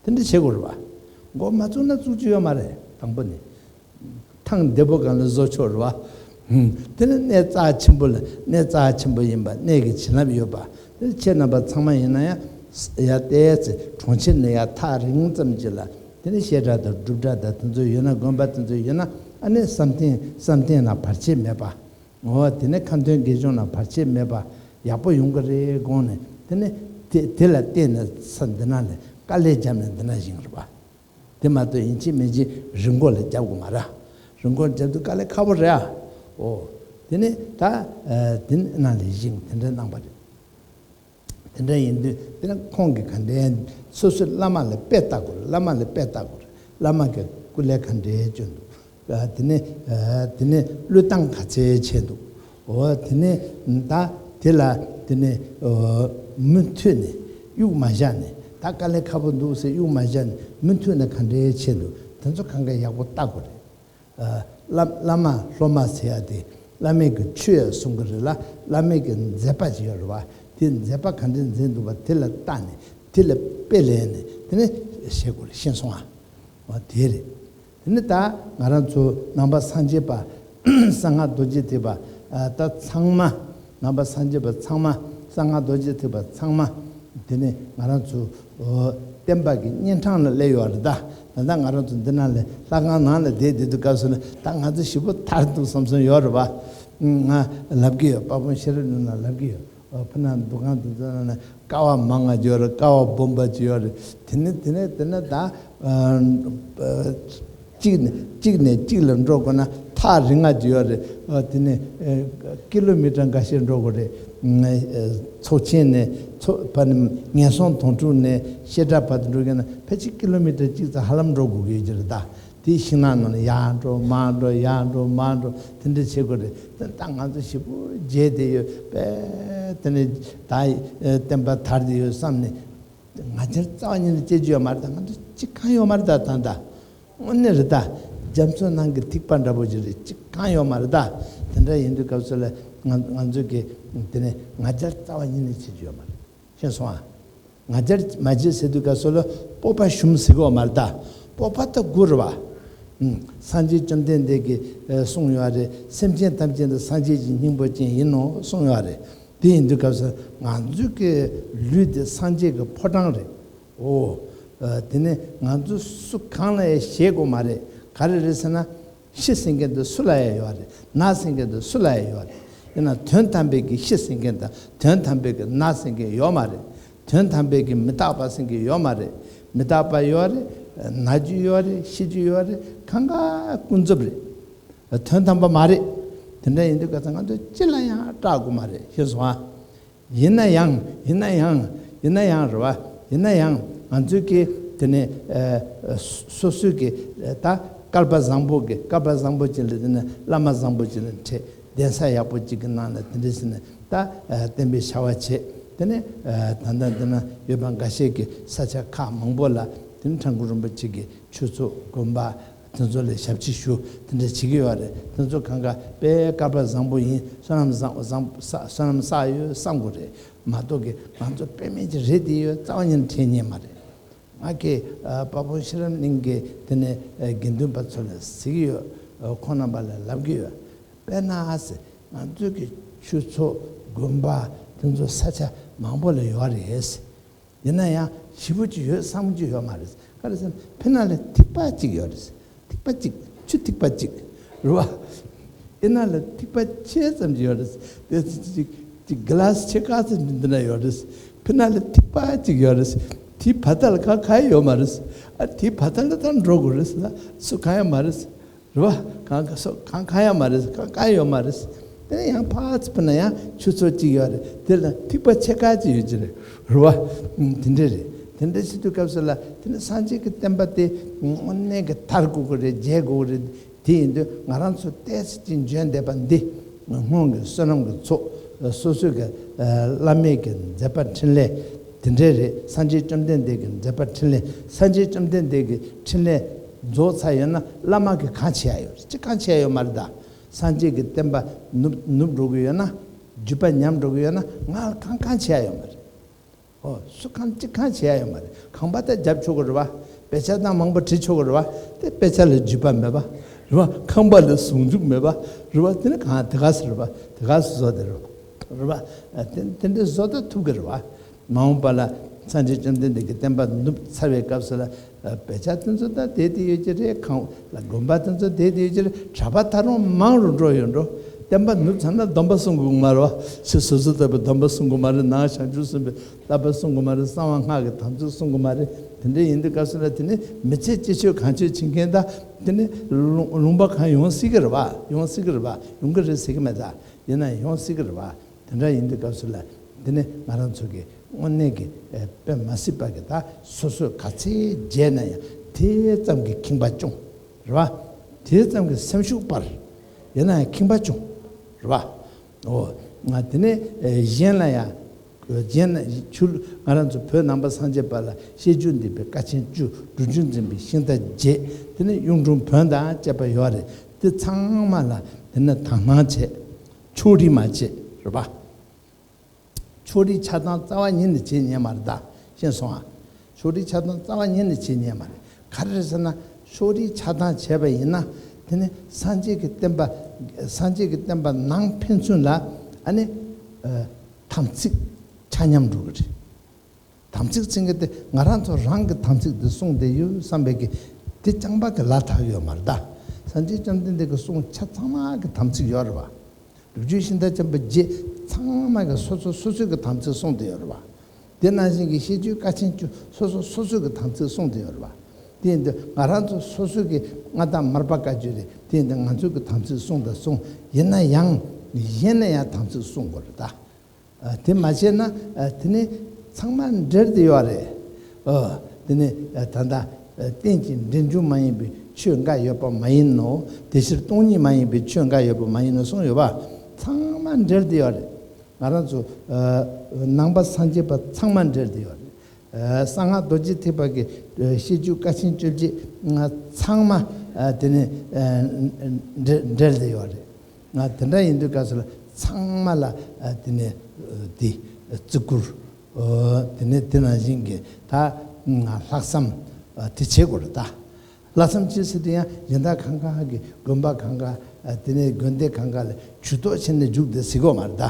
དེ་འདྲ་བྱེད་དགོས་རེད་བ། འགོ་མ་བཙུགས་ན་བཙུགས་རྒྱུ་ཡོད་མ་རེད། དང་པོ་ནས་ཐང་བདེ་པོ་སྒང་ལ་བཟོ་ཆོག་རེད་བ། ཧུམ། དེ་ནི་གནས་རྩ་ཆེན་པོ་ལ་གནས་རྩ་ཆེན་པོ་ཡིན་པ། གནས་ཀྱི་བྱིན་རླབས་ཡོད་པ། དེ་ནི་ཁྱེད་རྣམ་པ་ཚང་མ་ཡིན་ན་ཡང་ཡ་ཏའི་ཙི་གྲོང་ཁྱེར་ནས་ཡ་ཐག་རིང་ཙམ་ཅིག་ལ་དེ་ནི་བཤད་གྲྭ་དང་སྒྲུབ་གྲྭ་དང་དེ་ཚོ་ཡོད་ན། དགོན་པ་དེ་ཚོ་ཡོད་ན། ཨ་ནི་བསམ་གཏན་བསམ་གཏན་ལ་བར་ཆད་མེད་པ། འོ་དེ་ནས་ཁ་འདོན་དགེ་སྦྱོང་ལ་བར་ཆད་མེད་པ་ཡག་པོ་ཡོང་གི་རེད་དགོངས་ནས། དེ་ནས་དེ་དེ་ལ་བརྟེན་ནས་ས་འདི་ན་ལས་དཀའ་ལས་བརྒྱབ་ནས་འདི་ན་བཞེངས་རེད་པ། དེ་མ་གཏོགས་ཡིན་གཅིག་མིན་གཅིག་རི་མགོ་ལ་བརྒྱབ་དགོས་མ་རེད། རི་མགོ་ལ་བརྒྱབ་དུས་དཀའ་ལས་ཁག་པོ་རེད་ཨ། འོ་དེ་ནས་ད་ཨ་དེ་ནས་ན་ལས་བཞེངས་དེ་འདྲ་གནང་པ་རེད། དེ་འདྲ་ཡིན་དུས་དེ་ནི་ཁོང་གིས་ག་འདྲའི་སོ་སོའི་བླ་མ་ལ་དཔེ་ལྟ་དགོས་རེད། བླ་མ་ལ་དཔེ་ལྟ་དགོས་རེད། བླ་མ་གི་སྐུ་ལས་ག་འདྲའི་བསྐྱོན་འདུག་ཨ་དེ་ནས་ཨ་དེ་ནས་བློས་བཏང་ག་ཚད་བྱས་འདུག་འོ་དེ་ནས་ད་དེ་ལ་དེ་ནས་ཨ་མུ་མཐུད་ནས་གཡུག་མ་བཞག་ནས། ད་དཀའ་ལས་ཁག་པོ་འདུག་ཟེར་གཡུག་མ་བཞག་ནས་མུ་མཐུད་ནས་ག་འདྲའི་བྱས་འདུག་དེ་ཚོ་གང་ག་ཡག་པོ་ལྟ་དགོས་རེད། ཨ་བླ་བླ་མ་སློབ་མ་ཟེར་ཡ་དེ་བླ་མའི་གི་ཆོས་ཡ་གསུང་གི་རེད་ལ། བླ་མའི་གི་མཛད་པ་ཅིག་ཡོད་རེད་བ། དེ་མཛད་པ་ག་འདྲ་མཛད་འདུག་པ་དེ་ལ་བལྟ་ནས་དེ་ལ་དཔེ་ལེན་ནས་དེ་ནས་བྱེད་དགོས་རེད། ཤེས་སོང་ཨ། འོ་དེ་རེད། དེ་ནས་ད་ང་རང་ཚོ་ནང་པ་སངས་རྒྱས་པ་གསང་སྔགས་རྡོ་རྗེ་ཐེག་པ་ཨ་ད་ཚང་མ། ནང་པ་སངས་རྒྱས་པ་ཚང་མ། གསང་སྔགས་རྡོ་རྗེ་ཐེག་པ་ཚང་མ། དེ་ནས་ང་རང་ཚོ་ཨོ་བསྟན་པ་གི་གཉན་འཕྲང་ལ་སླེབས་ཡོད་རེད་ད། ད་ལྟ་ང་རང་ཚོ་འདི་ནང་ལ་ལྷ་ཁང་ནང་ལ་བསྡད་བསྡད་དུས་སྐབས་སུ་ལ་ད་ང་ཚོ་ཞེ་པོ་ཐར་འདུག་བསམ་བསམ་ཡོད་རེད་པ། ང་ལབ་ཀྱི་ཡོད། དཔལ་སྤུངས་ཤེས་རབ་གླིང་ནང་ལབ་ཀྱི་ཡོད། ཨོ་ཕུ་ན་འདུ་ཁང་དེ་ཚོ་ནང་ལ་ཀ་བ་མང་ང་ཅིག་ཡོད་རེད། ཀ་བ་སྦོམ་པ་ཅིག་ཡོད་རེད། དེ་ནས་དེ་ནས་དེ་ནས་ད་ཨ་གཅིག་ནས་གཅིག་ནས་གཅིག་ལ་འགྲོ་དགོས་ན་ཐག་རིང་ང་ཅིག་ཡོད་རེད། ཨ་དེ་ནས་ཨ་ཀི་ལོ་མི་ཊར་འགའ་ཤས་འགྲོ་དགོས་རེད། ཨ་ཚོགས་ཆེན་ནས་ཚོགས་ཕ་ནས་ངན་སོང་དོང་སྤྲུགས་ནས་བཤད་གྲྭ་བར་དུ་འགྲོ་མཁན་ན་ཕལ་ཆེར་ཀི་ལོ་མི་ཊར་གཅིག་ཙམ་ཧ་ལམ་འགྲོ་དགོས་ཀྱི་ཡོད་ཀྱི་རེད་ད། དེའི་ཤིང་ནགས་ནང་ལ་ཡར་འགྲོ་མར་འགྲོ་ཡར་འགྲོ་མར་འགྲོ་དེ་འདྲ་བྱེད་དགོས་རེད། ད་ང་ཚོ་ཞེ་པོ་བརྗེད་བསྡད་ཡོད་པས། དེ་ནས་ད་བསྟན་པ་དར་བསྡད་ཡོད་བསམ་ནས། ང་རྒྱལ་རྩ་བ་ཉིད་ནས་སྐྱེ་རྒྱུ་ཡོད་མ་རེད་ད། ང་ཚོ་ཅི་གང་ཡོད་མ་རེད་ད། ད་ད་དངོས་གནས་རེད་ད། རྒྱ་མཚོ་ནང་གི་ཐིགས་པ་འདྲ་པོ་ཅིག་རེད། ཅི་གང་ཡོད་མ་རེད་ད། དེ་འདྲ་ཡིན་དུས་སྐབས་སུ་ལ་ང་ང་ཚོ་གི་དེ་ནས་ང་རྒྱལ་རྩ་བ་ཉིད་ནས་སྐྱེ་རྒྱུ་ཡོད་མ་རེད། ཤེས་སོང་ཨ། ང་རྒྱལ་མ་བྱེད་ཟེར་དུས་སྐབས་སུ་ལ་སྤོབས་པ་ཞུམ་ཟེར་གི་ཡོད་མ་རེད་ད། སྤོབས་པ་ད་དགོས་རེད་བ། ཨུམ། སངས་རྒྱས་བཅོམ་ལྡན་འདས་ཀྱིས་ཨ་གསུངས་ཡོད་རེད། སེམས་ཅན་ཐམས་ཅད་དུ་སངས་རྒྱས་ཀྱི་སྙིང་པོ་ཅན་ཡིན་ནོ་གསུངས་ཡོད་རེད། དེ་ཡིན་དུས་སྐབས་སུ་ང་ཚོའི་གི་ལུས་དེ་སངས་རྒྱས་ཀྱི་ཕོ་བྲང་རེད། འོ། ཨ་དེ་ནས་ང་ཚོ་སུ་གང་ལ་ཡང་ཞེད་དགོས་མ་རེད། ག་རེ་རེད་ཟེར་ན། ཤི་ཟེར་མཁན་དེ་སུ་ལ་ཡང་ཡོད་རེད། ན་ཟེར་མཁན་དེ་སུ་ལ་ཡང་ཡོད་རེད། ཡིན་ན་དོན་དམ་པའི་གི་ཤི་ཟེར་མཁན་དང་དོན་དམ་པའི་གི་ན་ཟེར་མཁན་ཡོད་མ་རེད། དོན་དམ་པའི་གི་མི་རྟག་པ་ཟེར་མཁན་ཡོད་མ་རེད། མི་རྟག་པ་ཡོད་རེད། ན་རྒྱུ་ཡོད་རེད། ཤི་རྒྱུ་ཡོད་རེད། གང་ག་ཀུན་རྫོབ་རེད། དོན་དམ་པ་མ་རེད། དེ་འདྲ་ཡིན་དུས་ག་ཚོད་ང་ཚོས་ཅི་ལ་ཡང་སྐྲག་དགོས་མ་རེད། ཤེས་སོང་ཨ། ཡིན་ན་ཡང་ཡིན་ན་ཡང་ཡིན་ན་ཡང་རེད་བ། ཡིན་ན་ཡང་ང་ཚོས་ཀྱི་དེ་ནས་ཨ་སོ་སོའི་གི་ད་སྐལ་པ་བཟང་པོ་གི་སྐལ་པ་བཟང་པོ་ཅིག་ལ་དེ་ནས་བླ་མ་བཟང་པོ་ཅིག་ལ་འཕྲད། གདན་ས་ཡག་པོ་ཅིག་གི་ནང་ལ་དེ་འདྲ་ཟེར་ནས་ད་ཨ་བསྟན་པའི་བྱ་བ་བྱེད། དེ་ནས་ཨ་ད་ལྟ་འདི་ན་ཡོད་པ་འགའ་ཤས་ཀྱི་ས་ཆ་ཁག་མང་པོ་ལ་དེ་ནས་ཁྲ་འགུ་རིན་པོ་ཆེ་གི་ཆོས་ཚོགས་དགོན་པ་དེ་ཚོ་ལ་ཞབས་ཕྱི་ཞུ་དེ་འདྲ་བྱེད་ཀྱི་ཡོད་རེད། དེ་ཚོ་གང་ག་དཔེ་སྐལ་པ་བཟང་པོ་ཡིན། བསོད་ནམས་བཟང་བཟང་བསོད་ནམས་བསགས་ཡོད་བསམ་དགོས་རེད་མ་གཏོགས་ཀྱི་ང་ཚོ་དཔེ་མེད་ཀྱི་རེད་དེ་ཡོད་རྩ་བ་ཉིད་ནས་དྲན་ཉན་མ་རེད། ང་གིས་ཨ་དཔལ་སྤུངས་ཤེས་རབ་གླིང་གི་དེ་ནས་ཨ་དགེ་འདུན་པ་ཚོ་ལ་ཟེར་གྱི་ཡོད། ཨ་ཁོང་རྣམ་པ་ལ་ལབ་ཀྱི་ཡོད། དཔེར་ན་ཟེར་ང་ཚོའི་གི་ཆོས་ཚོགས་དགོན་པ་དེ་ཚོ་ས་ཆ་མང་པོ་ལ་ཡོད་རེད། ཡིན་ན་ཡང་ཞེ་པོ་ཅིག་ཡོད་བསམ་གྱི་ཡོད་མ་རེད། ག་རེ་ཟེར་ན་ཕི་ན་ལ་ཐིགས་པ་གཅིག་ཡོད་རེད། ཐིགས་པ་གཅིག་ཆུ་ཐིགས་པ་གཅིག་རེད་བ། ཨི་ན་ལ་ཐིགས་པ་ཕྱེད་ཙམ་གྱི་ཡོད་རེད། དེ་ཅིག་ཅིག་གི་ལཱ་སི་ཕྱེད་ཀ་ཙམ་གྱི་འདི་ན་ཡོད་རེད། ཕི་ན་ལ་ཐིགས་པ་གཅིག་ཡོད་རེད། དེའི་བར་ཐག་ལ་གང་གང་ཡོད་མ་རེད། ཨ་དེའི་བར་ཐག་ལ་ད་འགྲོ་དགོས་རེད་ཟེར་ན་སུ་གང་ཡང་མ་རེད། རེད་བ། གང་ག་སོ་གང་གང་ཡང་མ་རེད། གང་གང་ཡོད་མ་རེད། དེ་ནས་ཡང་ཕར་ཚུར་ཕུད་ན་ཡང་ཆུ་ཚོད་གཅིག་ཡོད་རེད། དེ་ལ་ཐིགས་པ་ཕྱེད་ཀ་གཅིག་ཡོད་ཀྱི་རེད། རེད་བ། ཨུམ། དེ་འདྲ་རེད། དེ་འདྲ་བྱེད་དུས་སྐབས་སུ་ལ་དེ་ནི་སངས་རྒྱས་ཀྱི་བསྟན་པ་དེ་དངོས་གནས་ཀྱི་དར་དགོས་ཀྱི་རེད། རྒྱས་དགོས་ཀྱི་རེད། དེ་ཡིན་དུས་ང་རང་ཚོ་ཏོག་ཙམ་ཅིག་འཇོན་བསྡད་པ་འདི་སྔོན་གྱི་བསོད་ནམས་ཀྱི་ཚོགས། སོ་སོའི་གི་ཨ་བླ་མེད་ཀྱི་མཛད་པ་འཕྲིན་ལས་དེ་འདྲ་རེད། སངས་རྒྱས་བཅོམ་ལྡན་འདས་ཀྱི་མཛད་པ་འཕྲིན་ལས། སངས་རྒྱས་བཅོམ་ལྡན་འདས་ཀྱི་འཕྲིན་ལས་རྫོགས་ཚར་ཡོད་ན་བླ་མ་གིས་གང་བྱེད་ཡ་ཡོད་རེད། ཅི་གང་བྱེད་ཡ་ཡོད་མ་རེད་ད། སངས་རྒྱས་ཀྱི་བསྟན་པ་ནུབ་ནུབ་འགྲོ་གི་ཡོད་ན། རྒྱུད་པ་ཉམས་འགྲོ་གི་ཡོད་ན་ང་ལ་གང་གང་བྱེད་ཡ་ཡོད་མ་རེད། ཨོ་སུ་གང་ཅི་གང་བྱེད་ཡ་ཡོད་མ་རེད། ཁང་པ་ད་རྒྱབ་ཆོག་གི་རེད་བ། དཔེ་ཆ་ད་མང་པོ་བྲིས་ཆོག་གི་རེད་བ། དེ་དཔེ་ཆ་ལ་རྒྱུད་པ་མེད་པ་རེད་བ། ཁང་པ་ལ་ཟུང་འཇུག་མེད་པ་རེད་བ། དེ་ནི་གང་དེ་ག་སེ་རེད་བ། དེ་ག་སེ་བཟོ་དེ་རེད་བ། རེད་བ། ཨ་དེ་དེ་འདྲའི་བཟོ་ད་ཐུབ་གི་རེད་བ། མ་འོངས་པ་ལ་སངས་རྒྱས་བཅོམ་ལྡན་འདས་ཀྱི་བསྟན་པ་ནུབ་ཚར་བའི་སྐབས་སུ་ལ། ཨ་དཔེ་ཆ་དེ་ཚོ་ད་བསྡད་དེ་ཡོད་ཀྱི་རེད། ཁང་ལ་དགོན་པ་དེ་ཚོ་བསྡད་དེ་ཡོད་ཀྱི་རེད། གྲྭ་པ་ད་རུང་མང་རུ་འགྲོ་ཡོད་འགྲོ། བསྟན་པ་ནུབ་ཚར་ན་སྡོམ་པ་སྲུང་དགོས་མ་རེད་བ། ཕྱི་སོ་སོ་ལྟ་བུའི་སྡོམ་པ་སྲུང་དགོས་མ་རེད། ནང་བྱང་ཆུབ་སེམས་དཔའི་བསླབ་པ་སྲུང་དགོས་མ་རེད། གསང་བ་སྔགས་ཀྱི་དམ་ཚིག་སྲུང་དགོས་མ་རེད། དེ་འདྲ་ཡིན་དུས་སྐབས་སུ་ལ་དེ་ནི་མི་ཚེ་གཅིག་ཆོད་གང་ཆོད་བྱེད་མཁན་ད་དེ་ནི་ལུང་ལུང་པ་གང་ཡོང་སྲིད་ཀྱི་རེད་བ། ཡོང་སྲིད་ཀྱི་རེད་བ། ཡོང་གི་རེད་ཟེར་གྱི་མེད་ད། ཡིན་ན་ཡོང་སྲིད་ཀྱི་རེད་བ། དེ་འདྲ་ཡིན་དུས་སྐབས་སུ་ལ་དེ་ནི་ང་རང་ཚོ་གི་དངོས་གནས་ཀྱི་ཨེ་དཔེ་མ་སྲིད་པ་གི་ད་སོ་སོས་ག་ཚད་བརྗེད་ན་ཡང་དེ་ཙམ་གྱི་ཁེངས་པ་སྐྱོང་རེད་བ། དེ་ཙམ་གྱི་སེམས་ཤུགས་སྤར། ཡིན་ན་ཡང་ཁེངས་པ་སྐྱོང་རེད་བ། ཨོ། ང་དེ་ནས་ཨེ་གཞན་ལ་ཡང་གཞན་ལ་ཆུ་ང་རང་ཚོ་བོད་ནང་པ་སངས་རྒྱས་པ་ལ་བཤད་རྒྱུད་འདུས་པའི་ཀ་ཆེན་བཅུ། སྒྲུབ་རྒྱུད་འཛིན་པའི་ཤིང་རྟ་བརྒྱད། དེ་ནས་གཡུང་དྲུང་བོན་དང་བཅས་པ་ཡོད་རེད། དེ་ཚང་མ་ལ་དེ་ནས་དག་སྣང་བྱེད། ཕྱོགས་རིས་མ་བྱེད་རེད་པ། ཕྱོགས་རིས་ཆགས་སྡང་རྩ་བ་ཉིད་ནས་བྱེད་ཉན་མ་རེད་ད། ཤེས་སོང་ཨ། ཕྱོགས་རིས་ཆགས་སྡང་རྩ་བ་ཉིད་ནས་བྱེད་ཉན་མ་རེད། ག་རེ་རེད་ཟེར་ན་ཕྱོགས་རིས་ཆགས་སྡང་བྱས་པ་ཡིན་ན་དེ་ནི་སངས་རྒྱས་ཀྱི་བསྟན་པ་སངས་རྒྱས་ཀྱི་བསྟན་པ་ནང་ཕན་ཚུན་ལ་ཨ་ནི་ཨ་དམ་ཚིག་ཆ་མཉམ་འགྲོ་གི་རེད། དམ་ཚིག་ཟེར་མཁན་དེ་ང་རང་ཚོ་རང་གི་དམ་ཚིག་དེ་སྲུང་བསྡད་ཡོད་བསམ་པའི་གི་དེ་རྐྱང་པ་གི་ལ་དྭགས་ཡོད་མ་རེད་ད། སངས་རྒྱས་བཅོམ་ལྡན་འདས་ཀྱི་གསུང་ཆ་ཚང་མ་གི་དམ་ཚིག་ཡོད་རེད་བ། སྒྲུབ་རྒྱུད་ཤིང་རྟ་ཆེན་པོ་བརྒྱད་ཚང་མ་གི་སོ་སོ་སོ་སོའི་གི་དམ་ཚིག་སྲུང་བསྡད་ཡོད་རེད་བ། དེ་ནང་བཞིན་གྱི་བཤད་རྒྱུད་ཀ་ཆེན་བཅུ་སོ་སོ་སོ་སོའི་གི་དམ་ཚིག་སྲུང་བསྡད་ཡོད་རེད་བ། དེ་ཡིན་དུས་ང་རང་ཚོ་སོ་སོའི་གི་མངའ་བདག་མར་པ་བཀའ་བརྒྱུད་རེད། དེ་ཡིན་དུས་ང་ཚོའི་གི་དམ་ཚིག་སྲུང་དང་སྲུང་། ཡིན་ན་ཡང་གཞན་ལ་ཡང་དམ་ཚིག་སྲུང་དགོས་རེད་ད། ཨ་དེ་མ་བྱས་ན་ཨ་དེ་ནི་ཚང་མ་འབྲེལ་དུ་ཡོད་རེད། ཨོ། དེ་ནི་ཨ་ད་ལྟ་ཨ་རྟེན་ཅིང་འབྲེལ་འབྱུང་མ་ཡིན་པའི་ཆོས་འགའ་ཡོད་པ་མ་ཡིན་ནོ། དེ་ཕྱིར་སྟོང་ཉིད་མ་ཡིན་པའི་ཆོས་འགའ་ཡོད་པ་མ་ཡིན་ནོ་གསུངས་ཡོད་པ། ཚང་མ་འབྲེལ་དུ་ཡོད་རེད། ང་རང་ཚོ་ཨ་ནང་པ་སངས་རྒྱས་པ་ཚང་མ་འབྲེལ་དུ་ཡོད་རེད། ཨ་གསང་སྔགས་རྡོ་རྗེ་ཐེག་པ་གི་ཨ་བཤད་རྒྱུད་ཀ་ཆེན་བཅོ་བརྒྱད་ཚང་མ་ཨ་དེ་ནི་ཨ་འབྲེལ་འབྲེལ་དུ་ཡོད་རེད། ང་དེ་འདྲ་ཡིན་དུས་སྐབས་སུ་ལ་ཚང་མ་ལ་ཨ་དེ་ནས་ཨ་དེ་བརྩི་བཀུར། ཨ་དེ་ནས་དེ་ནང་བཞིན་གྱི་ད་ང་ལྷག་བསམ་ཨ་དེ་བྱེད་དགོས་རེད་ད། ལྷག་བསམ་བྱེད་ཟེར་དུས་ཡང་གཞན་དག་གང་ག་གི་དགོན་པ་གང་ག་ཨ་དེ་ནས་དགོན་སྡེ་གང་ག་ལ་ཇུས་གཏོགས་བྱས་ནས་རྒྱུགས་བསྡད་ཟེར་གོ་མ་རེད་ད།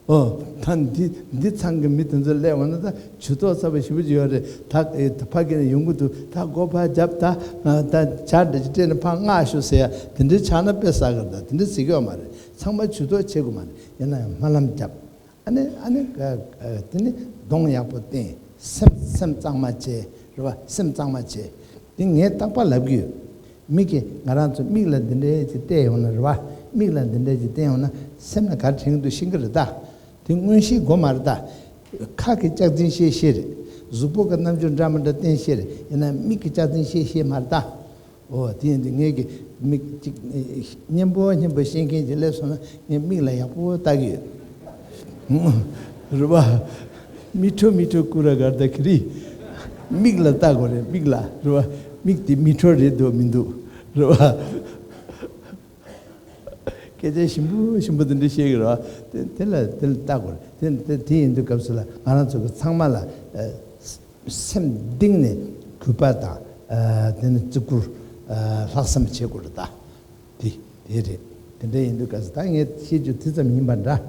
ཨོ། ད་འདི་འདི་ཚང་གི་མི་དེ་ཚོ་སླེབས་འོང་ན་ད་ཇུས་གཏོགས་ཚ་པོ་ཞེ་པོ་ཅིག་ཡོད་རེད་ད། ཨེ་ད་ཕ་གི་ནས་ཡོང་གི་འདུག་ད་སྒོ་ཕར་རྒྱབ་ད། ད་ཇ་འདྲ་ཅིག་སྤྲད་ནས་ཕར་མངགས་ཤོག་ཟེར་ཡ་དེ་འདྲའི་ཆགས་ན་དཔེ་བསགས་གི་རེད་ད། དེ་འདྲ་ཟེར་གི་ཡོད་མ་རེད། ཚང་མ་ཇུས་གཏོགས་བྱེད་དགོས་མ་རེད། ཡིན་ན་ཡང་སྨོན་ལམ་བརྒྱབ། ཨ་ནི་ཨ་ནི་ཨ་དེ་ནི་གདོང་ཡག་པོ་བསྟན། སེམས་སེམས་གཙང་མ་བྱེད་རེད་བ། སེམས་གཙང་མ་བྱེད། དེ་ངས་རྟག་པར་ལབ་གི་ཡོད། མིག་གིས་ང་རང་ཚོ་མིག་ལ་འདི་འདྲའི་ཅིག་བལྟས་ཡོང་ན་རེད་བ། མིག་ལ་འདི་འདྲའི་ཅིག་བལྟས་ཡོང་ན་སེམས་ལ་ག་རེ་དྲན་གྱི་འདུག་ཤེས་ཀྱི་རེད་ད། དེ་མངོན་ཤེས་དགོས་མ་རེད་ད། ཁ་གིས་ལྕག་འཛིན་ཤེས་ཤེས་རེད། གཟུགས་པོ་གི་རྣམ་འགྱུར་འདྲ་མི་འདྲ་བསྟན་ཤེས་རེད། ཡིན་ན་མིག་གིས་ལྕག་འཛིན་ཤེས་ཤེས་མ་རེད་ད། ཨོ་དེ་ཡིན་དུས་ངས་ཀྱི་མིག་ཅིག་སྙན་པོ་སྙན་པོ་ཤེས་མཁན་ཅིག་སླེབས་སོང་ན་ངས་མིག་ལ་ཡག་པོ་ལྟ་གི་ཡོད། རེད་བ། མི་ཁྲོ་མི་ཁྲོ་ཀུ་ར་གར་ད་ཁི་རི། མིག་ལ་ལྟ་དགོས་རེད། མིག་ལ་རེད་བ། མིག་དེ་མི་ཁྲོ་རེད་འདུག་མི་འདུག་རེད་བ། སྐད་ཆ་ཞིམ་པོ་ཞིམ་པོ་དེ་འདྲ་བཤད་ཀྱི་རེད་བ། དེ་དེ་ལ་དེ་ལ་ལྟ་དགོས་རེད། དེ་དེ་དེ་ཡིན་དུས་སྐབས་སུ་ལ་ང་རང་ཚོ་གི་ཚང་མ་ལ་ཨ་སེམས་གཏིང་ནས་གུས་པ་དང་ཨ་དེ་ནི་བརྩི་བཀུར་ཨ་ལྷག་བསམ་བྱེད་དགོས་རེད་ད། དེ་དེ་རེད། དེ་འདྲ་ཡིན་དུས་སྐབས་སུ་ད་ངས་བཤད་རྒྱུ་དེ་ཙམ་ཡིན་པ་འདྲ།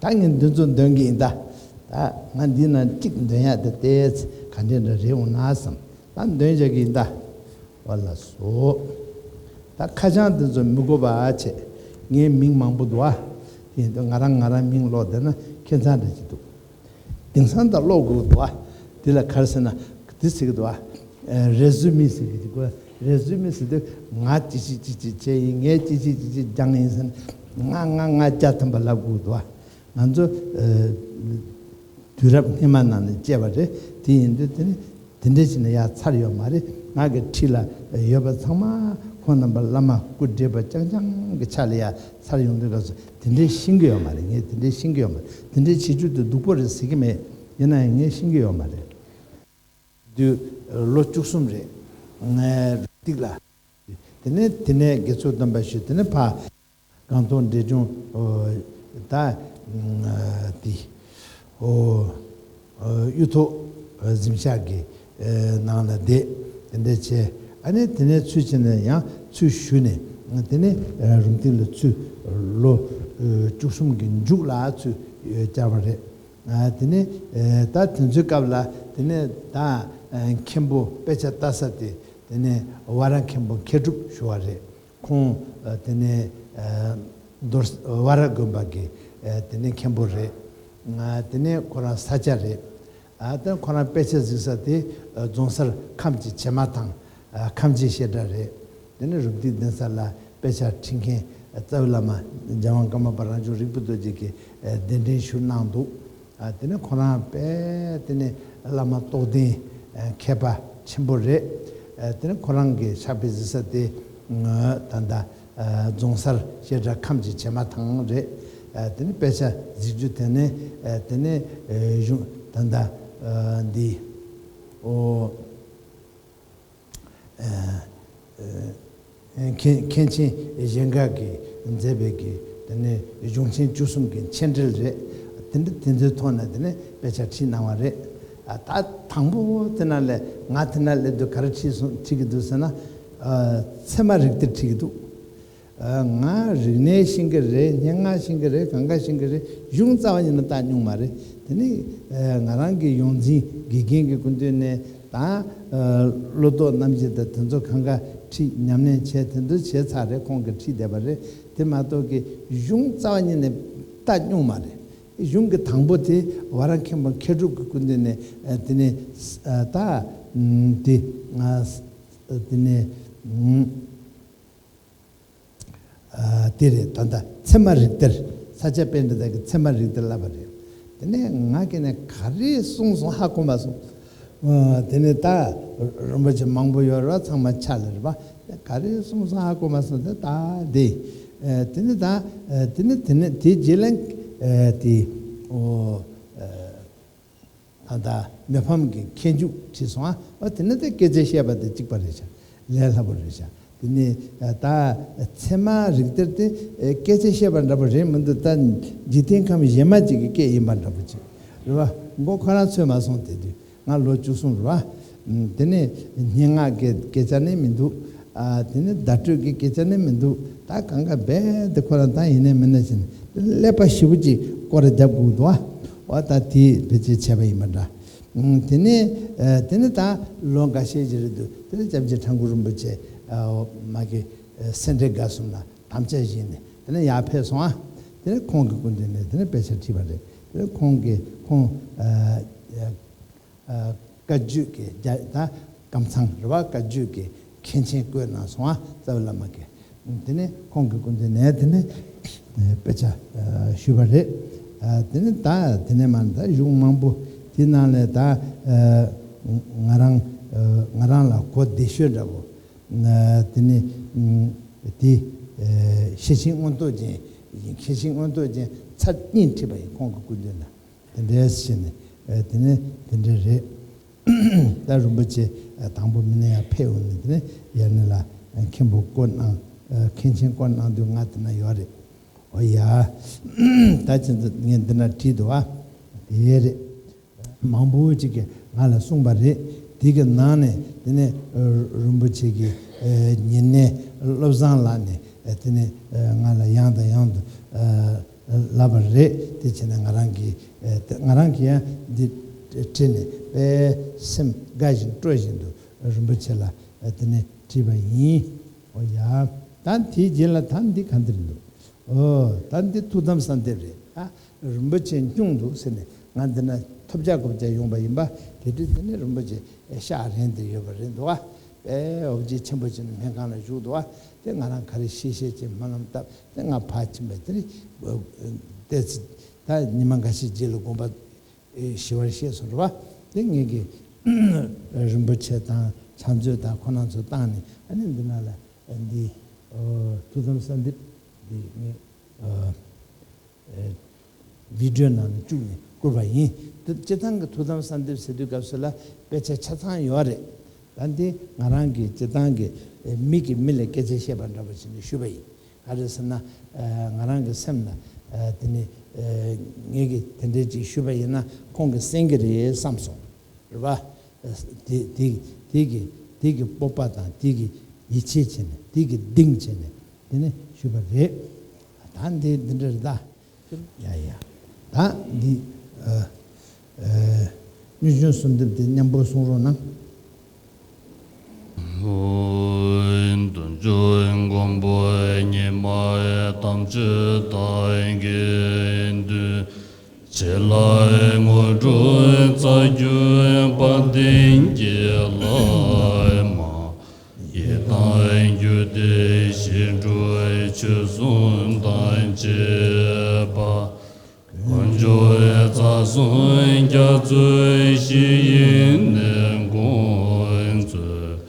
ད་ངས་འདི་ཚོ་འདོན་གྱི་ཡིན་ད། ད་ང་འདི་ན་གཅིག་འདོན་ཡག་དེ་ཏོག་ཙམ་ག་འདྲ་འདྲ་རེད་འོང་ན་བསམ། ད་འདོན་བྱ་གི་ཡིན་ད། འོ་ལགས་སོ། ད་ཁ་བྱང་འདི་ཚོ་མི་དགོས་པ་བྱས། ངའི་མིང་མང་པོ་འདུག་ཨ། དེ་ཡིན་དུས་ང་རང་ང་རང་མིང་ཀློག་བསྡད་ན་ཁྱད་མཚར་འདྲ་ཅིག་འདུག་དེང་སང་ད་ཀློག་དགོས་འདུག་ཨ། འདི་ལ་ག་རེ་ཟེར་ན། འདི་ཟེར་གི་འདུག་ཨ། རེ་ཟུ་མི་ཟེར་གི་འདུག་རེ་ཟུ་མི་ཟེར་དུས་ང་ཅི་ཅི་ཅི་ཅི་བྱས་ཡིན། ངས་ཅི་ཅི་ཅི་ཅི་སྦྱངས་ཡིན་ཟེར་ན། ང་ང་ང་བརྒྱ་ཐམ་པ་ལབ་དགོས་འདུག་ཨ། ང་ཚོ་ཨ་དུས་རབས་སྔོན་མ་ནང་ནས་སྐྱེས་པ་རེད། དེ་ཡིན་དུས་དེ་ནི་དེ་འདྲ་བྱས་ན་ཡག་ཚར་ཡོད་མ་རེད། ང་གི་འཁྲིས་ལ་ཡོད་པ་ཚང་མ་ཁོང་རྣམ་པ་བླ་མ་སྐུ་བགྲེས་པ་རྐྱང་རྐྱང་གི་ཆ་ལ་ཡ་ཚར་ཡོང་དུས་སྐབས་སུ་དེ་འདྲའི་ཤེས་ཀྱི་ཡོད་མ་རེད། ངས་དེ་འདྲའི་ཤེས་ཀྱི་ཡོད་མ་རེད། དེ་འདྲའི་བྱེད་རྒྱུ་དེ་སྡུག་པོ་རེད་ཟེར་གྱི་མེད། ཡིན་ན་ཡང་ངས་ཤེས་ཀྱི་ཡོད་མ་རེད། དུས་ལོ་བཅུ་གསུམ་རེད། ངའི་རུ་ཏིག་ལ། དེ་ནས་དེ་ནས་དགེ་ཚུལ་སྟོན་པ་ཞུས། དེ་ནས་ཕ་སྒང་ཏོག་འབྲས་ལྗོངས་ད་དེ་ཨོ་གཡུ་ཐོག་གཟིམ་ཤག་གི་ནང་ལ་བསྡད། དེ་འདྲ་བྱས། ཨ་ནི་དེ་ནས་ཚུར་ཕྱིན་ནས་ཡང་ཚུར་ཞུས་ནས་དེ་ནས་རུམ་ཐིག་ལ་ཚུར་ལོ་བཅུ་གསུམ་གྱི་མཇུག་ལ་ཚུར་བཅར་བ་རེད། དེ་ནས་ད་དེ་ཚོའི་སྐབས་ལ་དེ་ནས་ད་མཁན་པོ་དཔེ་ཆ་ལྟ་ས་དེ་དེ་ནས་ཝ་ར་མཁན་པོ་མཁས་གྲུབ་ཞུ་བ་རེད། ཁོང་དེ་ནས་རྡོར་ཝ་ར་དགོན་པ་གི་དེ་ནས་མཁན་པོ་རེད། དེ་ནས་ཁོ་རང་ས་སྐྱ་རེད། དེ་ཁོ་རང་དཔེ་ཆ་གཟིགས་ས་དེ་རྫོང་སར་ཁམས་ཀྱི་བྱེ་མ་ཐང་། ཁམས་ཀྱི་བཤད་གྲྭ་རེད། དེ་ནས་རུམ་ཐིག་གདན་ས་ལ་དཔེ་ཆ་ཁྲིད་མཁན་རྩ་བའི་བླ་མ་རྒྱལ་དབང་ཀརྨ་པ་རང་བྱུང་རིག་པའི་རྡོ་རྗེ་གིས་གདན་འདྲེན་ཞུ་གནང་འདུག་དེ་ནས་ཁོ་རང་དཔེ་དེ་ནས་བླ་མ་རྟོགས་ལྡན་མཁས་པ་ཆེན་པོ་རེད། དེ་ནས་ཁོ་རང་གི་ཕྱག་དཔེ་གཟིགས་ས་དེ་ད་ལྟ་རྫོང་སར་བཤད་གྲྭ་ཁམས་ཀྱི་བྱེ་མ་ཐང་རེད། དེ་ནས་དཔེ་ཆ་གཟིགས་རྒྱུ་དེ་ནས་དེ་ནས་གཞུང་ད་ལྟ་འདི་ཨོ། མཁན་མཁན་ཆེན་གཞན་དགའ་གིས་མཛད་པའི་གི་དེ་ནས་གཞུང་ཆེན་བཅུ་གསུམ་གྱི་མཆན་འགྲེལ་རེད། དེ་འདྲ་དེ་ཚོའི་ཐོག་ནས་དེ་ནས་དཔེ་ཆ་ཁྲིད་གནང་བ་རེད། ད་དང་པོ་དེ་ན་ལས་ང་དེ་ན་སླེབས་དུས་ག་རེ་ཁྲིད་སོང་ཁྲིད་ཀྱི་འདུག་ཟེར་ན། ཚད་མ་རིགས་གཏེར་ཁྲིད་ཀྱི་འདུག་ང་རིག་གནས་ཤེས་ཀྱི་རེད། སྙན་ངག་ཤེས་ཀྱི་རེད། གང་ག་ཤེས་ཀྱི་རེད། གཞུང་རྩ་བ་ཉིད་ནས་བལྟ་མྱོང་མ་རེད། དེ་ནི་ང་རང་གི་ཡོངས་འཛིན་དགེ་རྒན་གྱི་སྐུ་མདུན་ནས་ད་བློ་ལྡོག་རྣམ་འབྱེད་དང་དེ་ཚོ་གང་ག་ཁྲིད་ཉམས་ལེན་བྱས་དེ་ཚོ་བྱས་ཚར་རེད། ཁོང་གིས་ཁྲིད་བསྡད་པ་རེད། དེ་མ་གཏོགས་ཀྱི་གཞུང་རྩ་བ་ཉིད་ནས་བལྟ་མྱོང་མ་རེད། གཞུང་གི་དང་པོ་དེ་ཝ་ར་མཁན་པོ་མཁས་གྲུབ་ཀྱི་སྐུ་མདུན་ནས་དེ་ནས་ད་དེ་ང་དེ་ནས། དེ་རེད། ད་ལྟ་ཚད་མ་རིགས་གཏེར། ས་སྐྱ་པཎྜི་ཏ་གི་ཚད་མ་རིགས་གཏེར་བསླབ་པ་རེད། དེ་ནས་ང་གིས་ནས་ག་རེ་གསུངས་སོང་ཧ་གོ་མ་སོང་། དེ་ནས་ད་རིན་པོ་ཆེ་མང་པོ་ཡོད་རེད་པ། ཚང་མ་ཕྱག་ལས་རེད་པ། ག་རེ་གསུངས་སོང་ཧ་གོ་མ་སོང་། དེ་ད་དེ་དེ་ནས་ད་དེ་ནས་དེ་ནས་དེ་རྗེས་ལ་དེ་ཨོ། ད་ལྟ་མི་ཕམ་གྱི་མཁས་འཇུག་བྲིས་སོང་ཨ། ཨོ་དེ་ནི་ད་སྐད་ཆ་བཤད་པ་དེ་གཅིག་པ་རེད་ཤག་ལས་སླ་པོ་རེད་ཤག་དེ་ནི་ད་ཚད་མ་རིགས་གཏེར་དེ་སྐད་ཆ་བཤད་པ་འདྲ་པོ་རེད་མི་འདུག་ད་འཇིག་རྟེན་ཁམས་གཞན་མ་ཅིག་གི་སྐད་ཡིན་པ་འདྲ་པོ་ཅིག་རེད་པ། མགོ་ཁོ་རང་ཚོས་མ་སོང་། དེ་དུས་ང་ལོ་བཅུ་གསུམ་རེད་པ། དེ་ནི་སྙན་ངག་གི་སྐད་ཆ་ནི་མི་འདུག་ཨ། དེ་ནི་བརྡ་སྤྲོད་ཀྱི་སྐད་ཆ་ནི་མི་འདུག་ད་གང་ག་རྦད་དེ་ཁོ་རང་ད་ཡིན་ནའི་མིན་ནའི་བྱས་ནས་ཀླད་པ་ཞེ་པོ་ཅིག་སྐོར་ར་རྒྱབ་དགོས་འདུག་ཨ། འོ་ད་དེ་བེད་སྤྱོད་བྱས་པ་ཡིན་པ་འདྲ། དེ་ནས་དེ་ནས་ད་ལོ་འགའ་ཤས་ཅིག་རིང་དུ་དེ་ནས་སྐྱབས་རྗེ་ཁྲ་འགུ་རིན་པོ་ཆེ་མ་གི་སེ་འབྲས་དགའ་གསུམ་ལ་དམ་བཅའ་བཞེས་ནས་དེ་ནས་ཡར་ཕེབས་སོང་ཨ། དེ་ནས་ཁོང་གི་སྐུ་མདུན་ནས་དེ་ནས་དཔེ་ཆ་ཁྲིད་པ་རེད། དེ་ནས་ཁོང་གིས་ཁོང་བཀའ་བརྒྱུད་ཀྱི་རྒྱ་ད་ཀམ་ཚང་རེད་པ། བཀའ་བརྒྱུད་ཀྱི་ མཁན་ཆེན་བསྐོས་གནང་སོང་ཨ། རྩ་བའི་བླ་མ་གིས། དེ་ནས་ཁོང་གི་སྐུ་མདུན་ནས་དེ་ནས་དཔེ་ཆ་ཞུས་པ་རེད། དེ་ནས་ད་དེ་ནས་མར་ད་གཞུང་མང་པོ་དེ་ནང་ལས་ད་ང་རང་ང་རང་ལ་གོ་བདེ་ཤོས་འདྲ་པོ། དེ་ནི་དེ་ཤེར་ཕྱིན་མངོན་རྟོགས་ཅན། ཤེར་ཕྱིན་མངོན་རྟོགས་ཅན་ཚར་གཉིས་ཁྲིད་པ་ཡིན། ཁོང་གི་སྐུ་མདུན་ལ་དེ་འདྲའི་བྱས་ནས་དེ་ནི་དེ་འདྲ་རེད། ད་རིན་པོ་ཆེ་དང་པོ་མི་ནི་ཡར་ཕེབས་འོང་ནས་དེ་ནི་ཡར་ནི་ལ་མཁན་པོ་བསྐོ་གནང་། མཁན་ཆེན་བསྐོ་གནང་དུས་ང་དེ་ན་ཡོད་རེད། ཨོ་ཡ། ད་ཁྱེད་ཚོ་ངས་འདི་ན་བྲིས་འདུག་ཨ། དེ་རེད། མང་པོ་ཅིག་གིས་ང་ལ་གསུངས་པ་རེད། དེ་གི་ནང་ནས་དེ་ནས་རིན་པོ་ཆེ་གི་ཉེ་གནས་བློ་བཟང་ལགས་ནས་དེ་ནས་ང་ལ་ཡང་དང་ཡང་དུ་ལབ་པ་རེད། དེ་བྱས་ན་ང་རང་གིས་ང་རང་གིས་ཡང་འདི་བྲིས་ནས་དཔེ་སེམས་དགའ་བཞིན་སྤྲོ་བཞིན་དུ་རིན་པོ་ཆེ་ལ་དེ་ནས་བྲིས་པ་ཡིན། ཨོ་ཡ། ད་དེའི་རྗེས་ལ་ད་འདི་ག་འདིར་འདུག་ཨོ། ད་འདི་ཐུགས་དམ་གསལ་འདེབས་རེད། ད་རིན་པོ་ཆེ་སྙུང་འདུག་ཟེར་ནས་ང་འདི་ན་ཐོབ་རྒྱག་གོ་རྒྱག་ཡོང་པ་ཡིན་པ། དེ་དུས་དེ་ནས་རིན་པོ་ཆེ་ཤག་རན་དེ་ཡོད་པ་རེད་འདུག་ཨ། དཔེ་འོ་བརྒྱལ་ཆེན་པོ་བྱས་ནས་སྨན་ཁང་ལ་བཞུགས་འདུག་ཨ། དེ་ང་རང་ག་རེ་ཤེས་ཤེས་ཀྱི་སྨོན་ལམ་བཏབ་དེ་ང་ཕར་ཕྱིན་པ་དེ་ནི་ཏོག་ཙམ་ད་ཉི་མ་འགའ་ཤས་རྗེས་ལ་དགོངས་པ་ཞི་བར་གཤེགས་སོང་རེད་པ། དེ་ངེད་ཀྱིས་རིན་པོ་ཆེ་དང་ཕྱག་མཛོད་དང་ཁོ་རང་ཚོ་བཏང་ནས་ཨ་ནི་འདི་ན་ལ་འདི་ཐུགས་དམ་གསལ་འདེབས་འདི་ངས་བི་ཌི་ཡོ་ནང་ནས་བཅུག་ནས་བསྐུར་བ་ཡིན། དེ་སྤྱིར་བཏང་གི་ཐུགས་དམ་གསལ་འདེབས་ཟེར་དུས་སྐབས་སུ་ལ་དཔེ་ཆ་ཆ་ཚང་ཡོད་རེད། ད་འདི་ང་རང་གི་སྤྱིར་བཏང་གི་མི་གིས་མི་ལ་སྐད་ཆ་བཤད་པ་འདྲ་པོ་བྱས་ནས་ཞུས་པ་ཡིན། ག་རེ་ཟེར་ན། ང་རང་གི་སེམས་ལ་དེ་ནི་ངེད་ཀྱིས་དེ་འདྲའི་ཅིག་ཞུས་པ་ཡིན་ན་ཁོང་གིས་གསན་གྱི་རེད་བསམ་སོང་། རེད་པ། དེ་དེ་དེ་གི་དེ་གི་སྤོབས་པ་དང་དེ་གི་ཡིད་ཆེས་བྱས་ནས་དེ་གི་གདེང་བྱས་ནས་དེ་ནི་ཞུས་པ་རེད། ད་འདི་འདི་འདྲ་རེད་ད། ཡ་ཡ། ད་འདི་ཨ་ཨ་སྙན་བརྒྱུད་གསོལ་འདེབས་དེ་མཉམ་པོ་གསུང་རོགས་གནང་། འདུ་འཇོ་མགོན་པོ་ཉི་མ་དམ་ཆོས་དང་དགེ་འདུན། བྱེ་ལ་དངོས་གྲུབ་རྩ་བརྒྱུད་དཔལ་ལྡན་གྱི་བླ་མ། ཡི་དམ་རྒྱུད་སྡེ་བཞི་སྒྲུབ་ཆོས་སྲུང་དང་བཅས་པ། དཀོན་མཆོག་རྩ་གསུམ་རྒྱ་མཚོའི་གཞི་ཡི་ནི་དགོངས་མཛོད།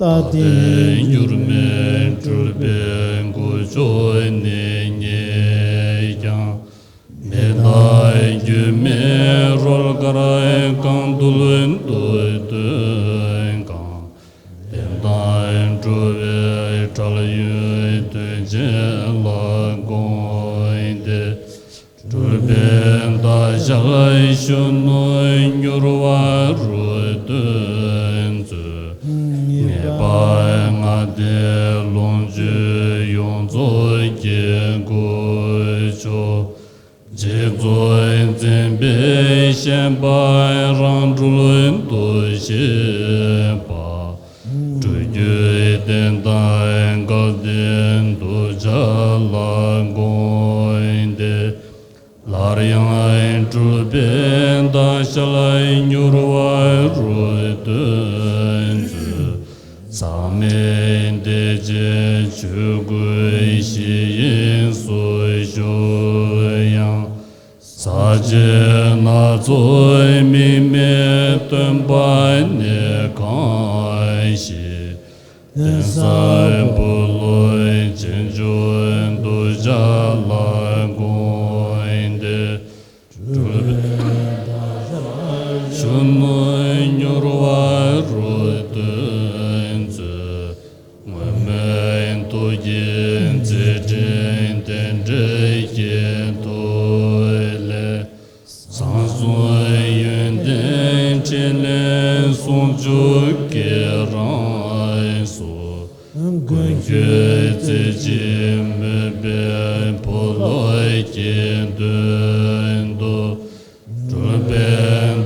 རྟག་བརྟན་འགྱུར་མེད་སྤྲུལ་པའི་སྐུ་མཆོག་ནི་རྙེད་ཀྱང་། མི་རྟག་སྒྱུ་མའི་རོལ་གར་གང་འདུལ་དུ་སྟོན་གང་། བསྟན་དང་སྤྲུལ་པའི་སྒྲ་ཡུལ་དོན་ཆེན་ལ་དགོངས་ཏེ། སྤྲུལ་པའི་ཟླ་ཞལ་གཞོན་ནུར་མྱུར་བ་རུ་སྟོན་མཛོད། ངེས་པ་ལྔ་ལྡན་ལོངས་སྤྱོད་ཡོངས་རྫོགས་ཀྱི་སྐུ་མཆོག། འཇིག་ཚོགས་འཛིན་པའི་ཞེན་པ་རང་གྲོལ་དུ་གཤེགས་པ། སྤྲུལ་བསྒྱུར་བསྟན་དང་སྐལ་ལྡན་གདུལ་བྱ་ལ་དགོངས་ཏེ། སླར་ཡང་སྤྲུལ་པའི་ཟླ་ཞལ་མྱུར་བ་རུ་སྟོན་མཛོད། ཟག་མེད་བདེ་ཆེན་ཆོས་སྐུའི་གཞི་དབྱིངས་སུ་བཞུགས་ཡང་། ཟག་བཅས་སྣ་ཚོགས་དམིགས་མེད་སྟོན་པ་ནི་གང་ཞིག། གདན་ས་འབུམ་ལྷ་བྱང་ཆུབ་གདུལ་བྱ་ལ་དགོངས་ཏེ། སྤྲུལ་པའི་ཟླ་ཞལ་གཞོན་ནུར་མྱུར་བ་རུ་སྟོན་མཛོད། མངོན་མེད་རྡོ་རྗེའི་མཛད་འཕྲིན་རྟེན་འབྲེལ་གྱི་ཐོག་ལས། ཟང་ཟིང་ཡོན་ཏན་ཕྲིན་ལས་ཟུང་འཇུག་གི་རང་གཟུགས། མགོན་ཁྱོད་རྩེ་གཅིག་མོས་པའི་འཕོ་ལོས་ཀྱི་དོན་དུ། སྤྲུལ་པའི་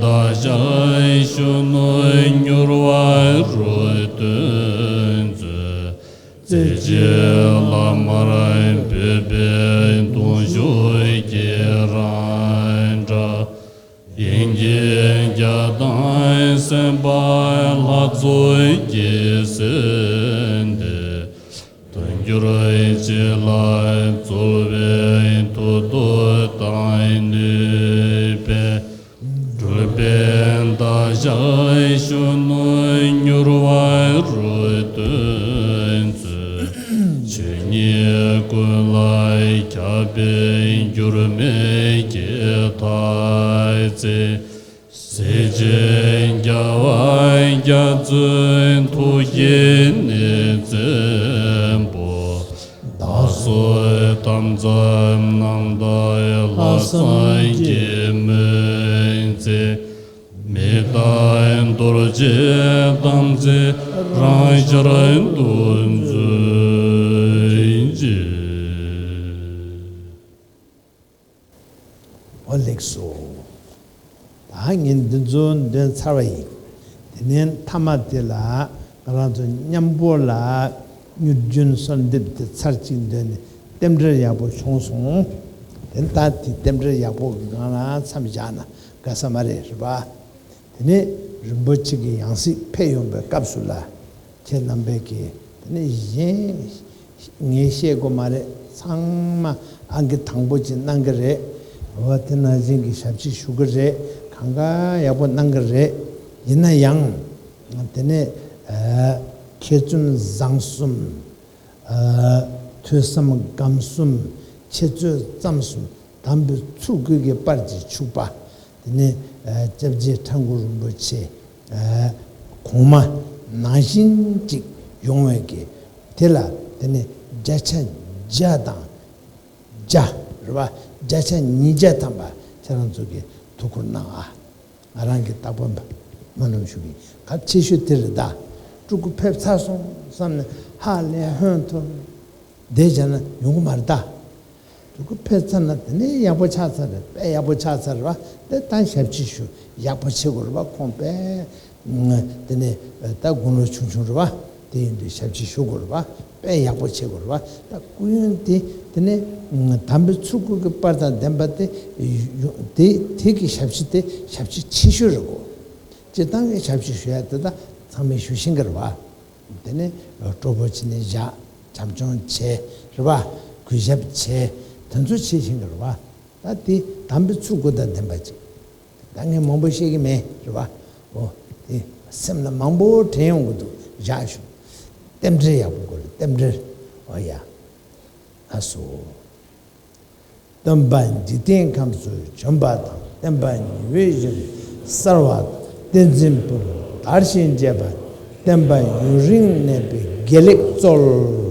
ཟླ་ཞལ་གཞོན་ནུར་མྱུར་བ་རུ་སྟོན་མཛོད། རྩེ་གཅིག་བླ་མར་འབོད་པའི་གདུང་ཤུགས་ཀྱི་རང་སྒྲ། དབྱིངས་ཀྱི་རྒྱ་དང་སེམས་དཔའ་ལྷ་ཚོགས་ཀྱི་སྲས། མཐུ་སྟོབས་དང་ནུས་པས། སྒྲུབ་པའི་བདག་ཅག་གཞོན་ནུ་མྱུར་བར་སྟོན་མཛོད། ཆོས་ཉིད་ཀུན་ལ་ཁྱབ་པའི་འགྱུར་མེད་ཀྱི་ཐུགས་རྗེ། སྲས་ཆེན་རྒྱལ་བ་རྒྱ་མཚོའི་ཐུགས་ཀྱི་གནས་བཙན་པོ། བདག་སོགས་དམ་རྫས་རྣམ་དག་ལྷག་བསམ་གྱིས་སྨོན་ཚེ། མི་རྟག་རྡོ་རྗེ་དམ་ཚིག་རང་ཤར་དུ་མཛོད་ཅིག། འོ་ལེགས་སོ། ད་ངས་འདི་ཚོ་འདོན་ཚར་བ་ཡིན། དེ་ནས་མཐའ་མ་དེ་ལ་ང་རང་ཚོ་མཉམ་པོ་ལ་མྱུར་རྒྱུན་གསོལ་འདེབས་དེ་ཚར་གཅིག་འདོན་ནས་རྟེན་འབྲེལ་ཡག་པོ་བྱུང་སོང་། དེ་ད་དེ་རྟེན་འབྲེལ་ཡག་པོ་གི་སྒང་ལ་མཚམས་བཞག་ན་དགའ་ས་མ་རེད། རེད་པ། དེ་ནས་རིན་པོ་ཆེ་གི་ཡང་སྲིད་ཕེབས་ཡོང་པའི་སྐབས་སུ་ལ། ཁྱེད་རྣམ་པས་ཀྱིས་དེ་ནས་གཞན་ངས་བཤད་དགོས་མ་རེད། ཚང་མ་ཨང་ཀི་དང་པོ་ཅིག་གནང་གི་རེད། འོ་དེ་ནང་བཞིན་གྱི་ཞབས་ཕྱི་ཞུ་གི་རེད། གང་ག་ཡག་པོ་གནང་གི་རེད། ཡིན་ན་ཡང་དེ་ནས་ཨ་མཁས་བཙུན་བཟང་གསུམ། ཨ་ཐོས་བསམ་སྒོམ་གསུམ། འཆད་རྩོད་རྩོམ་གསུམ། དམ་པའི་ཚུལ་དགུ་གི་དཔལ་གྱིས་ཕྱུག་པ། དེ་ནས་ཨ་སྐྱབས་རྗེ་ཁྲ་འགུ་རིན་པོ་ཆེ་ཨ་གོང་མ་ནང་བཞིན་ཅིག་ཡོང་བའི་གི་དེ་ལ་དེ་ནས་བརྒྱ་ཆ་བརྒྱ་དང་བརྒྱ་རེད་པ། བརྒྱ་ཆ་ཉིས་བརྒྱ་ཐམ་པ་ཁྱེད་རང་ཚོ་གིས་ཐུགས་ཁུར་གནང་ཨ། ང་རང་གི་རྟག་པར་སྨོན་ལམ་ཞུ་གི་གལ་ཆེ་ཤོས་དེ་རེད་ད། སྤྲུལ་སྐུ་ཕེབས་ཚར་སོང་བསམ་ནས་ཧ་ལས་ཧོན་ཐོར་བསྡད་བྱས་ན་ཡོང་གི་མ་རེད་ད། སྤྲུལ་སྐུ་ཕེབས་ཚར་ན་དེ་ནས་ཡག་པོ་ཆགས་ཚར་རེད། དཔེ་ཡག་པོ་ཆགས་ཚར་རེད་པ། དེ་ད་ཞབས་ཕྱི་ཞུ་ཡག་པོ་བྱེད་དགོས་རེད་པ། ཁོང་དཔེ་དེ་ནས་ད་དགུང་ལོ་ཆུང་ཆུང་རེད་པ། དེ་ཡིན་དུས་ཞབས་ཕྱི་ཞུ་དགོས་རེད་པ། དཔེ་ཡག་པོ་བྱེད་དགོས་རེད་པ། ད་སྐུ་ཡོན་དེ་དེ་ནས་དམ་པའི་ཚུལ་དགུ་གི་དཔལ་དང་ལྡན་པ་དེ་ཡོ་དེ་དེ་གི་ཞབས་ཕྱི་དེ་ཞབས་ཕྱི་ཆེ་ཤོས་རེད་གོ། སྤྱིར་བཏང་གི་ཞབས་ཕྱི་ཞུ་ཡ་དེ་ད་ཚང་མས་ཞུ་ཤེས་ཀྱི་རེད་པ། དེ་ནས་སྤྲོ་པོ་བྱས་ནས་བཞག་བྱམས་སྐྱོང་བྱས་རེད་པ། གུས་ཞབས་བྱས་དེ་ཚོ་བྱེད་ཤེས་ཀྱི་རེད་པ། ད་དེ་དམ་པའི་ཚུལ་དགུ་དང་ལྡན་པ་ཅིག་ད་ངས་མང་པོ་བཤད་ཀྱི་མེད་རེད་པ། འོ་དེ་སེམས་ལ་མང་པོ་དྲན་ཡོང་གི་འདུག་བཞག་ཞུ། རྟེན་འབྲེལ་ཡག་པོ་དགོས་རེད། རྟེན་འབྲེལ། འོ་ཡ། ལགས་སོ། སྟོན་པ་འཇིག་རྟེན་ཁམས་སུ་བྱོན་པ་དང་། བསྟན་པ་ཉི་འོད་བཞིན་གསལ་བ་དང་། བསྟན་འཛིན་ཕུན་ཚོགས་དར་ཞིང་རྒྱས་པ། བསྟན་པ་ཡུན་རིང་གནས་པའི་དགེ་ལེགས་སྩོལ།